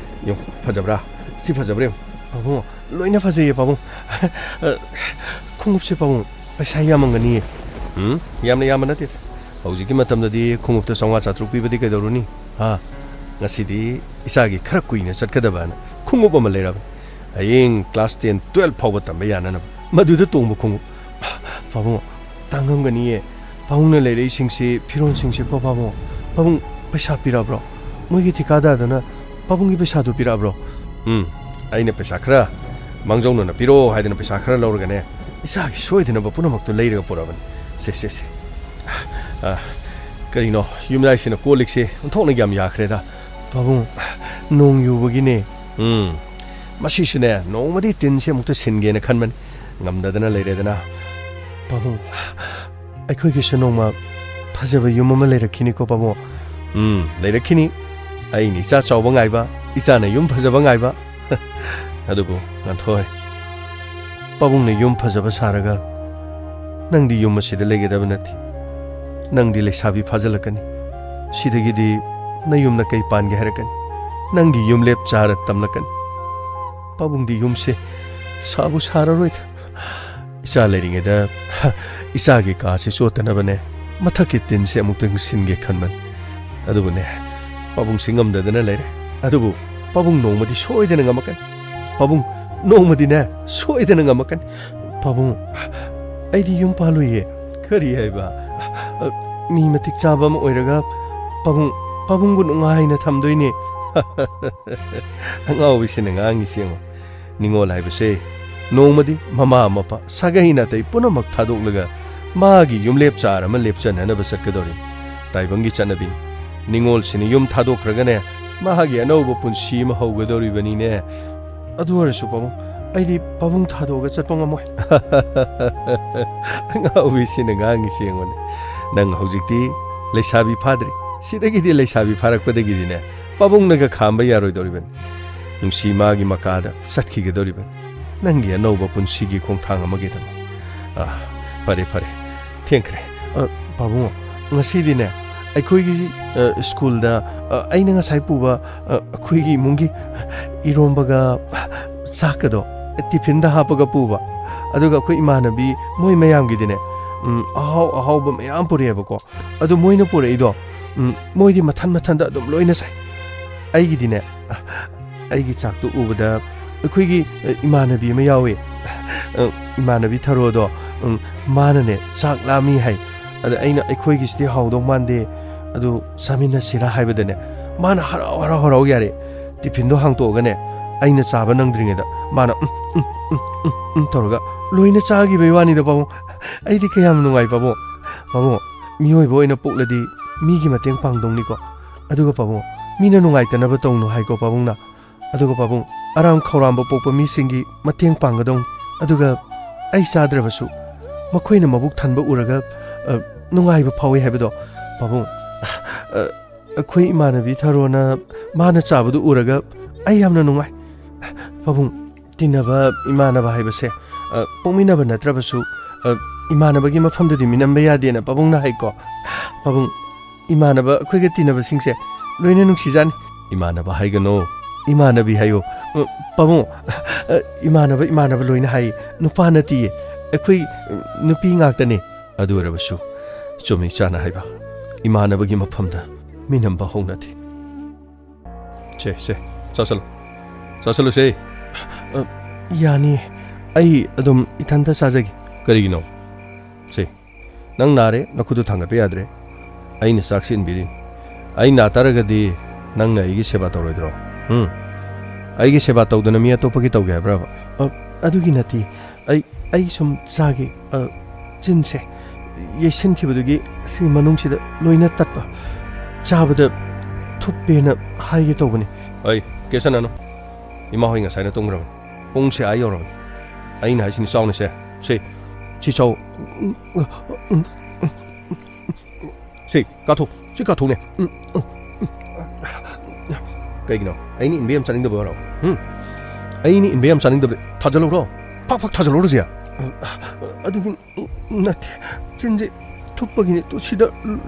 ꯌꯦꯡꯉꯨ, ꯐꯖꯕ꯭ꯔꯥ? ꯁꯤ ꯐꯖꯕ꯭ꯔꯥ ꯌꯦꯡꯉꯨ꯫ ꯄꯥꯕꯨꯡ, ꯂꯣꯏꯅ ꯐꯖꯩꯌꯦ, ꯄꯥꯕꯨꯡ꯫ ꯑ, ꯈꯣꯡꯎꯞꯁꯦ, ꯄꯥꯕꯨꯡ, ꯄꯩꯁꯥ ꯌꯥꯝꯃꯝꯒꯅꯤꯌꯦ꯫ ꯎꯝ, ꯌꯥꯝꯅ ꯌꯥꯝꯕ ꯅꯠꯇꯦꯗ꯫ ꯍꯧꯖꯤꯛꯀꯤ ꯃꯇꯝꯗꯗꯤ ꯈꯣꯡꯎꯞꯇ ꯆꯥꯝꯃꯉꯥ ꯆꯥꯇ꯭ꯔꯨꯛ ꯄꯤꯕꯗꯤ ꯀꯩꯗꯧꯔꯨꯅꯤ? ꯍꯥ? ꯉꯁꯤꯗꯤ ꯏꯆꯥꯒꯤ ꯈꯔ ꯀꯨꯏꯅ ꯆꯠꯀꯗꯕꯅ ꯈꯣꯡꯎꯞ ꯑꯃ ꯂꯩꯔꯕꯅꯤ꯫ ꯍꯌꯦꯡ class ten, twelve ꯐꯥꯎꯕ ꯇꯝꯕ ꯌꯥꯅꯅꯕ꯫ ꯃꯗꯨꯗ ꯇꯣꯡꯕ ꯈꯣꯡꯎꯞ꯫ ꯄꯥꯕꯨꯡ, ꯇꯥꯡꯉꯝꯒꯅꯤꯌꯦ꯫ ꯄꯥꯕꯨꯡꯅ ꯂꯩꯔꯛꯏꯁꯤꯡꯁꯤ, ꯐꯤꯔꯣꯟꯁꯤꯡꯁꯤꯀꯣ ꯄꯥꯕꯨꯡ꯫ ꯄꯥꯕꯨꯡ, ꯄꯩꯁꯥ ꯄꯤꯔꯛꯑꯕ꯭ꯔꯣ? ꯃꯣꯏꯒꯤ ꯊꯤꯀꯥꯗꯥꯔꯗꯨꯅ ꯄꯥꯕꯨꯡꯒꯤ ꯄꯩꯁꯥꯗꯨ ꯄꯤꯔꯛꯑꯕ꯭ꯔꯣ? ꯎꯝ, ꯑꯩꯅ ꯄꯩꯁꯥ ꯈꯔ ꯃꯥꯡꯖꯧꯅꯅ ꯄꯤꯔꯛꯑꯣ ꯍꯥꯏꯗꯅ ꯄꯩꯁꯥ ꯈꯔ ꯂꯧꯔꯒꯅꯦ, ꯏꯆꯥꯒꯤ ꯁꯣꯏꯗꯅꯕ ꯄꯨꯝꯅꯃꯛꯇꯨ ꯂꯩꯔꯒ ꯄꯨꯔꯛꯑꯕꯅꯤ꯫ ꯁꯦ, ꯁꯦ, ꯁꯦ꯫ ꯑ, ꯀꯔꯤꯅꯣ, ꯌꯨꯝꯖꯥꯏꯁꯤꯅ ꯀꯣꯜ ꯂꯤꯛꯁꯦ ꯑꯣꯟꯊꯣꯛꯅ ꯌꯥꯝ ꯌꯥꯈ꯭ꯔꯦꯗ꯫ ꯄꯥꯕꯨꯡ, ꯅꯣꯡ ꯌꯨꯕꯒꯤꯅꯦ꯫ ꯎꯝ, ꯃꯁꯤꯁꯨꯅꯦ, ꯅꯣꯡꯃꯗꯤ ꯇꯤꯟꯁꯦ ꯑꯃꯨꯛꯇ ꯁꯤꯟꯒꯦꯅ ꯈꯟꯕꯅꯤ꯫ ꯉꯝꯗꯗꯅ ꯂꯩꯔꯦꯗꯅ꯫ ꯄꯥꯕꯨꯡ, ꯑꯩꯈꯣꯏꯒꯤꯁꯨ ꯅꯣꯡꯃ ꯐꯖꯕ ꯌꯨꯝ ꯑꯃ ꯂꯩꯔꯛꯈꯤꯅꯤꯀꯣ, ꯄꯥꯕꯨꯡ꯫ ꯎꯝ, ꯂꯩꯔꯛꯈꯤꯅꯤ꯫ ꯑꯩꯅ ꯏꯆꯥ ꯆꯥꯎꯕ ꯉꯥꯏꯕ, ꯏꯆꯥꯅ ꯌꯨꯝ ꯐꯖꯕ ꯉꯥꯏꯕ꯫ ꯑꯗꯨꯕꯨ, ꯉꯥꯟꯊꯣꯏ, ꯄꯥꯕꯨꯡꯅ ꯌꯨꯝ ꯐꯖꯕ ꯁꯥꯔꯒ ꯅꯪꯗꯤ ꯌꯨꯝ ꯑꯁꯤꯗ ꯂꯩꯒꯗꯕ ꯅꯠꯇꯦ꯫ ꯅꯪꯗꯤ ꯂꯩꯁꯥꯕꯤ ꯐꯥꯖꯤꯜꯂꯛꯀꯅꯤ꯫ ꯁꯤꯗꯒꯤꯗꯤ ꯅꯌꯨꯝꯅ ꯀꯩ ꯄꯥꯟꯒꯦ ꯍꯥꯏꯔꯛꯀꯅꯤ? ꯅꯪꯒꯤ ꯌꯨꯝꯂꯦꯞ ꯆꯥꯔ ꯇꯝꯂꯛꯀꯅꯤ꯫ ꯄꯥꯕꯨꯡꯗꯤ ꯌꯨꯝꯁꯦ ꯁꯥꯕꯨ ꯁꯥꯔꯔꯣꯏꯗ꯫ ꯏꯆꯥ ꯂꯩꯔꯤꯉꯩꯗ ꯏꯆꯥꯒꯤ ꯀꯥꯁꯦ ꯆꯣꯠꯇꯅꯕꯅꯦ, ꯃꯊꯛꯀꯤ ꯇꯤꯟꯁꯦ ꯑꯃꯨꯛꯇꯪ ꯁꯤꯟꯒꯦ ꯈꯟꯕꯅꯤ꯫ ꯑꯗꯨꯕꯨꯅꯦ, ꯄꯥꯕꯨꯡꯁꯤ ꯉꯝꯗꯗꯅ ꯂꯩꯔꯦ꯫ ꯑꯗꯨꯕꯨ ꯄꯥꯕꯨꯡ ꯅꯣꯡꯃꯗꯤ ꯁꯣꯏꯗꯅ ꯉꯝꯃꯛꯀꯅꯤ꯫ ꯄꯥꯕꯨꯡ ꯅꯣꯡꯃꯗꯤꯅꯦ, ꯁꯣꯏꯗꯅ ꯉꯝꯃꯛꯀꯅꯤ꯫ ꯄꯥꯕꯨꯡ, ꯑꯩꯗꯤ ꯌꯨꯝ ꯄꯥꯜꯂꯣꯏꯌꯦ꯫ ꯀꯔꯤ ꯍꯥꯏꯕ? ꯃꯤ ꯃꯇꯤꯛ ꯆꯥꯕ ꯑꯃ ꯑꯣꯏꯔꯒ ꯄꯥꯕꯨꯡ, ꯄꯥꯕꯨꯡꯕꯨ ꯅꯨꯡꯉꯥꯏꯅ ꯊꯝꯗꯣꯏꯅꯦ꯫ ꯑꯉꯥꯎꯕꯤꯁꯤꯅ ꯉꯥꯡꯉꯤꯁꯤ ꯌꯦꯡꯉꯣ꯫ ꯅꯤꯉꯣꯜ ꯍꯥꯏꯕꯁꯦ ꯅꯣꯡꯃꯗꯤ ꯃꯃꯥ ꯃꯄꯥ, ꯁꯥꯒꯩ ꯅꯥꯇꯩ ꯄꯨꯝꯅꯃꯛ ꯊꯥꯗꯣꯛꯂꯒ ꯃꯥꯒꯤ ꯌꯨꯝꯂꯦꯞ ꯆꯥꯔ ꯑꯃ ꯂꯦꯞꯆꯅꯅꯕ ꯆꯠꯀꯗꯧꯔꯤꯅꯤ꯫ ꯇꯥꯏꯕꯪꯒꯤ ꯆꯠꯅꯕꯤꯅꯤ꯫ ꯅꯤꯉꯣꯜꯁꯤꯅ ꯌꯨꯝ ꯊꯥꯗꯣꯛꯈ꯭ꯔꯒꯅꯦ, ꯃꯥꯒꯤ ꯑꯅꯧꯕ ꯄꯨꯟꯁꯤ ꯑꯃ ꯍꯧꯒꯗꯧꯔꯤꯕꯅꯤꯅꯦ꯫ ꯑꯗꯨ ꯑꯣꯏꯔꯁꯨ ꯄꯥꯕꯨꯡ, ꯑꯩꯗꯤ ꯄꯥꯕꯨꯡ ꯊꯥꯗꯣꯛꯑꯒ ꯆꯠꯄ ꯉꯝꯃꯣꯏ꯫ ꯑꯉꯥꯎꯕꯤꯁꯤꯅ ꯉꯥꯡꯉꯤꯁꯤ ꯌꯦꯡꯉꯨꯅꯦ꯫ ꯅꯪ ꯍꯧꯖꯤꯛꯇꯤ ꯂꯩꯁꯥꯕꯤ ꯐꯥꯗ꯭ꯔꯤ꯫ ꯁꯤꯗꯒꯤꯗꯤ ꯂꯩꯁꯥꯕꯤ ꯐꯥꯔꯛꯄꯗꯒꯤꯗꯤꯅꯦ, ꯄꯥꯕꯨꯡꯅꯒ ꯈꯥꯝꯕ ꯌꯥꯔꯣꯏꯗꯧꯔꯤꯕꯅꯤ꯫ ꯅꯨꯡꯁꯤ ꯃꯥꯒꯤ ꯃꯀꯥꯗ ꯆꯠꯈꯤꯒꯗꯧꯔꯤꯕꯅꯤ꯫ ꯅꯪꯒꯤ ꯑꯅꯧꯕ ꯄꯨꯟꯁꯤꯒꯤ ꯈꯣꯡꯊꯥꯡ ꯑꯃꯒꯤꯗꯃꯛ꯫ ꯑꯥ, ꯐꯔꯦ, ꯐꯔꯦ꯫ ꯊꯦꯡꯈ꯭ꯔꯦ꯫ ꯑ, ꯄꯥꯕꯨꯡ, ꯉꯁꯤꯗꯤꯅꯦ, ꯑꯩꯈꯣꯏꯒꯤ, ꯑ, ꯁ꯭ꯀꯨꯜꯗ, ꯑ, ꯑꯩꯅ ꯉꯁꯥꯏ ꯄꯨꯕ, ꯑ, ꯑꯩꯈꯣꯏꯒꯤ ꯏꯃꯨꯡꯒꯤ ꯏꯔꯣꯝꯕꯒ ꯆꯥꯛꯀꯗꯣ ꯇꯤꯐꯤꯟꯗ ꯍꯥꯞꯄꯒ ꯄꯨꯕ꯫ ꯑꯗꯨꯒ ꯑꯩꯈꯣꯏ ꯏꯃꯥꯟꯅꯕꯤ ꯃꯣꯏ ꯃꯌꯥꯝꯒꯤꯗꯤꯅꯦ, ꯎꯝ, ꯑꯍꯥꯎ ꯑꯍꯥꯎꯕ ꯃꯌꯥꯝ ꯄꯨꯔꯛꯑꯦꯕꯀꯣ꯫ ꯑꯗꯨ ꯃꯣꯏꯅ ꯄꯨꯔꯛꯏꯗꯣ, ꯎꯝ, ꯃꯣꯏꯗꯤ ꯃꯊꯟ ꯃꯊꯟꯗ ꯑꯗꯨꯝ ꯂꯣꯏꯅ ꯆꯥꯏ꯫ ꯑꯩꯒꯤꯗꯤꯅꯦ, ꯑꯩꯒꯤ ꯆꯥꯛꯇꯨ ꯎꯕꯗ ꯑꯩꯈꯣꯏꯒꯤ, ꯑ, ꯏꯃꯥꯟꯅꯕꯤ ꯑꯃ ꯌꯥꯎꯏ꯫ ꯑ, ꯏꯃꯥꯟꯅꯕꯤ ꯊꯔꯣꯗꯣ, ꯎꯝ, ꯃꯥꯅꯅꯦ ꯆꯥꯛ ꯂꯥꯝꯃꯤ ꯍꯥꯏ꯫ ꯑꯗ ꯑꯩꯅ "ꯑꯩꯈꯣꯏꯒꯤꯁꯤꯗꯤ ꯍꯥꯎꯗꯧ ꯃꯥꯟꯗꯦ, ꯑꯗꯨ ꯆꯥꯃꯤꯟꯅꯁꯤꯔꯥ?" ꯍꯥꯏꯕꯗꯅꯦ, ꯃꯥꯅ ꯍꯔꯥꯎ ꯍꯔꯥꯎ ꯍꯔꯥꯎ ꯌꯥꯔꯦ꯫ ꯇꯤꯐꯤꯟꯗꯣ ꯍꯥꯡꯇꯣꯛꯑꯒꯅꯦ, ꯑꯩꯅ ꯆꯥꯕ ꯅꯪꯗ꯭ꯔꯤꯉꯩꯗ ꯃꯥꯅ "ꯎꯝ, ꯎꯝ, ꯎꯝ, ꯎꯝ, ꯎꯝ" ꯇꯧꯔꯒ ꯂꯣꯏꯅ ꯆꯥꯈꯤꯕꯩ ꯋꯥꯅꯤꯗ ꯄꯥꯕꯨꯡ꯫ ꯑꯩꯗꯤ ꯀꯌꯥꯝ ꯅꯨꯡꯉꯥꯏ ꯄꯥꯕꯨꯡ꯫ ꯄꯥꯕꯨꯡ, ꯃꯤꯑꯣꯏꯕ ꯑꯣꯏꯅ ꯄꯣꯛꯂꯗꯤ ꯃꯤꯒꯤ ꯃꯇꯦꯡ ꯄꯥꯡꯗꯧꯅꯤꯀꯣ꯫ ꯑꯗꯨꯒ ꯄꯥꯕꯨꯡ, ꯃꯤꯅ ꯅꯨꯡꯉꯥꯏꯇꯅꯕ ꯇꯧꯅꯨ ꯍꯥꯏꯀꯣ ꯄꯥꯕꯨꯡꯅ꯫ ꯑꯗꯨꯒ ꯄꯥꯕꯨꯡ, ꯑꯔꯥꯝ ꯈꯧꯔꯥꯡꯕ ꯄꯣꯛꯄ ꯃꯤꯁꯤꯡꯒꯤ ꯃꯇꯦꯡ ꯄꯥꯡꯒꯗꯧꯅꯤ꯫ ꯑꯗꯨꯒ ꯑꯩ ꯆꯥꯗ꯭ꯔꯕꯁꯨ ꯃꯈꯣꯏꯅ ꯃꯕꯨꯛ ꯊꯟꯕ ꯎꯔꯒ, ꯑ, ꯅꯨꯡꯉꯥꯏꯕ ꯐꯥꯎꯏ ꯍꯥꯏꯕꯗꯣ ꯄꯥꯕꯨꯡ꯫ ꯑ, ꯑꯩꯈꯣꯏ ꯏꯃꯥꯟꯅꯕꯤ ꯊꯔꯣꯅ ꯃꯥꯅ ꯆꯥꯕꯗꯨ ꯎꯔꯒ ꯑꯩ ꯌꯥꯝꯅ ꯅꯨꯡꯉꯥꯏ꯫ ꯄꯥꯕꯨꯡ, ꯇꯤꯟꯅꯕ ꯏꯃꯥꯟꯅꯕ ꯍꯥꯏꯕꯁꯦ, ꯑ, ꯄꯣꯛꯃꯤꯟꯅꯕ ꯅꯠꯇ꯭ꯔꯕꯁꯨ, ꯑ, ꯏꯃꯥꯟꯅꯕꯒꯤ ꯃꯐꯝꯗꯗꯤ ꯃꯤꯅꯝꯕ ꯌꯥꯗꯦꯅ ꯄꯥꯕꯨꯡꯅ ꯍꯥꯏꯀꯣ꯫ ꯄꯥꯕꯨꯡ, ꯏꯃꯥꯟꯅꯕ ꯑꯩꯈꯣꯏꯒ ꯇꯤꯟꯅꯕꯁꯤꯡꯁꯦ ꯂꯣꯏꯅ ꯅꯨꯡꯁꯤꯖꯥꯅꯤ꯫ ꯏꯃꯥꯟꯅꯕ ꯍꯥꯏꯒꯅꯣ, ꯏꯃꯥꯟꯅꯕꯤ ꯍꯥꯏꯌꯣ꯫ ꯎꯝ, ꯄꯥꯕꯨꯡ, ꯑ, ꯏꯃꯥꯟꯅꯕ, ꯏꯃꯥꯟꯅꯕ ꯂꯣꯏꯅ ꯍꯥꯏꯌꯦ꯫ ꯅꯨꯄꯥ ꯅꯠꯇꯤꯌꯦ꯫ ꯑꯩꯈꯣꯏ, ꯎꯝ, ꯅꯨꯄꯤ ꯉꯥꯛꯇꯅꯦ꯫ ꯑꯗꯨ ꯑꯣꯏꯔꯕꯁꯨ ꯆꯨꯝꯃꯤ ꯏꯆꯥꯅ ꯍꯥꯏꯕ, ꯏꯃꯥꯟꯅꯕꯒꯤ ꯃꯐꯝꯗ ꯃꯤꯅꯝꯕ ꯍꯧꯅꯗꯦ꯫ ꯁꯦ, ꯁꯦ, ꯆꯥꯁꯜꯂꯨ꯫ ꯆꯥꯁꯜꯂꯨꯁꯦ꯫ ꯑ, ꯌꯥꯅꯤꯌꯦ꯫ ꯑꯩ ꯑꯗꯨꯝ ꯏꯊꯟꯇ ꯆꯥꯖꯒꯦ꯫ ꯀꯔꯤꯒꯤꯅꯣ? ꯁꯦ, ꯅꯪ ꯅꯥꯔꯦ, ꯅꯈꯨꯠꯇꯨ ꯊꯥꯡꯒꯠꯄ ꯌꯥꯗ꯭ꯔꯦ꯫ ꯑꯩꯅ ꯆꯥꯛꯁꯤ ꯏꯟꯕꯤꯔꯤꯅꯤ꯫ ꯑꯩ ꯅꯥ ꯇꯥꯔꯒꯗꯤ ꯅꯪꯅ ꯑꯩꯒꯤ ꯁꯦꯕꯥ ꯇꯧꯔꯣꯏꯗ꯭ꯔꯣ? ꯎꯝ? ꯑꯩꯒꯤ ꯁꯦꯕꯥ ꯇꯧꯗꯅ ꯃꯤ ꯑꯇꯣꯞꯄꯒꯤ ꯇꯧꯒꯦ ꯍꯥꯏꯕ꯭ꯔꯕ? ꯑ, ꯑꯗꯨꯒꯤ ꯅꯠꯇꯦ꯫ ꯑꯩ, ꯑꯩ ꯁꯨꯝ ꯆꯥꯒꯦ꯫ ꯑ, ꯆꯤꯟꯁꯦ ꯌꯩꯁꯤꯟꯈꯤꯕꯗꯨꯒꯤ ꯁꯤ ꯃꯅꯨꯡꯁꯤꯗ ꯂꯣꯏꯅ ꯇꯠꯄ꯫ ꯆꯥꯕꯗ ꯊꯨꯞꯄꯦꯅ ꯍꯥꯏꯒꯦ ꯇꯧꯕꯅꯤ꯫ ꯑꯩ, ꯀꯦꯁꯟꯅꯅꯨ꯫ ꯏꯃꯥ ꯍꯣꯏ ꯉꯁꯥꯏꯅ ꯇꯨꯝꯈ꯭ꯔꯕꯅꯤ꯫ ꯄꯨꯡꯁꯦ ꯑꯥ ꯌꯧꯔꯕꯅꯤ꯫ ꯑꯩꯅ ꯍꯥꯏꯁꯤꯅꯤ, ꯆꯥꯎꯅꯦꯁꯦ꯫ ꯁꯤ, ꯁꯤ ꯆꯥꯎ꯫ ꯁꯤ, ꯀꯥꯊꯣꯛ꯫ ꯁꯤ ꯀꯥꯊꯣꯛꯅꯦ꯫ ꯀꯩꯒꯤꯅꯣ? ꯑꯩꯅ ꯏꯟꯕ ꯌꯥꯝ ꯆꯥꯅꯤꯡꯗꯕꯔꯣ? ꯍꯨꯝ? ꯑꯩꯅ ꯏꯟꯕ ꯌꯥꯝ ꯆꯥꯅꯤꯡꯗꯕ꯫ ꯊꯥꯖꯜꯂꯧꯔꯣ? ꯐꯛ ꯐꯛ ꯊꯥꯖꯜꯂꯧꯔꯁꯦ꯫ ꯑꯗꯨꯒꯤ ꯅꯠꯇꯦ꯫ ꯆꯤꯟꯁꯦ ꯊꯨꯞꯄꯒꯤꯅꯦ꯫ ꯇꯨ ꯁꯤꯗ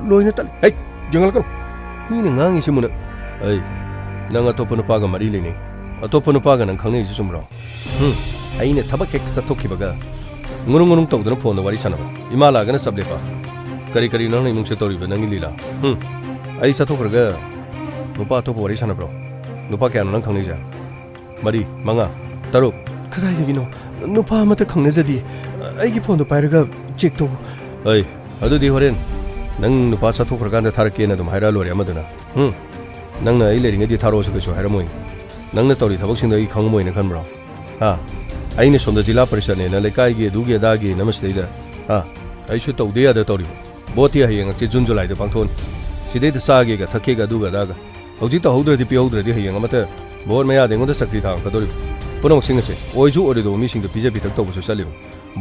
ꯂꯣꯏꯅ ꯇꯠꯂꯦ꯫ ꯍꯩ! ꯌꯦꯡꯍꯜꯂꯛꯀꯅꯨ꯫ ꯃꯤꯅ ꯉꯥꯡꯉꯤꯁꯤ ꯃꯨꯟꯅ꯫ ꯑꯩ, ꯅꯪ ꯑꯇꯣꯞꯄ ꯅꯨꯄꯥꯒ ꯃꯔꯤ ꯂꯩꯅꯩ꯫ ꯑꯇꯣꯞꯄ ꯅꯨꯄꯥꯒ ꯅꯪ ꯈꯪꯅꯩꯁꯤ ꯆꯨꯝꯕ꯭ꯔꯣ? ꯍꯨꯝ? ꯑꯩꯅ ꯊꯕꯛ ꯍꯦꯛ ꯆꯠꯊꯣꯛꯈꯤꯕꯒ ꯉꯨꯔꯨꯡ ꯉꯨꯔꯨꯡ ꯇꯧꯗꯨꯅ ꯐꯣꯟꯗ ꯋꯥꯔꯤ ꯁꯥꯟꯅꯕ꯫ ꯏꯃꯥ ꯂꯥꯛꯑꯒꯅ ꯆꯞ ꯂꯦꯞꯄ꯫ ꯀꯔꯤ ꯀꯔꯤꯅꯣ ꯅꯪꯅ ꯏꯃꯨꯡꯁꯦ ꯇꯧꯔꯤꯕ ꯅꯪꯒꯤ ꯂꯤꯂꯥ? ꯍꯨꯝ? ꯑꯩ ꯆꯠꯊꯣꯛꯈ꯭ꯔꯒ ꯅꯨꯄꯥ ꯑꯇꯣꯞꯄ ꯋꯥꯔꯤ ꯁꯥꯟꯅꯕ꯭ꯔꯣ? ꯅꯨꯄꯥ ꯀꯌꯥꯅꯣ ꯅꯪ ꯈꯪꯅꯩꯁꯦ? ꯃꯔꯤ, ꯃꯉꯥ, ꯇꯔꯨꯛ꯫ ꯀꯗꯥꯏꯗꯒꯤꯅꯣ? ꯅꯨꯄꯥ ꯑꯃꯠꯇ ꯈꯪꯅꯖꯗꯦ꯫ ꯑꯩꯒꯤ ꯐꯣꯟꯗꯣ ꯄꯥꯏꯔꯒ ꯆꯦꯛ ꯇꯧ꯫ ꯑꯩ, ꯑꯗꯨꯗꯤ ꯍꯣꯔꯦꯟ ꯅꯪ ꯅꯨꯄꯥ ꯆꯠꯊꯣꯛꯈ꯭ꯔꯀꯥꯟꯗ ꯊꯥꯔꯛꯀꯦꯅ ꯑꯗꯨꯝ ꯍꯥꯏꯔꯛꯑ ꯂꯣꯏꯔꯦ ꯑꯃꯗꯨꯅ꯫ ꯎꯝ? ꯅꯪꯅ ꯑꯩ ꯂꯩꯔꯤꯉꯩꯗꯤ ꯊꯥꯔꯛꯑꯣꯁꯨ ꯀꯩꯁꯨ ꯍꯥꯏꯔꯝꯃꯣꯏ꯫ ꯅꯪꯅ ꯇꯧꯔꯤ ꯊꯕꯛꯁꯤꯡꯗꯣ ꯑꯩ ꯈꯪꯉꯝꯃꯣꯏꯅ ꯈꯟꯕ꯭ꯔꯣ? ꯍꯥ? ꯑꯩꯅ ꯁꯣꯝꯗ ꯖꯤꯂꯥ ꯄꯔꯤꯁꯠꯅꯦꯅ ꯂꯩꯀꯥꯏꯒꯤ ꯑꯗꯨꯒꯤ ꯑꯗꯥꯒꯤꯅ ꯃꯁꯤꯗꯩꯗ, ꯍꯥ? ꯑꯩꯁꯨ ꯇꯧꯗ ꯌꯥꯗ ꯇꯧꯔꯤꯕ꯫ ꯚꯣꯠꯇꯤ ꯍꯌꯦꯡ ꯍꯪꯆꯤꯠ ꯖꯨꯟ ꯖꯨꯂꯥꯏꯗ ꯄꯥꯡꯊꯣꯛꯑꯅꯤ꯫ ꯁꯤꯗꯩꯗ ꯆꯥꯒꯦꯒ ꯊꯛꯀꯦꯒ ꯑꯗꯨꯒ ꯑꯗꯥꯒ꯫ ꯍꯧꯖꯤꯛ ꯇꯧꯍꯧꯗ꯭ꯔꯗꯤ ꯄꯤꯍꯧꯗ꯭ꯔꯗꯤ ꯍꯌꯦꯡ ꯑꯃꯠꯇ ꯚꯣꯠ ꯃꯌꯥꯗ ꯑꯩꯉꯣꯟꯗ ꯆꯀ꯭ꯔꯤ ꯊꯥꯡꯉꯛꯀꯗꯧꯔꯤꯕ꯫ ꯄꯨꯝꯅꯃꯛꯁꯤꯡ ꯑꯁꯦ ꯑꯣꯏꯁꯨ ꯑꯣꯏꯔꯣꯏꯗꯧꯕ ꯃꯤꯁꯤꯡꯗ ꯄꯤꯖ ꯄꯤꯊꯛ ꯇꯧꯕꯁꯨ ꯆꯠꯂꯤꯕ꯫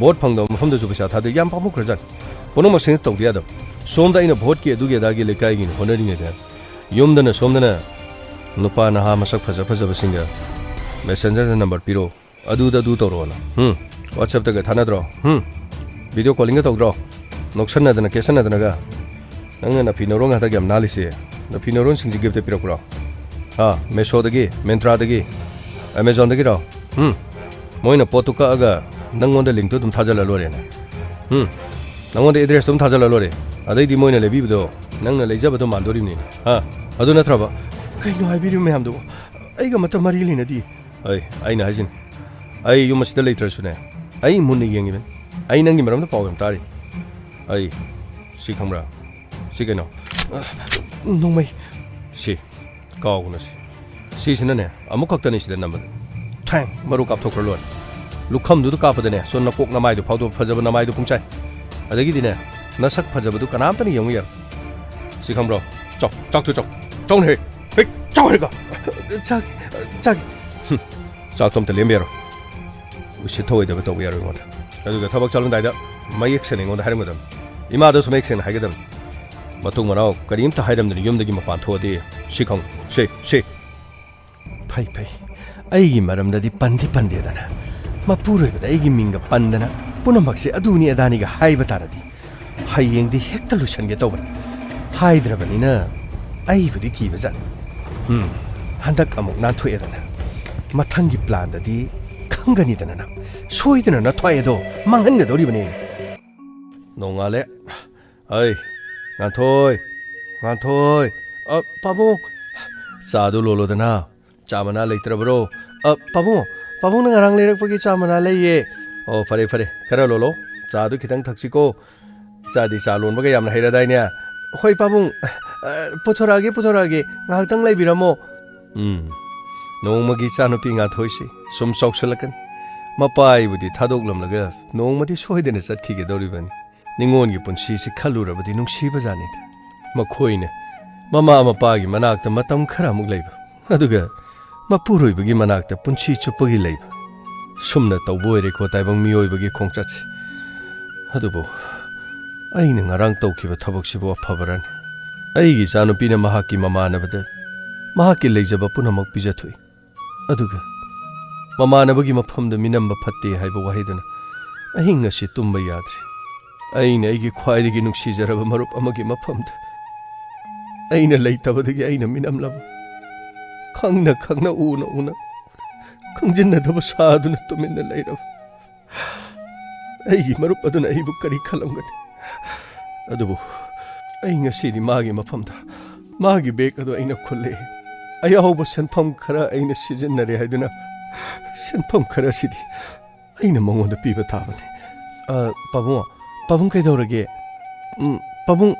ꯚꯣꯠ ꯐꯪꯗꯕ ꯃꯐꯝꯗꯁꯨ ꯄꯩꯁꯥ ꯊꯥꯗ ꯌꯥꯝ ꯄꯥꯝꯃꯨꯈ꯭ꯔꯖꯥꯠꯅꯤ꯫ ꯄꯨꯝꯅꯃꯛꯁꯤꯡ ꯇꯧꯗ ꯌꯥꯗꯕ꯫ ꯁꯣꯝꯗ ꯑꯩꯅ ꯚꯣꯠꯀꯤ ꯑꯗꯨꯒꯤ ꯑꯗꯥꯒꯤ ꯂꯩꯀꯥꯏꯒꯤꯅꯤ ꯍꯣꯠꯅꯔꯤꯉꯩꯗ ꯌꯨꯝꯗꯅ ꯁꯣꯝꯗꯅ ꯅꯨꯄꯥ ꯅꯍꯥ ꯃꯁꯛ ꯐꯖ ꯐꯖꯕꯁꯤꯡꯒ ꯃꯦꯁꯦꯟꯖꯔꯗ ꯅꯝꯕꯔ ꯄꯤꯔꯣ, ꯑꯗꯨꯗ ꯑꯗꯨ ꯇꯧꯔꯣꯅ꯫ ꯍꯨꯝ? WhatsAppꯇꯒ ꯊꯥꯅꯗ꯭ꯔꯣ? ꯍꯨꯝ? ꯚꯤꯗꯤꯑꯣ ꯀꯣꯂꯤꯡꯒ ꯇꯧꯗ꯭ꯔꯣ? ꯅꯣꯛꯁꯟꯅꯗꯅ ꯀꯦꯁꯟꯅꯗꯅꯒ꯫ ꯅꯪꯅ ꯅꯐꯤ ꯅꯔꯣꯟ ꯍꯟꯗꯛ ꯌꯥꯝ ꯅꯥꯜꯂꯤꯁꯦ꯫ ꯅꯐꯤ ꯅꯔꯣꯟꯁꯤꯡꯁꯤ ꯒꯤꯐꯇ ꯄꯤꯔꯛꯄ꯭ꯔꯣ? ꯍꯥ? ꯃꯦꯁꯣꯗꯒꯤ, ꯃꯦꯟꯇ꯭ꯔꯥꯗꯒꯤ, ꯑꯦꯃꯦꯖꯣꯟꯗꯒꯤꯔꯣ? ꯍꯨꯝ? ꯃꯣꯏꯅ ꯄꯣꯠꯇꯨ ꯀꯛꯑꯒ ꯅꯪꯉꯣꯟꯗ ꯂꯤꯡꯇꯨ ꯑꯗꯨꯝ ꯊꯥꯖꯜꯂ ꯂꯣꯏꯔꯦꯅꯦ꯫ ꯍꯨꯝ? ꯅꯪꯉꯣꯟꯗ ꯑꯦꯗ꯭ꯔꯦꯁꯇꯨ ꯑꯗꯨꯝ ꯊꯥꯖꯜꯂ ꯂꯣꯏꯔꯦ꯫ ꯑꯗꯩꯗꯤ ꯃꯣꯏꯅ ꯂꯩꯕꯤꯕꯗꯣ ꯅꯪꯅ ꯂꯩꯖꯕꯗꯣ ꯃꯥꯟꯗꯣꯔꯤꯕꯅꯤꯅꯦ꯫ ꯍꯥ? ꯑꯗꯨ ꯅꯠꯇ꯭ꯔꯕ? ꯀꯩꯅꯣ ꯍꯥꯏꯕꯤꯔꯤꯕ ꯃꯌꯥꯝꯗꯨꯕꯨ? ꯑꯩꯒ ꯑꯃꯠꯇ ꯃꯔꯤ ꯂꯩꯅꯗꯤ꯫ ꯑꯩ, ꯑꯩꯅ ꯍꯥꯏꯁꯤꯅꯤ, ꯑꯩ ꯌꯨꯝ ꯑꯁꯤꯗ ꯂꯩꯇ꯭ꯔꯁꯨꯅꯦ, ꯑꯩ ꯃꯨꯟꯅ ꯌꯦꯡꯉꯤꯕꯅꯤ꯫ ꯑꯩ ꯅꯪꯒꯤ ꯃꯔꯝꯗ ꯄꯥꯎ ꯌꯥꯝ ꯇꯥꯔꯤ꯫ ꯑꯩ, ꯁꯤ ꯈꯪꯕ꯭ꯔꯥ? ꯁꯤ ꯀꯩꯅꯣ? ꯑ, ꯅꯣꯡꯃꯩ꯫ ꯁꯤ, ꯀꯥꯎꯒꯅꯨ ꯁꯤ꯫ ꯁꯤꯁꯤꯅꯅꯦ, ꯑꯃꯨꯛ ꯈꯛꯇꯅꯤ ꯁꯤꯗ ꯅꯝꯕꯗ꯫ ꯊꯥꯡ, ꯃꯔꯨ ꯀꯥꯞꯊꯣꯛꯈ꯭ꯔ ꯂꯣꯏꯔꯦ꯫ ꯂꯨꯈꯝꯗꯨꯗ ꯀꯥꯞꯄꯗꯅꯦ, ꯁꯣꯝ ꯅꯀꯣꯛ ꯅꯃꯥꯏꯗꯣ ꯐꯥꯎꯗꯣꯛ ꯐꯖꯕ ꯅꯃꯥꯏꯗꯣ ꯄꯨꯡꯆꯥꯏ꯫ ꯑꯗꯒꯤꯗꯤꯅꯦ, ꯅꯁꯛ ꯐꯖꯕꯗꯨ ꯀꯅꯥꯝꯇꯅ ꯌꯦꯡꯉꯨ ꯌꯥꯔꯣꯏ꯫ ꯁꯤ ꯈꯪꯕ꯭ꯔꯣ? ꯆꯥꯎ, ꯆꯥꯛꯇꯨ ꯆꯥꯎ꯫ ꯆꯥꯎꯅꯦ ꯍꯦ꯫ ꯍꯦ, ꯆꯥꯎ ꯍꯥꯏꯔꯒ꯫ ꯆꯥꯒꯦ, ꯆꯥꯒꯦ꯫ ꯍꯨꯝ, ꯆꯥꯛꯇꯣ ꯑꯝꯇ ꯂꯦꯝꯕ ꯌꯥꯔꯣꯏ꯫ ꯎꯁꯤꯠ ꯊꯑꯣꯏꯗꯕ ꯇꯧꯕ ꯌꯥꯔꯣꯏ ꯑꯩꯉꯣꯟꯗ꯫ ꯑꯗꯨꯒ ꯊꯕꯛ ꯆꯠꯂꯝꯗꯥꯏꯗ ꯃꯌꯦꯛ ꯁꯦꯡꯅ ꯑꯩꯉꯣꯟꯗ ꯍꯥꯏꯔꯝꯒꯗꯕꯅꯤ꯫ ꯏꯃꯥꯗꯁꯨ ꯃꯌꯦꯛ ꯁꯦꯡꯅ ꯍꯥꯏꯒꯗꯕꯅꯤ꯫ ꯃꯇꯨꯡ ꯃꯅꯥꯎ ꯀꯔꯤꯝꯇ ꯍꯥꯏꯔꯝꯗꯅ ꯌꯨꯝꯗꯒꯤ ꯃꯄꯥꯟ ꯊꯣꯛꯑꯗꯤ ꯁꯤ ꯈꯪꯉꯨ꯫ ꯁꯤ, ꯁꯤ꯫ ꯐꯩ, ꯐꯩ꯫ ꯑꯩꯒꯤ ꯃꯔꯝꯗꯗꯤ ꯄꯟꯗꯤ ꯄꯟꯗꯦꯗꯅ꯫ ꯃꯄꯨꯔꯣꯏꯕꯗ ꯑꯩꯒꯤ ꯃꯤꯡꯒ ꯄꯟꯗꯅ ꯄꯨꯝꯅꯃꯛꯁꯦ ꯑꯗꯨꯅꯤ ꯑꯗꯥꯅꯤꯒ ꯍꯥꯏꯕ ꯇꯥꯔꯗꯤ ꯍꯌꯦꯡꯗꯤ ꯍꯦꯛꯇ ꯂꯣꯏꯁꯟꯒꯦ ꯇꯧꯕꯅꯤ꯫ ꯍꯥꯏꯗ꯭ꯔꯕꯅꯤꯅ ꯑꯩꯕꯨꯗꯤ ꯀꯤꯕꯖꯥꯠꯅꯤ꯫ ꯎꯝ, ꯍꯟꯗꯛ ꯑꯃꯨꯛ ꯅꯥꯟꯊꯣꯛꯑꯦꯗꯅ꯫ ꯃꯊꯪꯒꯤ ꯄ꯭ꯂꯥꯟꯗꯗꯤ ꯈꯪꯒꯅꯤꯗꯅ ꯅꯪ꯫ ꯁꯣꯏꯗꯅ ꯅꯊ꯭ꯋꯥꯏ ꯑꯗꯣ ꯃꯥꯡꯍꯟꯒꯗꯧꯔꯤꯕꯅꯤ ꯑꯩꯅ꯫ ꯅꯣꯡꯉꯥꯜꯂꯦ꯫ ꯑꯩ, ꯉꯥꯟꯊꯣꯏ, ꯉꯥꯟꯊꯣꯏ꯫ ꯑ, ꯄꯥꯕꯨꯡ, ꯆꯥꯗꯨ ꯂꯣꯜꯂꯣꯗꯅ꯫ ꯆꯥ ꯃꯅꯥ ꯂꯩꯇ꯭ꯔꯕ꯭ꯔꯣ? ꯑ, ꯄꯥꯕꯨꯡ, ꯄꯥꯕꯨꯡꯅ ꯉꯔꯥꯡ ꯂꯩꯔꯛꯄꯒꯤ ꯆꯥ ꯃꯅꯥ ꯂꯩꯌꯦ꯫ ꯑꯣ, ꯐꯔꯦ, ꯐꯔꯦ, ꯈꯔ ꯂꯣꯜꯂꯣ, ꯆꯥꯗꯨ ꯈꯤꯇꯪ ꯊꯛꯁꯤꯀꯣ꯫ ꯏꯆꯥꯗꯤ ꯆꯥ ꯂꯣꯟꯕꯒ ꯌꯥꯝꯅ ꯍꯩꯔꯗꯥꯏꯅꯦ? ꯍꯣꯏ, ꯄꯥꯕꯨꯡ, ꯑ, ꯄꯨꯊꯣꯔꯛꯑꯒꯦ, ꯄꯨꯊꯣꯔꯛꯑꯒꯦ, ꯉꯥꯏꯍꯥꯛꯇꯪ ꯂꯩꯕꯤꯔꯝꯃꯣ꯫ ꯎꯝ, ꯅꯣꯡꯃꯒꯤ ꯏꯆꯥꯅꯨꯄꯤ ꯉꯥꯊꯣꯏꯁꯤ ꯁꯨꯝ ꯆꯥꯎꯁꯜꯂꯛꯀꯅꯤ꯫ ꯃꯄꯥ ꯑꯩꯕꯨꯗꯤ ꯊꯥꯗꯣꯛꯂꯝꯂꯒ ꯅꯣꯡꯃꯗꯤ ꯁꯣꯏꯗꯅ ꯆꯠꯈꯤꯒꯗꯧꯔꯤꯕꯅꯤ꯫ ꯅꯤꯉꯣꯜꯒꯤ ꯄꯨꯟꯁꯤꯁꯤ ꯈꯜꯂꯨꯔꯕꯗꯤ ꯅꯨꯡꯁꯤꯕꯖꯥꯠꯅꯤꯗ꯫ ꯃꯈꯣꯏꯅ ꯃꯃꯥ ꯃꯄꯥꯒꯤ ꯃꯅꯥꯛꯇ ꯃꯇꯝ ꯈꯔ ꯑꯃꯨꯛ ꯂꯩꯕ, ꯑꯗꯨꯒ ꯃꯄꯨꯔꯣꯏꯕꯒꯤ ꯃꯅꯥꯛꯇ ꯄꯨꯟꯁꯤ ꯆꯨꯞꯄꯒꯤ ꯂꯩꯕ꯫ ꯁꯨꯝꯅ ꯇꯧꯕ ꯑꯣꯏꯔꯦꯀꯣ ꯇꯥꯏꯕꯪ ꯃꯤꯑꯣꯏꯕꯒꯤ ꯈꯣꯡꯆꯠꯁꯦ꯫ ꯑꯗꯨꯕꯨ ꯑꯩꯅ ꯉꯔꯥꯡ ꯇꯧꯈꯤꯕ ꯊꯕꯛꯁꯤꯕꯨ ꯑꯐꯕꯔꯅꯤ? ꯑꯩꯒꯤ ꯏꯆꯥꯅꯨꯄꯤꯅ ꯃꯍꯥꯛꯀꯤ ꯃꯃꯥꯟꯅꯕꯗ ꯃꯍꯥꯛꯀꯤ ꯂꯩꯖꯕ ꯄꯨꯝꯅꯃꯛ ꯄꯤꯖꯊꯣꯛꯏ꯫ ꯑꯗꯨꯒ ꯃꯃꯥꯟꯅꯕꯒꯤ ꯃꯐꯝꯗ ꯃꯤꯅꯝꯕ ꯐꯠꯇꯦ ꯍꯥꯏꯕ ꯋꯥꯍꯩꯗꯨꯅ ꯑꯍꯤꯡ ꯑꯁꯤ ꯇꯨꯝꯕ ꯌꯥꯗ꯭ꯔꯤ꯫ ꯑꯩꯅ ꯑꯩꯒꯤ ꯈ꯭ꯋꯥꯏꯗꯒꯤ ꯅꯨꯡꯁꯤꯖꯔꯕ ꯃꯔꯨꯞ ꯑꯃꯒꯤ ꯃꯐꯝꯗ ꯑꯩꯅ ꯂꯩꯇꯕꯗꯒꯤ ꯑꯩꯅ ꯃꯤꯅꯝꯂꯕ, ꯈꯪꯅ ꯈꯪꯅ ꯎꯅ ꯎꯅ ꯈꯪꯖꯤꯟꯅꯗꯕ ꯁꯥꯗꯨꯅ ꯇꯨꯃꯤꯟꯅ ꯂꯩꯔꯕ꯫ ꯑꯩꯒꯤ ꯃꯔꯨꯞ ꯑꯗꯨꯅ ꯑꯩꯕꯨ ꯀꯔꯤ ꯈꯜꯂꯝꯒꯅꯤ? ꯑꯗꯨꯕꯨ ꯑꯩ ꯉꯁꯤꯗꯤ ꯃꯥꯒꯤ ꯃꯐꯝꯗ ꯃꯥꯒꯤ ꯕꯦꯒ ꯑꯗꯨ ꯑꯩꯅ ꯈꯨꯜꯂꯦ꯫ ꯑꯌꯥꯎꯕ ꯁꯦꯟꯐꯝ ꯈꯔ ꯑꯩꯅ ꯁꯤꯖꯤꯟꯅꯔꯦ ꯍꯥꯏꯗꯨꯅ ꯁꯦꯟꯐꯝ ꯈꯔꯁꯤꯗꯤ ꯑꯩꯅ ꯃꯉꯣꯟꯗ ꯄꯤꯕ ꯇꯥꯕꯅꯤ꯫ ꯑ, ꯄꯥꯕꯨꯡ, ꯄꯥꯕꯨꯡ ꯀꯩꯗꯧꯔꯒꯦ? ꯎꯝ, ꯄꯥꯕꯨꯡ,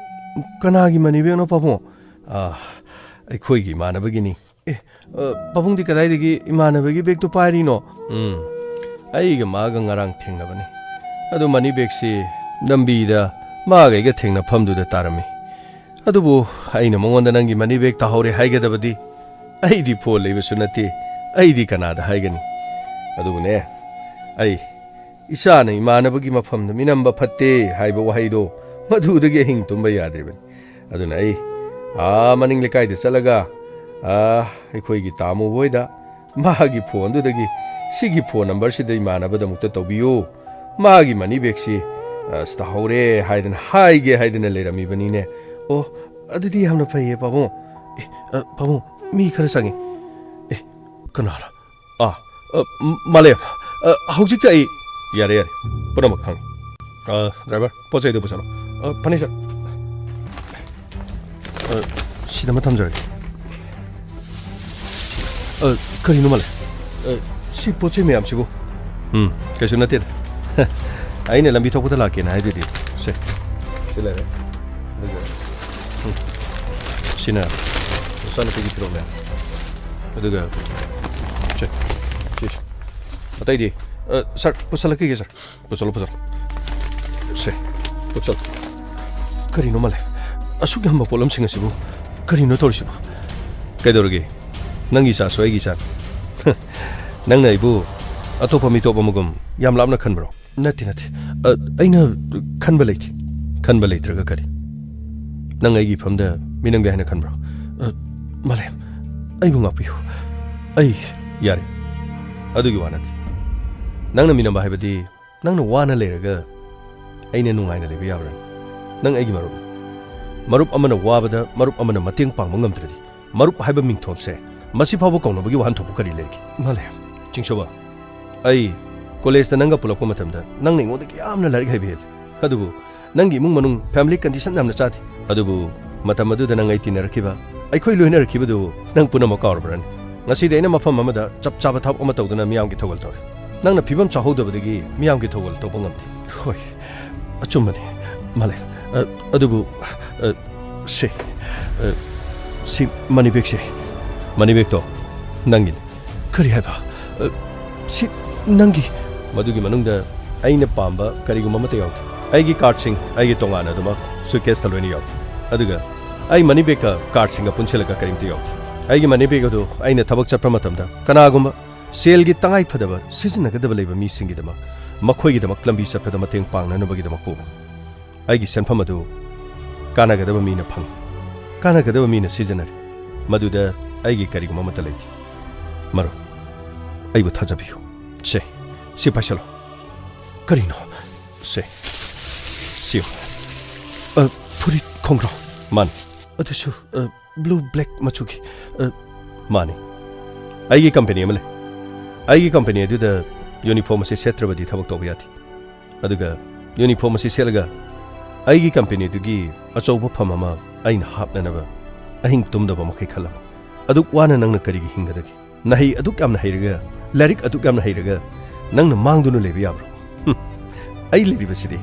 ꯀꯅꯥꯒꯤ ꯃꯅꯤ ꯕꯦꯒꯅꯣ ꯄꯥꯕꯨꯡ? ꯑ, ꯑꯩꯈꯣꯏꯒꯤ ꯏꯃꯥꯟꯅꯕꯒꯤꯅꯤ꯫ ꯑꯦ, ꯑ, ꯄꯥꯕꯨꯡꯗꯤ ꯀꯗꯥꯏꯗꯒꯤ ꯏꯃꯥꯟꯅꯕꯒꯤ ꯕꯦꯒꯇꯨ ꯄꯥꯏꯔꯤꯅꯣ? ꯎꯝ, ꯑꯩꯒ ꯃꯥꯒ ꯉꯔꯥꯡ ꯊꯦꯡꯅꯕꯅꯤ꯫ ꯑꯗꯨ ꯃꯅꯤ ꯕꯦꯒꯁꯤ ꯂꯝꯕꯤꯗ ꯃꯥꯒ ꯑꯩꯒ ꯊꯦꯡꯅꯐꯝꯗꯨꯗ ꯇꯥꯔꯝꯃꯤ꯫ ꯑꯗꯨꯕꯨ ꯑꯩꯅ ꯃꯉꯣꯟꯗ "ꯅꯪꯒꯤ ꯃꯅꯤ ꯕꯦꯒ ꯇꯥꯍꯧꯔꯦ" ꯍꯥꯏꯒꯗꯕꯗꯤ ꯑꯩꯗꯤ ꯐꯣꯟ ꯂꯩꯕꯁꯨ ꯅꯠꯇꯦ, ꯑꯩꯗꯤ ꯀꯅꯥꯗ ꯍꯥꯏꯒꯅꯤ? ꯑꯗꯨꯕꯨꯅꯦ, ꯑꯩ ꯏꯆꯥꯅ ꯏꯃꯥꯟꯅꯕꯒꯤ ꯃꯐꯝꯗ ꯃꯤꯅꯝꯕ ꯐꯠꯇꯦ ꯍꯥꯏꯕ ꯋꯥꯍꯩꯗꯣ ꯃꯗꯨꯗꯒꯤ ꯑꯍꯤꯡ ꯇꯨꯝꯕ ꯌꯥꯗ꯭ꯔꯤꯕꯅꯤ꯫ ꯑꯗꯨꯅ ꯑꯩ ꯑꯥ ꯃꯅꯤꯡ ꯂꯩꯀꯥꯏꯗ ꯆꯠꯂꯒ, ꯑꯥ, ꯑꯩꯈꯣꯏꯒꯤ ꯇꯥꯃꯣ ꯍꯣꯏꯗ ꯃꯥꯒꯤ ꯐꯣꯟꯗꯨꯗꯒꯤ "ꯁꯤꯒꯤ ꯐꯣꯟ ꯅꯝꯕꯔꯁꯤꯗ ꯏꯃꯥꯟꯅꯕꯗ ꯑꯃꯨꯛꯇ ꯇꯧꯕꯤꯌꯨ, ꯃꯥꯒꯤ ꯃꯅꯤ ꯕꯦꯒꯁꯤ, ꯑ, ꯇꯥꯍꯧꯔꯦ" ꯍꯥꯏꯗꯅ ꯍꯥꯏꯒꯦ ꯍꯥꯏꯗꯅ ꯂꯩꯔꯝꯃꯤꯕꯅꯤꯅꯦ꯫ ꯑꯣ, ꯑꯗꯨꯗꯤ ꯌꯥꯝꯅ ꯐꯩꯌꯦ, ꯄꯥꯕꯨꯡ꯫ ꯑꯦ, ꯑ, ꯄꯥꯕꯨꯡ, ꯃꯤ ꯈꯔ ꯆꯪꯉꯤ꯫ ꯑꯦ, ꯀꯅꯥꯅꯣ? ꯑꯥ, ꯑ, ꯃ-, ꯃꯥꯂꯦꯝ, ꯑ, ꯍꯧꯖꯤꯛꯇ ꯑꯩ, ꯌꯥꯔꯦ, ꯌꯥꯔꯦ, ꯄꯨꯝꯅꯃꯛ ꯈꯪꯉꯤ꯫ ꯑ, ꯗ꯭ꯔꯥꯏꯚꯔ, ꯄꯣꯠ ꯆꯩꯗꯨ ꯄꯨꯁꯜꯂꯣ꯫ ꯑ, ꯐꯔꯅꯤꯆꯔ꯫ ꯑ, ꯁꯤꯗ ꯑꯃ ꯊꯝꯖꯔꯒꯦ꯫ ꯑ, ꯀꯔꯤꯅꯣ ꯃꯥꯂꯦ? ꯑ, ꯁꯤ ꯄꯣꯠ ꯆꯩ ꯃꯌꯥꯝꯁꯤꯕꯨ? ꯎꯝ, ꯀꯩꯁꯨ ꯅꯠꯇꯦꯗ꯫ ꯑꯩꯅ ꯂꯝꯕꯤ ꯊꯣꯛꯄꯗ ꯂꯥꯛꯀꯦꯅ ꯍꯥꯏꯗꯨꯗꯤ꯫ ꯁꯦ, ꯁꯤ ꯂꯩꯔꯦ꯫ ꯑꯗꯨꯒ, ꯎꯝ, ꯁꯤꯅ ꯅꯆꯥꯅꯨꯄꯤꯒꯤ ꯐꯤꯔꯣꯜ ꯃꯌꯥꯝ꯫ ꯑꯗꯨꯒ, ꯁꯦ, ꯁꯤꯁꯦ꯫ ꯑꯇꯩꯗꯤ? ꯑ, ꯁꯥꯔ, ꯄꯨꯁꯜꯂꯛꯈꯤꯒꯦ, ꯁꯥꯔ꯫ ꯄꯨꯁꯜꯂꯣ, ꯄꯨꯁꯜꯂꯣ꯫ ꯁꯦ, ꯄꯨꯁꯜꯂꯣ꯫ ꯀꯔꯤꯅꯣ ꯃꯥꯂꯦ? ꯑꯁꯨꯛ ꯌꯥꯝꯕ ꯄꯣꯠꯂꯝꯁꯤꯡ ꯑꯁꯤꯕꯨ ꯀꯔꯤꯅꯣ ꯇꯧꯔꯤꯁꯤꯕꯨ? ꯀꯩꯗꯧꯔꯒꯦ? ꯅꯪꯒꯤ ꯏꯆꯥꯁꯨ ꯑꯩꯒꯤ ꯏꯆꯥꯅꯤ꯫ ꯅꯪꯅ ꯑꯩꯕꯨ ꯑꯇꯣꯞꯄ ꯃꯤꯇꯣꯞ ꯑꯃꯒꯨꯝ ꯌꯥꯝ ꯂꯥꯞꯅ ꯈꯟꯕ꯭ꯔꯣ? ꯅꯠꯇꯦ, ꯅꯠꯇꯦ꯫ ꯑ, ꯑꯩꯅ ꯈꯟꯕ ꯂꯩꯇꯦ꯫ ꯈꯟꯕ ꯂꯩꯇ꯭ꯔꯒ ꯀꯔꯤ? ꯅꯪ ꯑꯩꯒꯤ ꯏꯐꯝꯗ ꯃꯤꯅꯝꯒꯦ ꯍꯥꯏꯅ ꯈꯟꯕ꯭ꯔꯣ? ꯑ, ꯃꯥꯂꯦ, ꯑꯩꯕꯨ ꯉꯥꯛꯄꯤꯌꯨ꯫ ꯑꯩ ꯌꯥꯔꯦ꯫ ꯑꯗꯨꯒꯤ ꯋꯥ ꯅꯠꯇꯦ꯫ ꯅꯪꯅ ꯃꯤꯅꯝꯕ ꯍꯥꯏꯕꯗꯤ ꯅꯪꯅ ꯋꯥꯅ ꯂꯩꯔꯒ ꯑꯩꯅ ꯅꯨꯡꯉꯥꯏꯅ ꯂꯩꯕ ꯌꯥꯕ꯭ꯔꯥ? ꯅꯪ ꯑꯩꯒꯤ ꯃꯔꯨꯞꯅꯤ꯫ ꯃꯔꯨꯞ ꯑꯃꯅ ꯋꯥꯕꯗ ꯃꯔꯨꯞ ꯑꯃꯅ ꯃꯇꯦꯡ ꯄꯥꯡꯕ ꯉꯝꯗ꯭ꯔꯗꯤ, ꯃꯔꯨꯞ ꯍꯥꯏꯕ ꯃꯤꯡꯊꯣꯜꯁꯦ ꯃꯁꯤ ꯐꯥꯎꯕ ꯀꯧꯅꯕꯒꯤ ꯋꯥꯍꯟꯊꯣꯛꯄꯨ ꯀꯔꯤ ꯂꯩꯔꯤꯒꯦ? ꯃꯥꯂꯦ꯫ ꯆꯤꯡꯁꯣꯕ, ꯑꯩ ꯀꯣꯂꯦꯖꯇ ꯅꯪꯒ ꯄꯨꯜꯂꯛꯄ ꯃꯇꯝꯗ ꯅꯪꯅ ꯑꯩꯉꯣꯟꯗꯒꯤ ꯌꯥꯝꯅ ꯂꯥꯏꯔꯤꯛ ꯍꯩꯕ ꯍꯦꯜꯂꯤ꯫ ꯑꯗꯨꯕꯨ ꯅꯪꯒꯤ ꯏꯃꯨꯡ ꯃꯅꯨꯡ, family condition ꯌꯥꯝꯅ ꯆꯥꯗꯦ꯫ ꯑꯗꯨꯕꯨ ꯃꯇꯝ ꯑꯗꯨꯗ ꯅꯪ ꯑꯩ ꯇꯤꯟꯅꯔꯛꯈꯤꯕ, ꯑꯩꯈꯣꯏ ꯂꯣꯏꯅꯔꯛꯈꯤꯕꯗꯨ ꯅꯪ ꯄꯨꯝꯅꯃꯛ ꯀꯥꯎꯔꯕ꯭ꯔꯅꯤ? ꯉꯁꯤꯗꯤ ꯑꯩꯅ ꯃꯐꯝ ꯑꯃꯗ ꯆꯞ ꯆꯥꯕ ꯊꯕꯛ ꯑꯃ ꯇꯧꯗꯨꯅ ꯃꯤꯌꯥꯝꯒꯤ ꯊꯧꯒꯜ ꯇꯧꯔꯤ꯫ ꯅꯪꯅ ꯐꯤꯕꯝ ꯆꯥꯍꯧꯗꯕꯗꯒꯤ ꯃꯤꯌꯥꯝꯒꯤ ꯊꯧꯒꯜ ꯇꯧꯕ ꯉꯝꯗꯦ꯫ ꯍꯣꯏ, ꯑꯆꯨꯝꯕꯅꯤ, ꯃꯥꯂꯦ꯫ ꯑ, ꯑꯗꯨꯕꯨ, ꯑ, ꯁꯤ, ꯑ, ꯁꯤ money bagꯁꯦ꯫ Money bagꯇꯣ ꯅꯪꯒꯤꯅꯤ꯫ ꯀꯔꯤ ꯍꯥꯏꯕ? ꯑ, ꯁꯤ ꯅꯪꯒꯤ? ꯃꯗꯨꯒꯤ ꯃꯅꯨꯡꯗ ꯑꯩꯅ ꯄꯥꯝꯕ ꯀꯔꯤꯒꯨꯝꯕ ꯑꯃꯠꯇ ꯌꯥꯎꯗꯦ꯫ ꯑꯩꯒꯤ cardꯁꯤꯡ ꯑꯩꯒꯤ ꯇꯣꯉꯥꯟꯅ ꯑꯗꯨꯃꯛ suitcaseꯇ ꯂꯣꯏꯅ ꯌꯥꯎꯏ꯫ ꯑꯗꯨꯒ ꯑꯩ money bagꯀ cardꯁꯤꯡꯒ ꯄꯨꯟꯁꯤꯜꯂꯒ ꯀꯔꯤꯝꯇ ꯌꯥꯎꯗꯦ꯫ ꯑꯩꯒꯤ money bag ꯑꯗꯨ ꯑꯩꯅ ꯊꯕꯛ ꯆꯠꯄ ꯃꯇꯝꯗ ꯀꯅꯥꯒꯨꯝꯕ ꯁꯦꯜꯒꯤ ꯇꯉꯥꯏ ꯐꯗꯕ ꯁꯤꯖꯤꯟꯅꯒꯗꯕ ꯂꯩꯕ ꯃꯤꯁꯤꯡꯒꯤꯗꯃꯛ, ꯃꯈꯣꯏꯒꯤꯗꯃꯛ ꯂꯝꯕꯤ ꯆꯠꯄꯗ ꯃꯇꯦꯡ ꯄꯥꯡꯅꯅꯕꯒꯤꯗꯃꯛ ꯄꯨꯕꯅꯤ꯫ ꯑꯩꯒꯤ ꯁꯦꯟꯐꯝ ꯑꯗꯨ ꯀꯥꯟꯅꯒꯗꯕ ꯃꯤꯅ ꯐꯪꯏ, ꯀꯥꯟꯅꯒꯗꯕ ꯃꯤꯅ ꯁꯤꯖꯤꯟꯅꯔꯤ꯫ ꯃꯗꯨꯗ ꯑꯩꯒꯤ ꯀꯔꯤꯒꯨꯝꯕ ꯑꯃꯠꯇ ꯂꯩꯇꯦ꯫ ꯃꯔꯨꯞ, ꯑꯩꯕꯨ ꯊꯥꯖꯕꯤꯌꯨ꯫ ꯁꯦ, ꯁꯤ ꯄꯥꯏꯁꯜꯂꯣ꯫ ꯀꯔꯤꯅꯣ? ꯁꯦ, ꯁꯤ ꯌꯦꯡꯉꯨ꯫ ꯑ, ꯐꯨꯔꯤꯠ ꯈꯣꯡꯒ꯭ꯔꯥꯎ꯫ ꯃꯥꯅꯤ꯫ ꯑꯗꯨꯁꯨ, ꯑ, blue black ꯃꯆꯨꯒꯤ꯫ ꯑ, ꯃꯥꯅꯤ꯫ ꯑꯩꯒꯤ company ꯑꯃ ꯂꯩ꯫ ꯑꯩꯒꯤ company ꯑꯗꯨꯗ uniform ꯑꯁꯤ ꯁꯦꯠꯇ꯭ꯔꯕꯗꯤ ꯊꯕꯛ ꯇꯧꯕ ꯌꯥꯗꯦ꯫ ꯑꯗꯨꯒ uniform ꯑꯁꯤ ꯁꯦꯠꯂꯒ ꯑꯩꯒꯤ company ꯑꯗꯨꯒꯤ ꯑꯆꯧꯕ ꯐꯝ ꯑꯃ ꯑꯩꯅ ꯍꯥꯞꯅꯅꯕ ꯑꯍꯤꯡ ꯇꯨꯝꯗꯕ ꯃꯈꯩ ꯈꯜꯂꯕ꯫ ꯑꯗꯨꯛ ꯋꯥꯅ ꯅꯪꯅ ꯀꯔꯤꯒꯤ ꯍꯤꯡꯒꯗꯒꯦ? ꯅꯍꯩ ꯑꯗꯨꯛ ꯌꯥꯝꯅ ꯍꯩꯔꯒ, ꯂꯥꯏꯔꯤꯛ ꯑꯗꯨꯛ ꯌꯥꯝꯅ ꯍꯩꯔꯒ, ꯅꯪꯅ ꯃꯥꯡꯗꯨꯅ ꯂꯩꯕ ꯌꯥꯕ꯭ꯔꯣ? ꯍꯨꯝ, ꯑꯩ ꯂꯩꯔꯤꯕꯁꯤꯗꯤ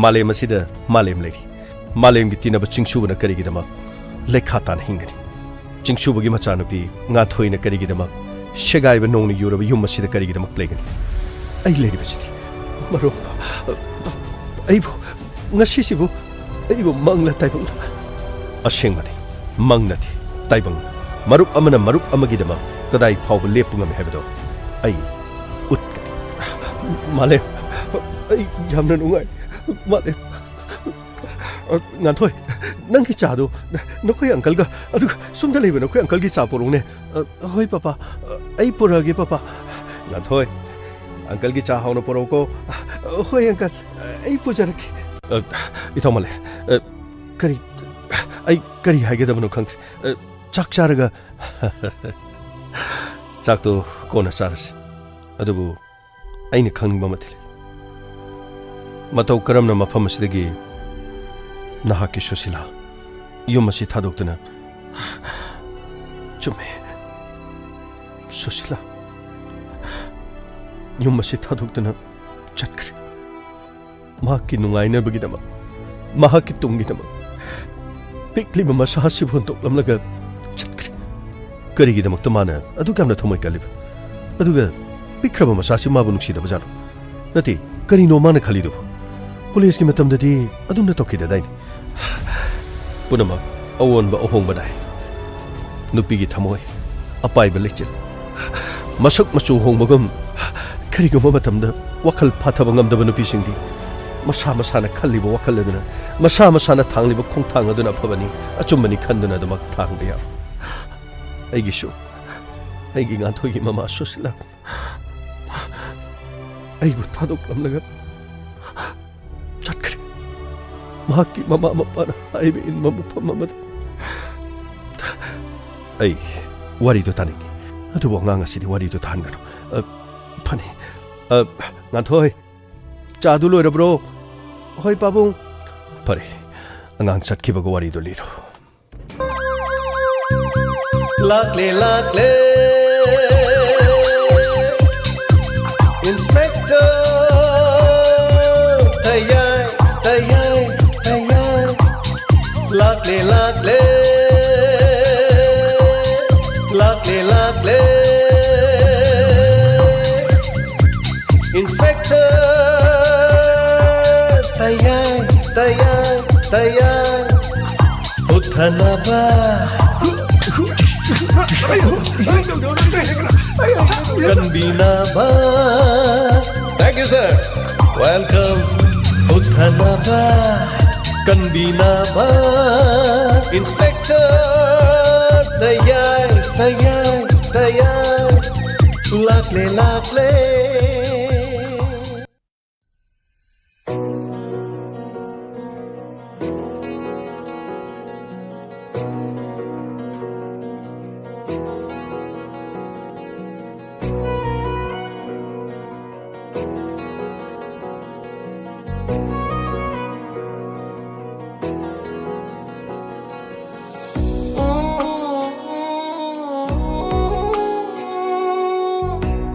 ꯃꯥꯂꯦꯝ ꯑꯁꯤꯗ ꯃꯥꯂꯦꯝ ꯂꯩꯔꯤ꯫ ꯃꯥꯂꯦꯝꯒꯤ ꯇꯤꯟꯅꯕ ꯆꯤꯡꯁꯨꯕꯅ ꯀꯔꯤꯒꯤꯗꯃꯛ ꯂꯩꯈꯥ ꯇꯥꯅ ꯍꯤꯡꯒꯅꯤ? ꯆꯤꯡꯁꯨꯕꯒꯤ ꯃꯆꯥꯅꯨꯄꯤ ꯉꯥꯟꯊꯣꯏꯅ ꯀꯔꯤꯒꯤꯗꯃꯛ ꯁꯦꯒꯥꯏꯕ ꯅꯣꯡꯅ ꯌꯨꯔꯕ ꯌꯨꯝ ꯑꯁꯤꯗ ꯀꯔꯤꯒꯤꯗꯃꯛ ꯂꯩꯒꯅꯤ? ꯑꯩ ꯂꯩꯔꯤꯕꯁꯤꯗꯤ ꯃꯔꯨꯞ, ꯑꯩꯕꯨ, ꯉꯁꯤꯁꯤꯕꯨ ꯑꯩꯕꯨ ꯃꯪꯂ ꯇꯥꯏꯕꯪꯂ? ꯑꯁꯦꯡꯕꯅꯤ, ꯃꯪ ꯅꯠꯇꯦ, ꯇꯥꯏꯕꯪ꯫ ꯃꯔꯨꯞ ꯑꯃꯅ ꯃꯔꯨꯞ ꯑꯃꯒꯤꯗꯃꯛ ꯀꯗꯥꯏ ꯐꯥꯎꯕ ꯂꯦꯞꯄ ꯉꯝꯃꯤ ꯍꯥꯏꯕꯗꯣ ꯑꯩ ꯎꯠꯀꯅꯤ꯫ ꯃꯥꯂꯦꯝ, ꯑꯩ ꯌꯥꯝꯅ ꯅꯨꯡꯉꯥꯏ꯫ ꯃꯥꯂꯦꯝ, ꯑ, ꯉꯥꯟꯊꯣꯏ, ꯅꯪꯒꯤ ꯆꯥꯗꯣ ꯅꯈꯣꯏ ꯑꯪꯀꯜꯒ, ꯑꯗꯨꯒ ꯁꯣꯝꯗ ꯂꯩꯕ ꯅꯈꯣꯏ ꯑꯪꯀꯜꯒꯤ ꯆꯥ ꯄꯣꯔꯛꯎꯅꯦ꯫ ꯑ, ꯍꯣꯏ, ꯄꯥꯄꯥ꯫ ꯑ, ꯑꯩ ꯄꯨꯔꯛꯑꯒꯦ, ꯄꯥꯄꯥ꯫ ꯉꯥꯟꯊꯣꯏ, ꯑꯪꯀꯜꯒꯤ ꯆꯥ ꯍꯥꯎꯅ ꯄꯨꯔꯛꯎꯀꯣ꯫ ꯑ, ꯍꯣꯏ, ꯑꯪꯀꯜ꯫ ꯑ, ꯑꯩ ꯄꯨꯖꯔꯛꯀꯦ꯫ ꯑ, ꯏꯊꯧ ꯃꯥꯂꯦꯝ꯫ ꯑ, ꯀꯔꯤ, ꯑꯩ ꯀꯔꯤ ꯍꯥꯏꯒꯗꯕꯅꯣ ꯈꯪꯗ꯭ꯔꯦ꯫ ꯑ, ꯆꯥꯛ ꯆꯥꯔꯒ, ꯆꯥꯛꯇꯣ ꯀꯣꯟꯅ ꯆꯥꯔꯁꯤ꯫ ꯑꯗꯨꯕꯨ ꯑꯩꯅ ꯈꯪꯅꯤꯡꯕ ꯑꯃꯗꯤ ꯂꯩ꯫ ꯃꯇꯧ ꯀꯔꯝꯅ ꯃꯐꯝ ꯑꯁꯤꯗꯒꯤ ꯅꯍꯥꯛꯀꯤ ꯁꯨꯁꯤꯂꯥ ꯌꯨꯝ ꯑꯁꯤ ꯊꯥꯗꯣꯛꯇꯨꯅ, ꯆꯨꯝꯃꯦ, ꯁꯨꯁꯤꯂꯥ ꯌꯨꯝ ꯑꯁꯤ ꯊꯥꯗꯣꯛꯇꯨꯅ ꯆꯠꯈ꯭ꯔꯦ? ꯃꯍꯥꯛꯀꯤ ꯅꯨꯡꯉꯥꯏꯅꯕꯒꯤꯗꯃꯛ, ꯃꯍꯥꯛꯀꯤ ꯇꯨꯡꯒꯤꯗꯃꯛ ꯄꯤꯛꯂꯤꯕ ꯃꯁꯥ ꯑꯁꯤꯕꯨ ꯍꯨꯟꯗꯣꯛꯂꯝꯂꯒ ꯆꯠꯈ꯭ꯔꯦ꯫ ꯀꯔꯤꯒꯤꯗꯃꯛꯇ ꯃꯥꯅ ꯑꯗꯨꯛ ꯌꯥꯝꯅ ꯊꯃꯣꯏ ꯀꯜꯂꯤꯕ? ꯑꯗꯨꯒ ꯄꯤꯛꯈ꯭ꯔꯕ ꯃꯆꯥꯁꯤ ꯃꯥꯕꯨ ꯅꯨꯡꯁꯤꯗꯕ ꯖꯥꯠꯂꯣ? ꯅꯠꯇꯦ, ꯀꯔꯤꯅꯣ ꯃꯥꯅ ꯈꯜꯂꯤꯗꯨꯕꯨ? ꯀꯣꯂꯦꯖꯀꯤ ꯃꯇꯝꯗꯗꯤ ꯑꯗꯨꯝꯅ ꯇꯧꯈꯤꯗꯗꯥꯏꯅꯦ? ꯄꯨꯝꯅꯃꯛ ꯑꯑꯣꯟꯕ ꯑꯍꯣꯡꯕ ꯅꯥꯏ꯫ ꯅꯨꯄꯤꯒꯤ ꯊꯃꯣꯏ, ꯑꯄꯥꯏꯕ ꯂꯩꯆꯤꯜ, ꯃꯁꯛ ꯃꯆꯨ ꯍꯣꯡꯕꯒꯨꯝ, ꯀꯔꯤꯒꯨꯝꯕ ꯃꯇꯝꯗ ꯋꯥꯈꯜ ꯐꯥꯊꯕ ꯉꯝꯗꯕ ꯅꯨꯄꯤꯁꯤꯡꯗꯤ ꯃꯁꯥ ꯃꯁꯥꯅ ꯈꯜꯂꯤꯕ ꯋꯥꯈꯜ ꯑꯗꯨꯅ, ꯃꯁꯥ ꯃꯁꯥꯅ ꯊꯥꯡꯂꯤꯕ ꯈꯣꯡꯊꯥꯡ ꯑꯗꯨꯅ ꯑꯐꯕꯅꯤ, ꯑꯆꯨꯝꯕꯅꯤ ꯈꯟꯗꯨꯅ ꯑꯗꯨꯃꯛ ꯊꯥꯡꯕ ꯌꯥꯎꯏ꯫ ꯑꯩꯒꯤꯁꯨ ꯑꯩꯒꯤ ꯉꯥꯟꯊꯣꯏꯒꯤ ꯃꯃꯥ ꯁꯨꯁꯤꯂꯥ ꯑꯩꯕꯨ ꯊꯥꯗꯣꯛꯂꯝꯂꯒ ꯆꯠꯈ꯭ꯔꯦ꯫ ꯃꯍꯥꯛꯀꯤ ꯃꯃꯥ ꯃꯄꯥꯅ ꯍꯥꯏꯕ ꯏꯟꯕ ꯃꯐꯝ ꯑꯃꯗ꯫ ꯑꯩ ꯋꯥꯔꯤꯗꯨ ꯇꯥꯅꯤꯡꯏ, ꯑꯗꯨꯕꯨ ꯑꯉꯥꯡ ꯑꯁꯤꯗꯤ ꯋꯥꯔꯤꯗꯨ ꯇꯥꯍꯟꯒꯅꯨ꯫ ꯑ, ꯐꯅꯤ꯫ ꯑ, ꯉꯥꯟꯊꯣꯏ, ꯆꯥꯗꯨ ꯂꯣꯏꯔꯕ꯭ꯔꯣ? ꯍꯣꯏ, ꯄꯥꯕꯨꯡ꯫ ꯐꯔꯦ, ꯑꯉꯥꯡ ꯆꯠꯈꯤꯕꯒ ꯋꯥꯔꯤꯗꯨ ꯂꯤꯔꯣ꯫ ꯂꯥꯛꯂꯦ, ꯂꯥꯛꯂꯦ꯫ Inspector ꯇꯌꯥꯏ, ꯇꯌꯥꯏ, ꯇꯌꯥꯏ ꯍꯨꯠꯊꯅꯕ, ꯀꯟꯕꯤꯅꯕ. Thank you, sir. Welcome. ꯍꯨꯠꯊꯅꯕ, ꯀꯟꯕꯤꯅꯕ, Inspector ꯇꯌꯥꯏ, ꯇꯌꯥꯏ, ꯇꯌꯥꯏ ꯂꯥꯛꯂꯦ, ꯂꯥꯛꯂꯦ꯫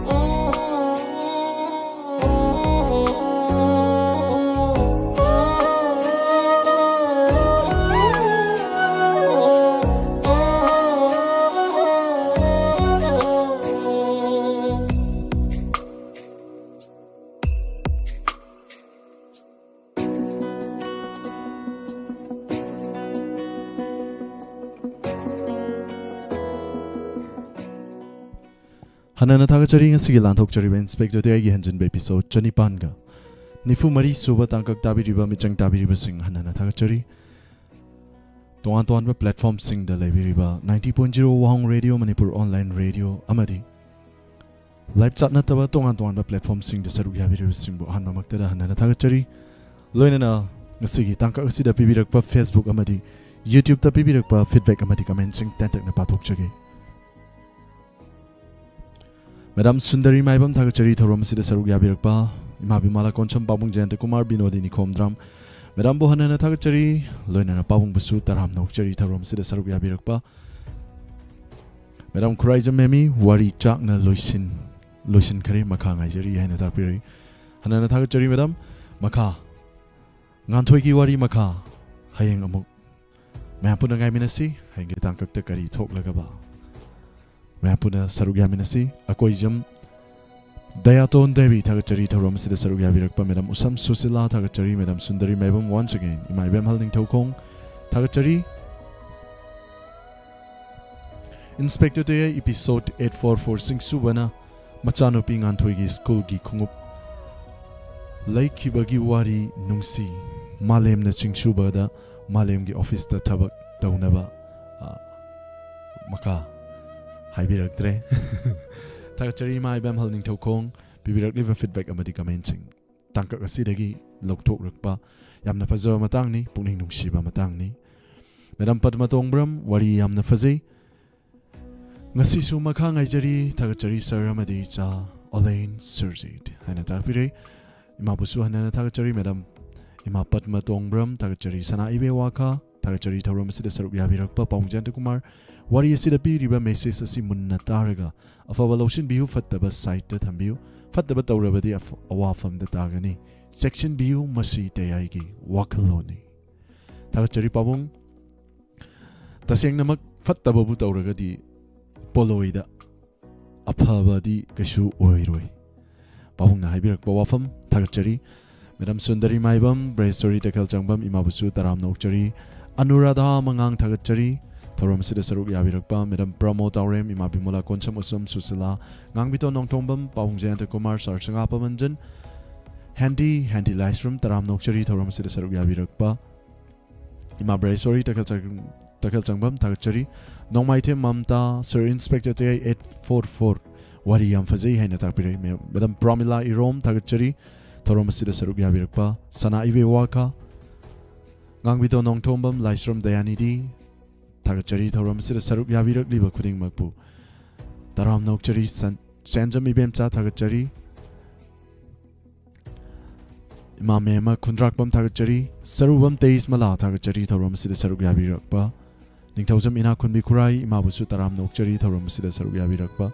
ꯍꯟꯅꯅ ꯊꯥꯒꯠꯆꯔꯤ꯫ ꯉꯁꯤꯒꯤ ꯂꯥꯟꯊꯣꯛꯆꯔꯤꯕ ꯏꯟꯁꯄꯦꯛꯇꯔ ꯇꯌꯥꯏꯒꯤ ꯍꯟꯖꯤꯟꯕ episode ꯆꯅꯤꯄꯥꯟꯒ ꯅꯤꯐꯨ ꯃꯔꯤ ꯁꯨꯕ ꯇꯥꯡꯀꯛ ꯇꯥꯕꯤꯔꯤꯕ ꯃꯤꯆꯪ ꯇꯥꯕꯤꯔꯤꯕꯁꯤꯡ ꯍꯟꯅꯅ ꯊꯥꯒꯠꯆꯔꯤ꯫ ꯇꯣꯉꯥꯟ ꯇꯣꯉꯥꯟꯕ platformꯁꯤꯡꯗ ꯂꯩꯕꯤꯔꯤꯕ ninety point zero ꯋꯥꯍꯣꯡ ꯔꯦꯗꯤꯑꯣ, ꯃꯅꯤꯄꯨꯔ online radio ꯑꯃꯗꯤ live chat ꯅꯠꯇꯕ ꯇꯣꯉꯥꯟ ꯇꯣꯉꯥꯟꯕ platformꯁꯤꯡꯗ ꯁꯔꯨꯛ ꯌꯥꯕꯤꯔꯤꯕꯁꯤꯡꯕꯨ ꯑꯍꯥꯟꯕꯃꯛꯇꯗ ꯍꯟꯅꯅ ꯊꯥꯒꯠꯆꯔꯤ꯫ ꯂꯣꯏꯅꯅ ꯉꯁꯤꯒꯤ ꯇꯥꯡꯀꯛ ꯑꯁꯤꯗ ꯄꯤꯕꯤꯔꯛꯄ Facebook ꯑꯃꯗꯤ YouTubeꯇ ꯄꯤꯕꯤꯔꯛꯄ feedback ꯑꯃꯗꯤ commentꯁꯤꯡ ꯇꯦꯟꯇꯛꯅ ꯄꯥꯊꯣꯛꯆꯒꯦ꯫ Madam ꯁꯨꯟꯗꯔꯤ ꯃꯥꯏꯕꯝ, ꯊꯥꯒꯠꯆꯔꯤ ꯊꯧꯔꯝ ꯑꯁꯤꯗ ꯁꯔꯨꯛ ꯌꯥꯕꯤꯔꯛꯄ꯫ ꯏꯃꯥ ꯕꯤꯃꯥꯂꯥ ꯀꯣꯟꯁꯝ, ꯄꯥꯕꯨꯡ ꯖꯌꯟꯇ ꯀꯨꯃꯥꯔ, ꯕꯤꯅꯣꯗꯤꯅꯤ ꯈꯣꯝꯗ꯭ꯔꯥꯝ, madamꯕꯨ ꯍꯟꯅ ꯍꯟꯅ ꯊꯥꯒꯠꯆꯔꯤ꯫ ꯂꯣꯏꯅꯅ ꯄꯥꯕꯨꯡꯕꯨꯁꯨ ꯇꯔꯥꯝꯅ ꯑꯣꯛꯆꯔꯤ ꯊꯧꯔꯝ ꯑꯁꯤꯗ ꯁꯔꯨꯛ ꯌꯥꯕꯤꯔꯛꯄ꯫ Madam ꯈꯨꯔꯥꯏꯖꯝ ꯃꯦꯃꯤ, ꯋꯥꯔꯤ ꯆꯥꯛꯅ ꯂꯣꯏꯁꯤꯟ-, ꯂꯣꯏꯁꯤꯟꯈꯔꯦ, ꯃꯈꯥ ꯉꯥꯏꯖꯔꯤ ꯍꯥꯏꯅ ꯇꯥꯛꯄꯤꯔꯛꯏ꯫ ꯍꯟꯅ ꯍꯟꯅ ꯊꯥꯒꯠꯆꯔꯤ madam꯫ ꯃꯈꯥ, ꯉꯥꯟꯊꯣꯏꯒꯤ ꯋꯥꯔꯤ ꯃꯈꯥ ꯍꯌꯦꯡ ꯑꯃꯨꯛ ꯃꯌꯥꯝ ꯄꯨꯟꯅ ꯉꯥꯏꯃꯤꯟꯅꯁꯤ꯫ ꯍꯌꯦꯡꯒꯤ ꯇꯥꯡꯀꯛꯇ ꯀꯔꯤ ꯊꯣꯛꯂꯒꯕ ꯃꯌꯥꯝ ꯄꯨꯟꯅ ꯁꯔꯨꯛ ꯌꯥꯃꯤꯟꯅꯁꯤ꯫ ꯑꯀꯣꯏꯖꯝ ꯗꯌꯥꯇꯣꯟ ꯗꯦꯕꯤ, ꯊꯥꯒꯠꯆꯔꯤ ꯊꯧꯔꯝ ꯑꯁꯤꯗ ꯁꯔꯨꯛ ꯌꯥꯕꯤꯔꯛꯄ꯫ ꯃꯦꯗꯥꯝ ꯎꯁꯝ ꯁꯨꯁꯤꯂꯥ, ꯊꯥꯒꯠꯆꯔꯤ꯫ Madam Sundari Maibam, once again, ꯏꯃꯥ ꯏꯕꯦꯝꯍꯜ ꯅꯤꯡꯊꯧꯈꯣꯡ, ꯊꯥꯒꯠꯆꯔꯤ꯫ Inspector Tayai, episode eight four four, ꯆꯤꯡꯁꯨꯕꯅ ꯃꯆꯥꯅꯨꯄꯤ ꯉꯥꯟꯊꯣꯏꯒꯤ ꯁ꯭ꯀꯨꯜꯒꯤ ꯈꯣꯡꯎꯞ ꯂꯩꯈꯤꯕꯒꯤ ꯋꯥꯔꯤ ꯅꯨꯡꯁꯤ꯫ ꯃꯥꯂꯦꯝꯅ ꯆꯤꯡꯁꯨꯕꯗ ꯃꯥꯂꯦꯝꯒꯤ ꯑꯣꯐꯤꯁꯇ ꯊꯕꯛ ꯇꯧꯅꯕ, ꯑ, ꯃꯈꯥ ꯍꯥꯏꯕꯤꯔꯛꯇ꯭ꯔꯦ꯫ ꯊꯥꯒꯠꯆꯔꯤ ꯏꯃꯥ ꯏꯕꯦꯝꯍꯜ ꯅꯤꯡꯊꯧꯈꯣꯡ꯫ ꯄꯤꯕꯤꯔꯛꯂꯤꯕ feedback ꯑꯃꯗꯤ commentꯁꯤꯡ ꯇꯥꯡꯀꯛ ꯑꯁꯤꯗꯒꯤ ꯂꯧꯊꯣꯛꯂꯛꯄ ꯌꯥꯝꯅ ꯐꯖꯕ ꯃꯇꯥꯡꯅꯤ, ꯄꯨꯛꯅꯤꯡ ꯅꯨꯡꯁꯤꯕ ꯃꯇꯥꯡꯅꯤ꯫ ꯃꯦꯗꯥꯝ ꯄꯗꯃ ꯇꯣꯡꯕ꯭ꯔꯝ, ꯋꯥꯔꯤ ꯌꯥꯝꯅ ꯐꯖꯩ꯫ ꯉꯁꯤꯁꯨ ꯃꯈꯥ ꯉꯥꯏꯖꯔꯤ꯫ ꯊꯥꯒꯠꯆꯔꯤ ꯁꯔ ꯑꯃꯗꯤ ꯏꯆꯥ ꯑꯣꯂꯦꯟ ꯁꯨꯔꯖꯤꯠ ꯍꯥꯏꯅ ꯇꯥꯛꯄꯤꯔꯦ꯫ ꯏꯃꯥꯕꯨꯁꯨ ꯍꯟꯅ ꯍꯟꯅ ꯊꯥꯒꯠꯆꯔꯤ ꯃꯦꯗꯥꯝ꯫ ꯏꯃꯥ ꯄꯗꯃ ꯇꯣꯡꯕ꯭ꯔꯝ, ꯊꯥꯒꯠꯆꯔꯤ ꯁꯅꯥ ꯏꯕꯦ ꯋꯥꯈꯥ, ꯊꯥꯒꯠꯆꯔꯤ ꯊꯧꯔꯝ ꯑꯁꯤꯗ ꯁꯔꯨꯛ ꯌꯥꯕꯤꯔꯛꯄ ꯄꯥꯕꯨꯡ ꯖꯌꯟꯇ ꯀꯨꯃꯥꯔ꯫ ꯋꯥꯔꯤ ꯑꯁꯤꯗ ꯄꯤꯔꯤꯕ message ꯑꯁꯤ ꯃꯨꯟꯅ ꯇꯥꯔꯒ ꯑꯐꯕ ꯂꯧꯁꯤꯟꯕꯤꯌꯨ, ꯐꯠꯇꯕ sideꯇ ꯊꯝꯕꯤꯌꯨ꯫ ꯐꯠꯇꯕ ꯇꯧꯔꯕꯗꯤ ꯑꯐ-, ꯑꯋꯥꯐꯝꯗ ꯇꯥꯒꯅꯤ꯫ ꯆꯦꯛꯁꯤꯟꯕꯤꯌꯨ, ꯃꯁꯤ ꯇꯌꯥꯏꯒꯤ ꯋꯥꯈꯜꯂꯣꯟꯅꯤ꯫ ꯊꯥꯒꯠꯆꯔꯤ ꯄꯥꯕꯨꯡ꯫ ꯇꯁꯦꯡꯅꯃꯛ ꯐꯠꯇꯕꯕꯨ ꯇꯧꯔꯒꯗꯤ ꯄꯣꯂꯣꯏꯗ ꯑꯐꯕꯗꯤ ꯀꯩꯁꯨ ꯑꯣꯏꯔꯣꯏ꯫ ꯄꯥꯕꯨꯡꯅ ꯍꯥꯏꯕꯤꯔꯛꯄ ꯋꯥꯐꯝ ꯊꯥꯒꯠꯆꯔꯤ꯫ ꯃꯦꯗꯥꯝ ꯁꯨꯟꯗꯔꯤ ꯃꯥꯏꯕꯝ, ꯕ꯭ꯔꯦꯁꯣꯔꯤ ꯇꯈꯦꯜ ꯆꯪꯕꯝ, ꯏꯃꯥꯕꯨꯁꯨ ꯇꯔꯥꯝꯅ ꯑꯣꯛꯆꯔꯤ꯫ ꯑꯅꯨꯔꯥꯙꯥ ꯃꯉꯥꯡ ꯊꯥꯒꯠꯆꯔꯤ꯫ ꯊꯧꯔꯝ ꯑꯁꯤꯗ ꯁꯔꯨꯛ ꯌꯥꯕꯤꯔꯛꯄ ꯃꯦꯗꯥꯝ ꯄ꯭ꯔꯃꯣ ꯇꯥꯎꯔꯦꯝ, ꯏꯃꯥ ꯕꯤꯃꯣꯂꯥ ꯀꯣꯟꯁꯝ ꯎꯁꯝ ꯁꯨꯁꯤꯂꯥ, ꯉꯥꯡꯕꯤꯇꯣꯟ ꯅꯣꯡꯊꯣꯡꯕꯝ, ꯄꯥꯕꯨꯡ ꯖꯌꯟꯇ ꯀꯨꯃꯥꯔ, ꯁꯥꯔ ꯁꯉꯥꯄ ꯃꯟꯖꯟ, ꯍꯦꯟꯗꯤ, ꯍꯦꯟꯗꯤ ꯂꯥꯏꯁ꯭ꯔꯝ, ꯇꯔꯥꯝꯅ ꯑꯣꯛꯆꯔꯤ꯫ ꯊꯧꯔꯝ ꯑꯁꯤꯗ ꯁꯔꯨꯛ ꯌꯥꯕꯤꯔꯛꯄ ꯏꯃꯥ ꯕ꯭ꯔꯦꯁꯣꯔꯤ ꯇꯈꯦꯜ ꯆꯪ-, ꯇꯈꯦꯜ ꯆꯪꯕꯝ ꯊꯥꯒꯠꯆꯔꯤ꯫ Nongmaithem Mamta, sir inspector Tayai eight four four, ꯋꯥꯔꯤ ꯌꯥꯝ ꯐꯖꯩ ꯍꯥꯏꯅ ꯇꯥꯛꯄꯤꯔꯛꯏ꯫ ꯃꯦ-, ꯃꯦꯗꯥꯝ ꯄ꯭ꯔꯣꯃꯤꯂꯥ ꯏꯔꯣꯝ ꯊꯥꯒꯠꯆꯔꯤ꯫ ꯊꯧꯔꯝ ꯑꯁꯤꯗ ꯁꯔꯨꯛ ꯌꯥꯕꯤꯔꯛꯄ ꯁꯅꯥ ꯏꯕꯦ ꯋꯥꯈꯥ, ꯉꯥꯡꯕꯤꯗꯣ ꯅꯣꯡꯊꯣꯝꯕꯝ, ꯂꯥꯏꯁ꯭ꯔꯝ ꯗꯌꯥꯅꯤꯗꯤ ꯊꯥꯒꯠꯆꯔꯤ꯫ ꯊꯧꯔꯝ ꯑꯁꯤꯗ ꯁꯔꯨꯛ ꯌꯥꯕꯤꯔꯛꯂꯤꯕ ꯈꯨꯗꯤꯡꯃꯛꯄꯨ ꯇꯔꯥꯝꯅ ꯑꯣꯛꯆꯔꯤ꯫ ꯁꯟ-, ꯁꯦꯟꯖꯝ ꯏꯕꯦꯝꯆꯥ ꯊꯥꯒꯠꯆꯔꯤ꯫ ꯏꯃꯥ ꯃꯦꯝꯃ ꯈꯨꯟꯗ꯭ꯔꯥꯛꯄꯝ ꯊꯥꯒꯠꯆꯔꯤ꯫ ꯁꯔꯨꯕꯝ ꯇꯦꯏꯁ ꯃꯂꯥ ꯊꯥꯒꯠꯆꯔꯤ꯫ ꯊꯧꯔꯝ ꯑꯁꯤꯗ ꯁꯔꯨꯛ ꯌꯥꯕꯤꯔꯛꯄ ꯅꯤꯡꯊꯧꯖꯝ ꯏꯅꯥꯛꯈꯨꯟꯕꯤ ꯈꯨꯔꯥꯏ, ꯏꯃꯥꯕꯨꯁꯨ ꯇꯔꯥꯝꯅ ꯑꯣꯛꯆꯔꯤ꯫ ꯊꯧꯔꯝ ꯑꯁꯤꯗ ꯁꯔꯨꯛ ꯌꯥꯕꯤꯔꯛꯄ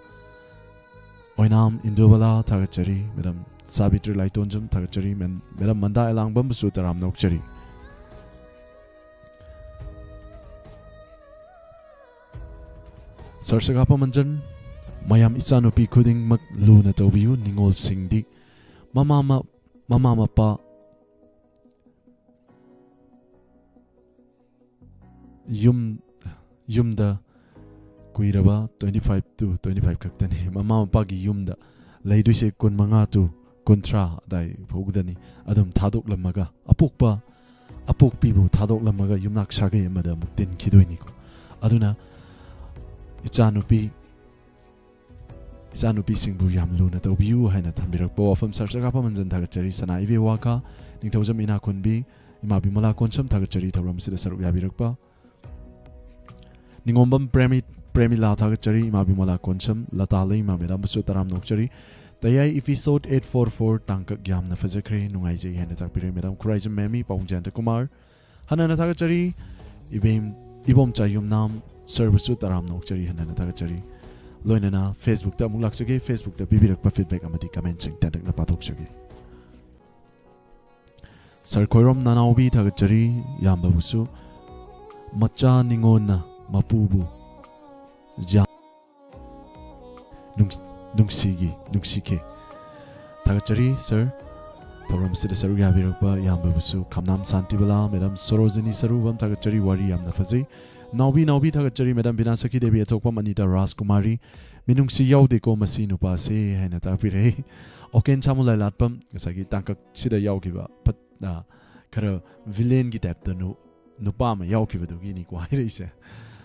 ꯑꯣꯏꯅꯥꯝ ꯏꯟꯗꯨꯕꯂꯥ ꯊꯥꯒꯠꯆꯔꯤ꯫ ꯃꯦꯗꯥꯝ ꯁꯥꯕꯤꯇ꯭ꯔꯤ ꯂꯥꯏꯇꯣꯟꯖꯝ ꯊꯥꯒꯠꯆꯔꯤ꯫ ꯃꯦꯟ-, ꯃꯦꯗꯥꯝ ꯃꯟꯗꯥ ꯑꯦꯂꯥꯡꯕꯝꯕꯨꯁꯨ ꯇꯔꯥꯝꯅ ꯑꯣꯛꯆꯔꯤ꯫ ꯁꯔ ꯁꯒꯥꯄ ꯃꯟꯖꯟ, ꯃꯌꯥꯝ ꯏꯆꯥꯅꯨꯄꯤ ꯈꯨꯗꯤꯡꯃꯛ ꯂꯨꯅ ꯇꯧꯕꯤꯌꯨ꯫ ꯅꯤꯉꯣꯜꯁꯤꯡꯗꯤ ꯃꯃꯥ ꯃ-, ꯃꯃꯥ ꯃꯄꯥ ꯌꯨꯝ, ꯌꯨꯝꯗ ꯀꯨꯏꯔꯕ twenty five to twenty five ꯈꯛꯇꯅꯤ꯫ ꯃꯃꯥ ꯃꯄꯥꯒꯤ ꯌꯨꯝꯗ ꯂꯩꯗꯣꯏꯁꯦ ꯀꯨꯟꯃꯉꯥ to ꯀꯨꯟꯊ꯭ꯔꯥ ꯑꯗꯥꯏ ꯐꯥꯎꯕꯗꯅꯤ꯫ ꯑꯗꯨꯝ ꯊꯥꯗꯣꯛꯂꯝꯃꯒ, ꯑꯄꯣꯛꯄ, ꯑꯄꯣꯛꯄꯤꯕꯨ ꯊꯥꯗꯣꯛꯂꯝꯃꯒ ꯌꯨꯝꯅꯥꯛ ꯁꯥꯒꯩ ꯑꯃꯗ ꯑꯃꯨꯛ ꯇꯤꯟꯈꯤꯗꯣꯏꯅꯤꯀꯣ꯫ ꯑꯗꯨꯅ ꯏꯆꯥꯅꯨꯄꯤ, ꯏꯆꯥꯅꯨꯄꯤꯁꯤꯡꯕꯨ ꯌꯥꯝ ꯂꯨꯅ ꯇꯧꯕꯤꯌꯨ ꯍꯥꯏꯅ ꯊꯝꯕꯤꯔꯛꯄ ꯋꯥꯐꯝ ꯁꯥꯔ ꯆꯒꯥꯐꯝ ꯍꯟꯖꯟ ꯊꯥꯒꯠꯆꯔꯤ꯫ ꯁꯅꯥ ꯏꯕꯦ ꯋꯥꯀꯥ, ꯅꯤꯡꯊꯧꯖꯝ ꯏꯅꯥꯈꯣꯟꯕꯤ, ꯏꯃꯥ ꯕꯤꯃꯂꯥ ꯀꯣꯟꯁꯝ ꯊꯥꯒꯠꯆꯔꯤ ꯊꯧꯔꯝ ꯑꯁꯤꯗ ꯁꯔꯨꯛ ꯌꯥꯕꯤꯔꯛꯄ꯫ ꯅꯤꯉꯣꯝꯕꯝ ꯄ꯭ꯔꯦꯃꯤ-, ꯄ꯭ꯔꯦꯃꯤꯂꯥ ꯊꯥꯒꯠꯆꯔꯤ, ꯏꯃꯥ ꯕꯤꯃꯂꯥ ꯀꯣꯟꯁꯝ, ꯂꯇꯥ ꯂꯩꯃ ꯃꯦꯗꯥꯝꯕꯨꯁꯨ ꯇꯔꯥꯝꯅ ꯑꯣꯛꯆꯔꯤ꯫ ꯇꯌꯥꯏ episode eight four four ꯇꯥꯡꯀꯛ ꯌꯥꯝꯅ ꯐꯖꯈ꯭ꯔꯦ, ꯅꯨꯡꯉꯥꯏꯖꯩ ꯍꯥꯏꯅ ꯇꯥꯛꯄꯤꯔꯦ ꯃꯦꯗꯥꯝ ꯈꯨꯔꯥꯏꯖꯝ ꯃꯦꯃꯤ, ꯄꯥꯕꯨꯡ ꯖꯌꯟꯇ ꯀꯨꯃꯥꯔ꯫ ꯍꯟꯅꯅ ꯊꯥꯒꯠꯆꯔꯤ꯫ ꯏꯕꯦꯝ-, ꯏꯕꯣꯝꯆꯥ ꯌꯨꯝꯅꯥꯝ ꯁꯔꯕꯨꯁꯨ ꯇꯔꯥꯝꯅ ꯑꯣꯛꯆꯔꯤ, ꯍꯟꯅꯅ ꯊꯥꯒꯠꯆꯔꯤ꯫ ꯂꯣꯏꯅꯅ Facebook-ꯇ ꯑꯃꯨꯛ ꯂꯥꯛꯆꯒꯦ, Facebook-ꯇ ꯄꯤꯕꯤꯔꯛꯄ feedback ꯑꯃꯗꯤ comment-ꯁꯤꯡ ꯇꯦꯟꯇꯛꯅ ꯄꯥꯊꯣꯛꯆꯒꯦ꯫ ꯁꯔ ꯈꯣꯏꯔꯣꯝ ꯅꯅꯥꯎꯕꯤ ꯊꯥꯒꯠꯆꯔꯤ, ꯏꯌꯥꯝꯕꯕꯨꯁꯨ꯫ ꯃꯆꯥ ꯅꯤꯉꯣꯟꯅ ꯃꯄꯨꯕꯨ ꯌꯥꯝ ꯅꯨꯡ-, ꯅꯨꯡꯁꯤꯒꯤ, ꯅꯨꯡꯁꯤꯈꯤ꯫ ꯊꯥꯒꯠꯆꯔꯤ, ꯁꯔ꯫ ꯊꯧꯔꯝ ꯑꯁꯤꯗ ꯁꯔꯨꯛ ꯌꯥꯕꯤꯔꯛꯄ ꯏꯌꯥꯝꯕꯕꯨꯁꯨ꯫ ꯈꯝꯅꯥꯝ ꯁꯥꯟꯇꯤꯕꯂꯥ, ꯃꯦꯗꯥꯝ ꯁꯣꯔꯣꯖꯤꯅꯤ ꯁꯔꯨꯕꯝ ꯊꯥꯒꯠꯆꯔꯤ, ꯋꯥꯔꯤ ꯌꯥꯝꯅ ꯐꯖꯩ꯫ ꯅꯥꯎꯕꯤ, ꯅꯥꯎꯕꯤ ꯊꯥꯒꯠꯆꯔꯤ, ꯃꯦꯗꯥꯝ ꯕꯤꯅꯥꯁꯈꯤ ꯗꯦꯕꯤ, ꯑꯊꯣꯛꯄꯝ ꯑꯅꯤꯇꯥ ꯔꯥꯖꯀꯨꯃꯥꯔꯤ, ꯃꯤꯅꯨꯡꯁꯤ ꯌꯥꯎꯗꯦꯀꯣ ꯃꯁꯤ ꯅꯨꯄꯥꯁꯦ ꯍꯥꯏꯅ ꯇꯥꯛꯄꯤꯔꯛꯏ꯫ ꯑꯣꯀꯦꯟ ꯁꯥꯃꯨ ꯂꯥꯏꯂꯥꯠꯄꯝ, ꯉꯁꯥꯏꯒꯤ ꯇꯥꯡꯀꯛꯁꯤꯗ ꯌꯥꯎꯈꯤꯕ ꯐꯠ-, ꯑ, ꯈꯔ villain-ꯒꯤ type-ꯇ ꯅꯨ-, ꯅꯨꯄꯥ ꯑꯃ ꯌꯥꯎꯈꯤꯕꯗꯨꯒꯤꯅꯤꯀꯣ ꯍꯥꯏꯔꯛꯏꯁꯦ꯫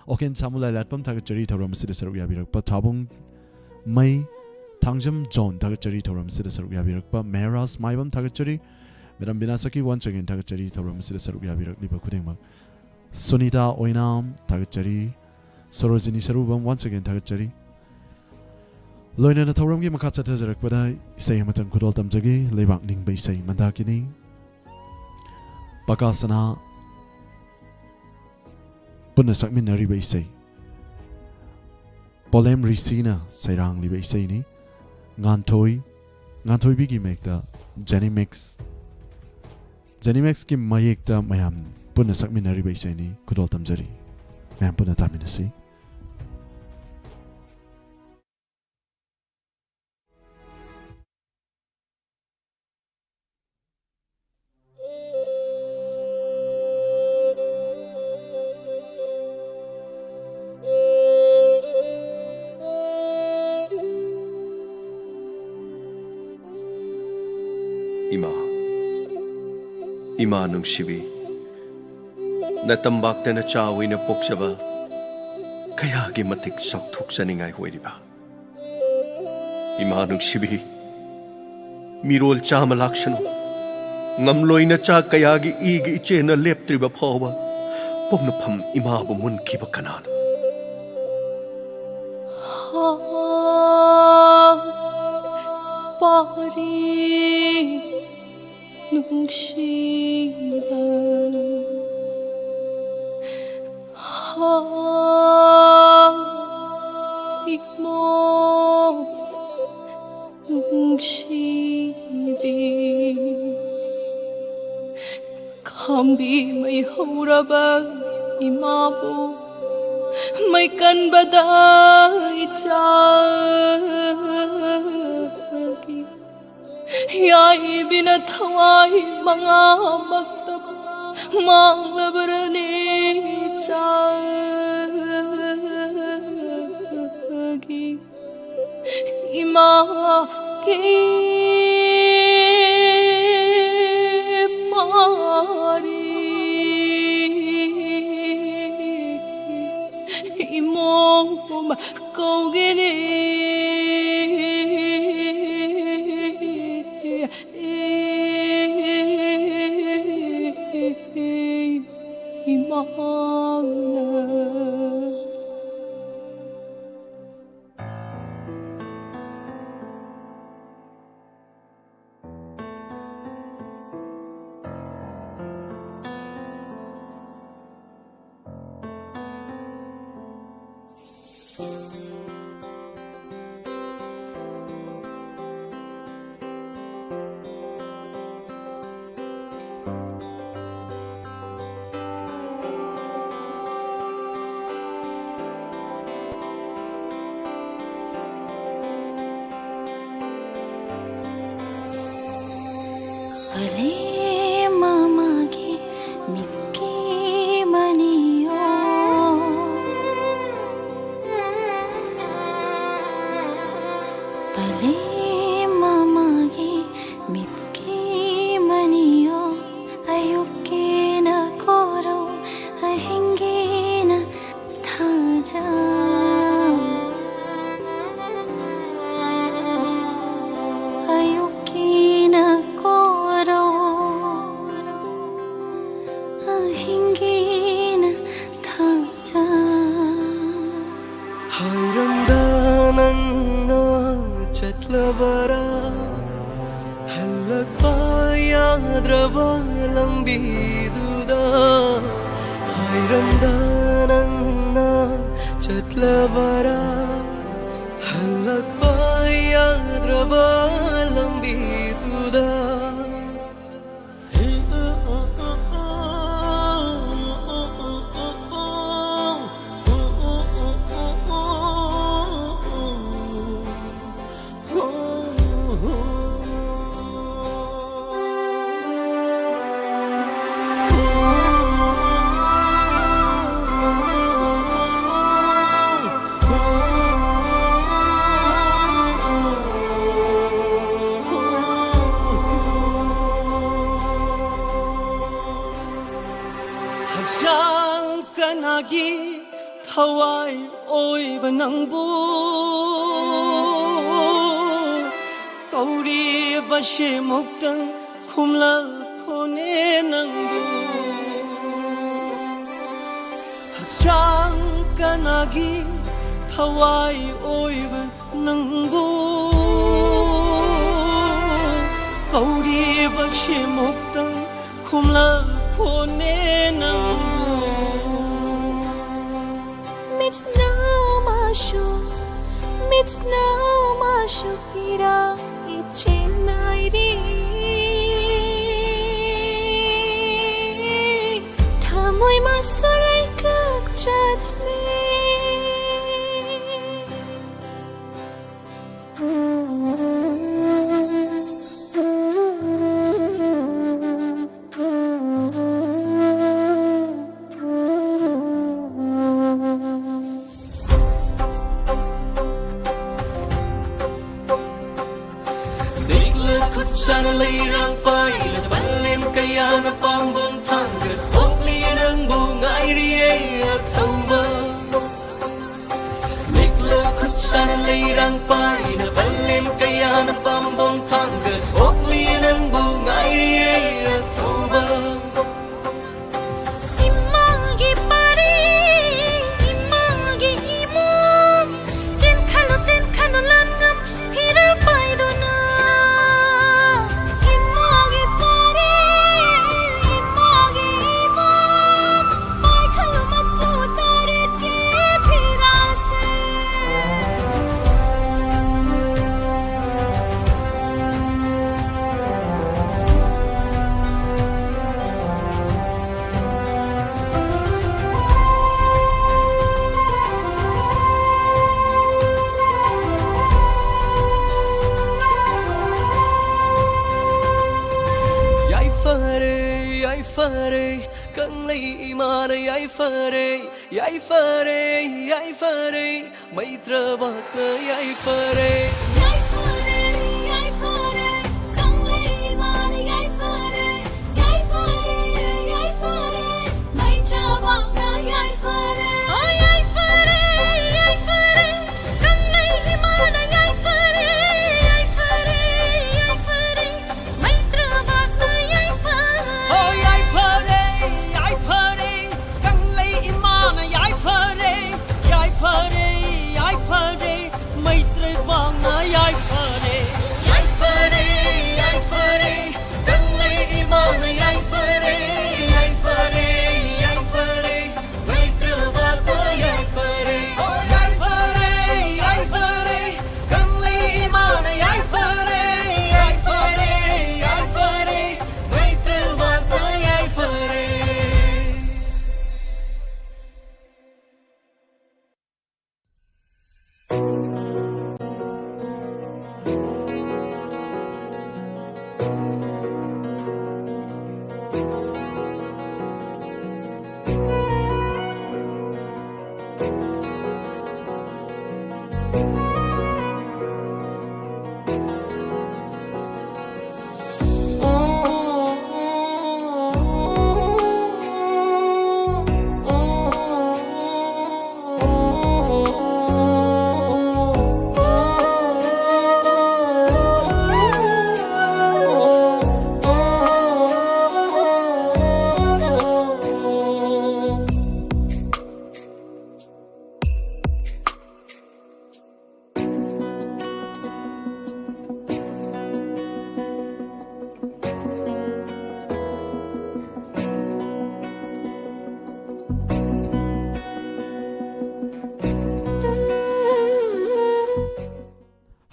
ꯑꯣꯀꯦꯟ ꯁꯥꯃꯨ ꯂꯥꯏꯂꯥꯠꯄꯝ ꯊꯥꯒꯠꯆꯔꯤ ꯊꯧꯔꯝ ꯑꯁꯤꯗ ꯁꯔꯨꯛ ꯌꯥꯕꯤꯔꯛꯄ꯫ ꯊꯥꯕꯨꯡ ꯃꯩ ꯊꯥꯡꯖꯝ ꯖꯣꯟ ꯊꯥꯒꯠꯆꯔꯤ ꯊꯧꯔꯝ ꯑꯁꯤꯗ ꯁꯔꯨꯛ ꯌꯥꯕꯤꯔꯛꯄ꯫ ꯃꯦꯍꯔꯥꯖ ꯃꯥꯏꯕꯝ ꯊꯥꯒꯠꯆꯔꯤ꯫ ꯃꯦꯗꯥꯝ ꯕꯤꯅꯥꯁꯈꯤ once again ꯊꯥꯒꯠꯆꯔꯤ ꯊꯧꯔꯝ ꯑꯁꯤꯗ ꯁꯔꯨꯛ ꯌꯥꯕꯤꯔꯛꯂꯤꯕ ꯈꯨꯗꯤꯡꯃꯛ꯫ ꯁꯨꯅꯤꯇꯥ ꯑꯣꯏꯅꯥꯝ ꯊꯥꯒꯠꯆꯔꯤ꯫ ꯁꯣꯔꯣꯖꯤꯅꯤ ꯁꯔꯨꯕꯝ once again ꯊꯥꯒꯠꯆꯔꯤ꯫ ꯂꯣꯏꯅꯅ ꯊꯧꯔꯝꯒꯤ ꯃꯈꯥ ꯆꯠꯊꯖꯔꯛꯄꯗ ꯏꯁꯩ ꯑꯃꯇꯪ ꯈꯨꯗꯣꯜ ꯇꯝꯖꯒꯦ꯫ ꯂꯩꯕꯥꯛ ꯅꯤꯡꯕ ꯏꯁꯩ ꯃꯟꯗꯥꯀꯤꯅꯤ꯫ ꯄꯀꯥ ꯁꯅꯥ ꯄꯨꯟꯅ ꯁꯛꯃꯤꯟꯅꯔꯤꯕ ꯏꯁꯩ꯫ ꯄꯣꯂꯦꯝ ꯔꯤꯁꯤꯅ ꯁꯩꯔꯥꯡꯂꯤꯕ ꯏꯁꯩꯅꯤ꯫ ꯉꯥꯟꯊꯣꯏ, ꯉꯥꯟꯊꯣꯏꯕꯤꯒꯤ ꯃꯌꯦꯛꯇ ꯖꯦꯅꯤꯃꯦꯛꯁ, ꯖꯦꯅꯤꯃꯦꯛꯁꯀꯤ ꯃꯌꯦꯛꯇ ꯃꯌꯥꯝ ꯄꯨꯟꯅ ꯁꯛꯃꯤꯟꯅꯔꯤꯕ ꯏꯁꯩꯅꯤ꯫ ꯈꯨꯗꯣꯜ ꯇꯝꯖꯔꯤ꯫ ꯃꯌꯥꯝ ꯄꯨꯟꯅ ꯇꯥꯃꯤꯟꯅꯁꯤ꯫ ꯏꯃꯥ, ꯏꯃꯥ ꯅꯨꯡꯁꯤꯕꯤ, ꯅꯇꯝꯕꯥꯛꯇ ꯅꯆꯥ ꯑꯣꯏꯅ ꯄꯣꯛꯆꯕ ꯀꯌꯥꯒꯤ ꯃꯇꯤꯛ ꯆꯥꯎꯊꯣꯛꯆꯅꯤꯡꯉꯥꯏ ꯑꯣꯏꯔꯤꯕ꯫ ꯏꯃꯥ ꯅꯨꯡꯁꯤꯕꯤ, ꯃꯤꯔꯣꯜ ꯆꯥꯝꯃ ꯂꯥꯛꯁꯅꯨ, ꯉꯝꯂꯣꯏ ꯅꯆꯥ ꯀꯌꯥꯒꯤ ꯏꯒꯤ ꯏꯆꯦꯜꯅ ꯂꯦꯞꯇ꯭ꯔꯤꯕ ꯐꯥꯎꯕ ꯄꯣꯛꯅꯐꯝ ꯏꯃꯥꯕꯨ ꯃꯨꯟꯈꯤꯕ ꯀꯅꯥꯅꯣ? ꯄꯥꯔꯤ ꯅꯨꯡꯁꯤꯕ, ꯏꯃꯣ ꯅꯨꯡꯁꯤꯕꯤ, ꯈꯥꯝꯕꯤ ꯃꯩ ꯍꯧꯔꯕ ꯏꯃꯥꯕꯨ ꯃꯩ ꯀꯟꯕꯗ ꯏꯆꯥꯒꯤ ꯌꯥꯏꯕꯤꯅ ꯊꯋꯥꯏ ꯃꯉꯥꯃꯛꯇ ꯃꯥꯡꯂꯕꯔꯅꯦ ꯏꯆꯥꯒꯤ ꯏꯃꯥꯒꯤ ꯄꯥꯔꯤ ꯏꯃꯣꯝ ꯀꯧꯒꯅꯤ꯫ ꯏꯃꯥꯅ꯫ ꯄꯂꯦꯝ ꯑꯃꯒꯤ ꯃꯤꯠꯀꯤ ꯃꯅꯤꯌꯣ꯫ ꯄꯂꯦꯝ ꯑꯃꯒꯤ ꯃꯤꯠꯀꯤ ꯆꯠꯂꯕꯔꯥ? ꯍꯜꯂꯛꯄ ꯌꯥꯗ꯭ꯔꯕ ꯂꯝꯕꯤꯗꯨꯗ ꯍꯥꯏꯔꯝꯗ ꯅꯪꯅ ꯆꯠꯂꯕꯔꯥ? ꯍꯜꯂꯛꯄ ꯌꯥꯗ꯭ꯔꯕ ꯂꯝꯕꯤꯗꯨꯗ꯫ ꯍꯛꯆꯥꯡ ꯀꯅꯥꯒꯤ ꯊꯋꯥꯏ ꯑꯣꯏꯕ ꯅꯪꯕꯨ ꯀꯧꯔꯤꯕꯁꯦ ꯑꯃꯨꯛꯇꯪ ꯈꯨꯝꯂꯛꯈꯣꯅꯦ ꯅꯪꯕꯨ꯫ ꯍꯛꯆꯥꯡ ꯀꯅꯥꯒꯤ ꯊꯋꯥꯏ ꯑꯣꯏꯕ ꯅꯪꯕꯨ ꯀꯧꯔꯤꯕꯁꯦ ꯑꯃꯨꯛꯇꯪ ꯈꯨꯝꯂꯛꯈꯣꯅꯦ ꯅꯪꯕꯨ꯫ ꯃꯤꯠꯅ ꯃꯥꯁꯨ, ꯃꯤꯠꯅ ꯃꯥꯁꯨ ꯄꯤꯔꯥ ꯏꯆꯦ ꯅꯥꯏꯔꯤ꯫ ꯊꯃꯣꯏ ꯃꯥꯁꯨ ꯂꯩꯀ꯭ꯔꯛ ꯆꯠꯂꯦ꯫ ꯅꯤꯛꯂ ꯈꯨꯠꯁꯥꯅ ꯂꯩꯔꯥꯡ ꯄꯥꯏꯅ ꯄꯜꯂꯦꯝ ꯀꯌꯥꯅ ꯄꯥꯝꯕꯣꯝ ꯊꯥꯡꯒꯠ ꯑꯣꯛꯂꯤ ꯅꯪꯕꯨ ꯉꯥꯏꯔꯤꯌꯦ ꯑꯊꯧꯕ꯫ ꯅꯤꯛꯂ ꯈꯨꯠꯁꯥꯅ ꯂꯩꯔꯥꯡ ꯄꯥꯏꯅ ꯄꯜꯂꯦꯝ ꯀꯌꯥꯅ ꯄꯥꯝꯕꯣꯝ ꯊꯥꯡꯒꯠ ꯑꯣꯛꯂꯤ ꯅꯪꯕꯨ ꯉꯥꯏꯔꯤꯌꯦ ꯑꯊꯧꯕ꯫ ꯏꯃꯥꯒꯤ ꯄꯥꯔꯤ, ꯏꯃꯥꯒꯤ ꯏꯃꯨꯡ, ꯆꯦꯟꯈꯠꯂꯨ, ꯆꯦꯟꯈꯠꯂꯨ, ꯂꯥꯟꯉꯝ ꯐꯤꯔꯥꯜ ꯄꯥꯏ ꯐꯔꯦ, ꯀꯪꯂꯩ ꯏꯃꯥꯅ ꯌꯥꯏꯐꯔꯦ, ꯌꯥꯏꯐꯔꯦ, ꯌꯥꯏꯐꯔꯦ, ꯃꯩꯇ꯭ꯔꯕꯥꯛꯅ ꯌꯥꯏꯐꯔꯦ꯫ ꯌꯥꯏꯐꯔꯦ, ꯌꯥꯏꯐꯔꯦ, ꯀꯪꯂꯩ ꯏꯃꯥꯅ ꯌꯥꯏꯐꯔꯦ, ꯌꯥꯏꯐꯔꯦ, ꯌꯥꯏꯐꯔꯦ, ꯃꯩꯇ꯭ꯔꯕꯥꯛꯅ ꯌꯥꯏꯐꯔꯦ꯫ ꯑꯣ, ꯌꯥꯏꯐꯔꯦ, ꯌꯥꯏꯐꯔꯦ, ꯀꯪꯂꯩ ꯏꯃꯥꯅ ꯌꯥꯏꯐꯔꯦ, ꯌꯥꯏꯐꯔꯦ, ꯌꯥꯏꯐꯔꯦ, ꯃꯩꯇ꯭ꯔꯕꯥꯛꯅ ꯌꯥꯏꯐꯔꯦ꯫ ꯑꯣ, ꯌꯥꯏꯐꯔꯦ, ꯌꯥꯏꯐꯔꯦ, ꯀꯪꯂꯩ ꯏꯃꯥꯅ ꯌꯥꯏꯐꯔꯦ, ꯌꯥꯏꯐꯔꯦ, ꯌꯥꯏꯐꯔꯦ, ꯃꯩꯇ꯭ꯔꯕꯥꯛꯅ ꯌꯥꯏꯐꯔꯦ꯫ ꯌꯥꯏꯐꯔꯦ, ꯌꯥꯏꯐꯔꯦ, ꯀꯪꯂꯩ ꯏꯃꯥꯅ ꯌꯥꯏꯐꯔꯦ, ꯌꯥꯏꯐꯔꯦ, ꯌꯥꯏꯐꯔꯦ, ꯃꯩꯇ꯭ꯔꯕꯥꯛꯅ ꯌꯥꯏꯐꯔꯦ꯫ ꯑꯣ, ꯌꯥꯏꯐꯔꯦ, ꯌꯥꯏꯐꯔꯦ, ꯀꯪꯂꯩ ꯏꯃꯥꯅ ꯌꯥꯏꯐꯔꯦ, ꯌꯥꯏꯐꯔꯦ, ꯌꯥꯏꯐꯔꯦ, ꯃꯩꯇ꯭ꯔꯕꯥꯛꯅ ꯌꯥꯏꯐꯔꯦ꯫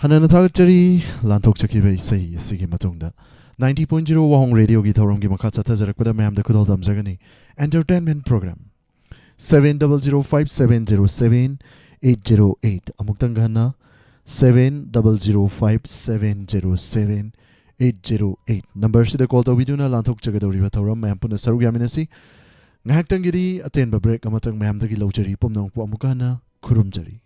ꯍꯟꯅꯅ ꯊꯥꯒꯠꯆꯔꯤ ꯂꯥꯟꯊꯣꯛꯆꯈꯤꯕ ꯏꯁꯩ ꯑꯁꯤꯒꯤ ꯃꯇꯨꯡꯗ꯫ Ninety point zero ꯋꯥꯍꯣꯡ ꯔꯦꯗꯤꯑꯣꯒꯤ ꯊꯧꯔꯝꯒꯤ ꯃꯈꯥ ꯆꯠꯊꯖꯔꯛꯄꯗ ꯃꯌꯥꯝꯗ ꯈꯨꯗꯣꯜ ꯇꯝꯖꯒꯅꯤ꯫ Entertainment program seven double zero five seven zero seven eight zero eight꯫ ꯑꯃꯨꯛꯇꯪꯒ ꯍꯟꯅ, seven double zero five seven zero seven eight zero eight number ꯁꯤꯗ call ꯇꯧꯕꯤꯗꯨꯅ ꯂꯥꯟꯊꯣꯛꯆꯒꯗꯧꯔꯤꯕ ꯊꯧꯔꯝ ꯃꯌꯥꯝ ꯄꯨꯟꯅ ꯁꯔꯨꯛ ꯌꯥꯃꯤꯟꯅꯁꯤ꯫ ꯉꯥꯏꯍꯥꯛꯇꯪꯒꯤꯗꯤ ꯑꯇꯦꯟꯕ break ꯑꯃꯇꯪ ꯃꯌꯥꯝꯗꯒꯤ ꯂꯧꯖꯔꯤ꯫ ꯄꯨꯝꯅꯃꯛꯄꯨ ꯑꯃꯨꯛꯀ ꯍꯟꯅ ꯈꯨꯔꯨꯝꯖꯔꯤ꯫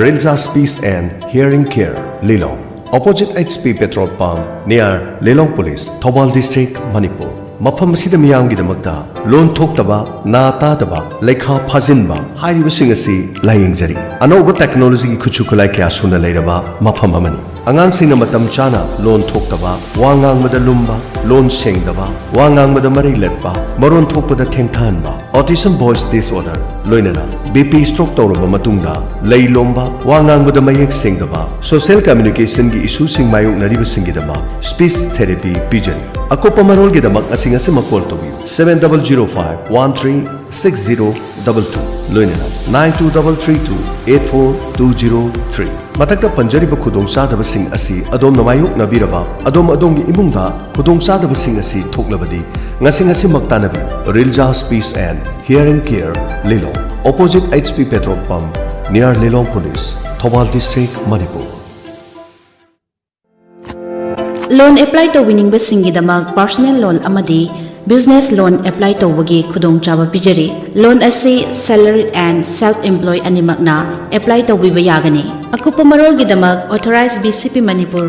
Rilza Speech and Hearing Care, Lilong, opposite H P petrol pump, near Lilong Police, Thoubal District, Manipur꯫ ꯃꯐꯝ ꯑꯁꯤꯗ ꯃꯤꯌꯥꯝꯒꯤꯗꯃꯛꯇ ꯂꯣꯟ ꯊꯣꯛꯇꯕ, ꯅꯥ ꯇꯥꯗꯕ, ꯂꯩꯈꯥ ꯐꯥꯖꯤꯟꯕ ꯍꯥꯏꯔꯤꯕꯁꯤꯡ ꯑꯁꯤ ꯂꯥꯌꯦꯡꯖꯔꯤ꯫ ꯑꯅꯧꯕ technologyꯒꯤ ꯈꯨꯠꯁꯨ ꯈꯨꯠꯂꯥꯏ ꯀꯌꯥ ꯁꯨꯅ ꯂꯩꯔꯕ ꯃꯐꯝ ꯑꯃꯅꯤ꯫ ꯑꯉꯥꯡꯁꯤꯡꯅ ꯃꯇꯝ ꯆꯥꯅ ꯂꯣꯟ ꯊꯣꯛꯇꯕ, ꯋꯥ ꯉꯥꯡꯕꯗ ꯂꯨꯝꯕ, ꯂꯣꯟ ꯁꯦꯡꯗꯕ, ꯋꯥ ꯉꯥꯡꯕꯗ ꯃꯔꯩ ꯂꯠꯄ, ꯃꯔꯣꯟ ꯊꯣꯛꯄꯗ ꯊꯦꯡꯊꯍꯟꯕ, autism voice disorder, ꯂꯣꯏꯅꯅ B P stroke ꯇꯧꯔꯕ ꯃꯇꯨꯡꯗ ꯂꯩ ꯂꯣꯝꯕ, ꯋꯥ ꯉꯥꯡꯕꯗ ꯃꯌꯦꯛ ꯁꯦꯡꯗꯕ, social communicationꯒꯤ issueꯁꯤꯡ ꯃꯥꯌꯣꯛꯅꯔꯤꯕꯁꯤꯡꯒꯤꯗꯃꯛ speech therapy ꯄꯤꯖꯔꯤ꯫ ꯑꯀꯨꯞꯄ ꯃꯔꯣꯜꯒꯤꯗꯃꯛ ꯉꯁꯤ ꯉꯁꯤꯃꯛ call ꯇꯧꯕꯤꯌꯨ, seven double zero five one three six zero double two, ꯂꯣꯏꯅꯅ nine two double three two eight four two zero three꯫ ꯃꯊꯛꯇ ꯄꯟꯖꯔꯤꯕ ꯈꯨꯗꯣꯡꯆꯥꯗꯕꯁꯤꯡ ꯑꯁꯤ ꯑꯗꯣꯝꯅ ꯃꯥꯌꯣꯛꯅꯕꯤꯔꯕ, ꯑꯗꯣꯝ ꯑꯗꯣꯝꯒꯤ ꯏꯃꯨꯡꯗ ꯈꯨꯗꯣꯡꯆꯥꯗꯕꯁꯤꯡ ꯑꯁꯤ ꯊꯣꯛꯂꯕꯗꯤ, ꯉꯁꯤ ꯉꯁꯤꯃꯛ ꯇꯥꯟꯅꯕꯤꯌꯨ꯫ Rilza Speech and Hearing Care, Lilong, opposite H P petrol pump, near Lilong Police, Thoubal District, Manipur꯫ Loan apply ꯇꯧꯕꯤꯅꯤꯡꯕꯁꯤꯡꯒꯤꯗꯃꯛ personal loan ꯑꯃꯗꯤ business loan apply ꯇꯧꯕꯒꯤ ꯈꯨꯗꯣꯡꯆꯥꯕ ꯄꯤꯖꯔꯤ꯫ Loan ꯑꯁꯤ salaried and self employed ꯑꯅꯤꯃꯛꯅ apply ꯇꯧꯕꯤꯕ ꯌꯥꯒꯅꯤ꯫ ꯑꯀꯨꯞꯄ ꯃꯔꯣꯜꯒꯤꯗꯃꯛ authorized B C P Manipur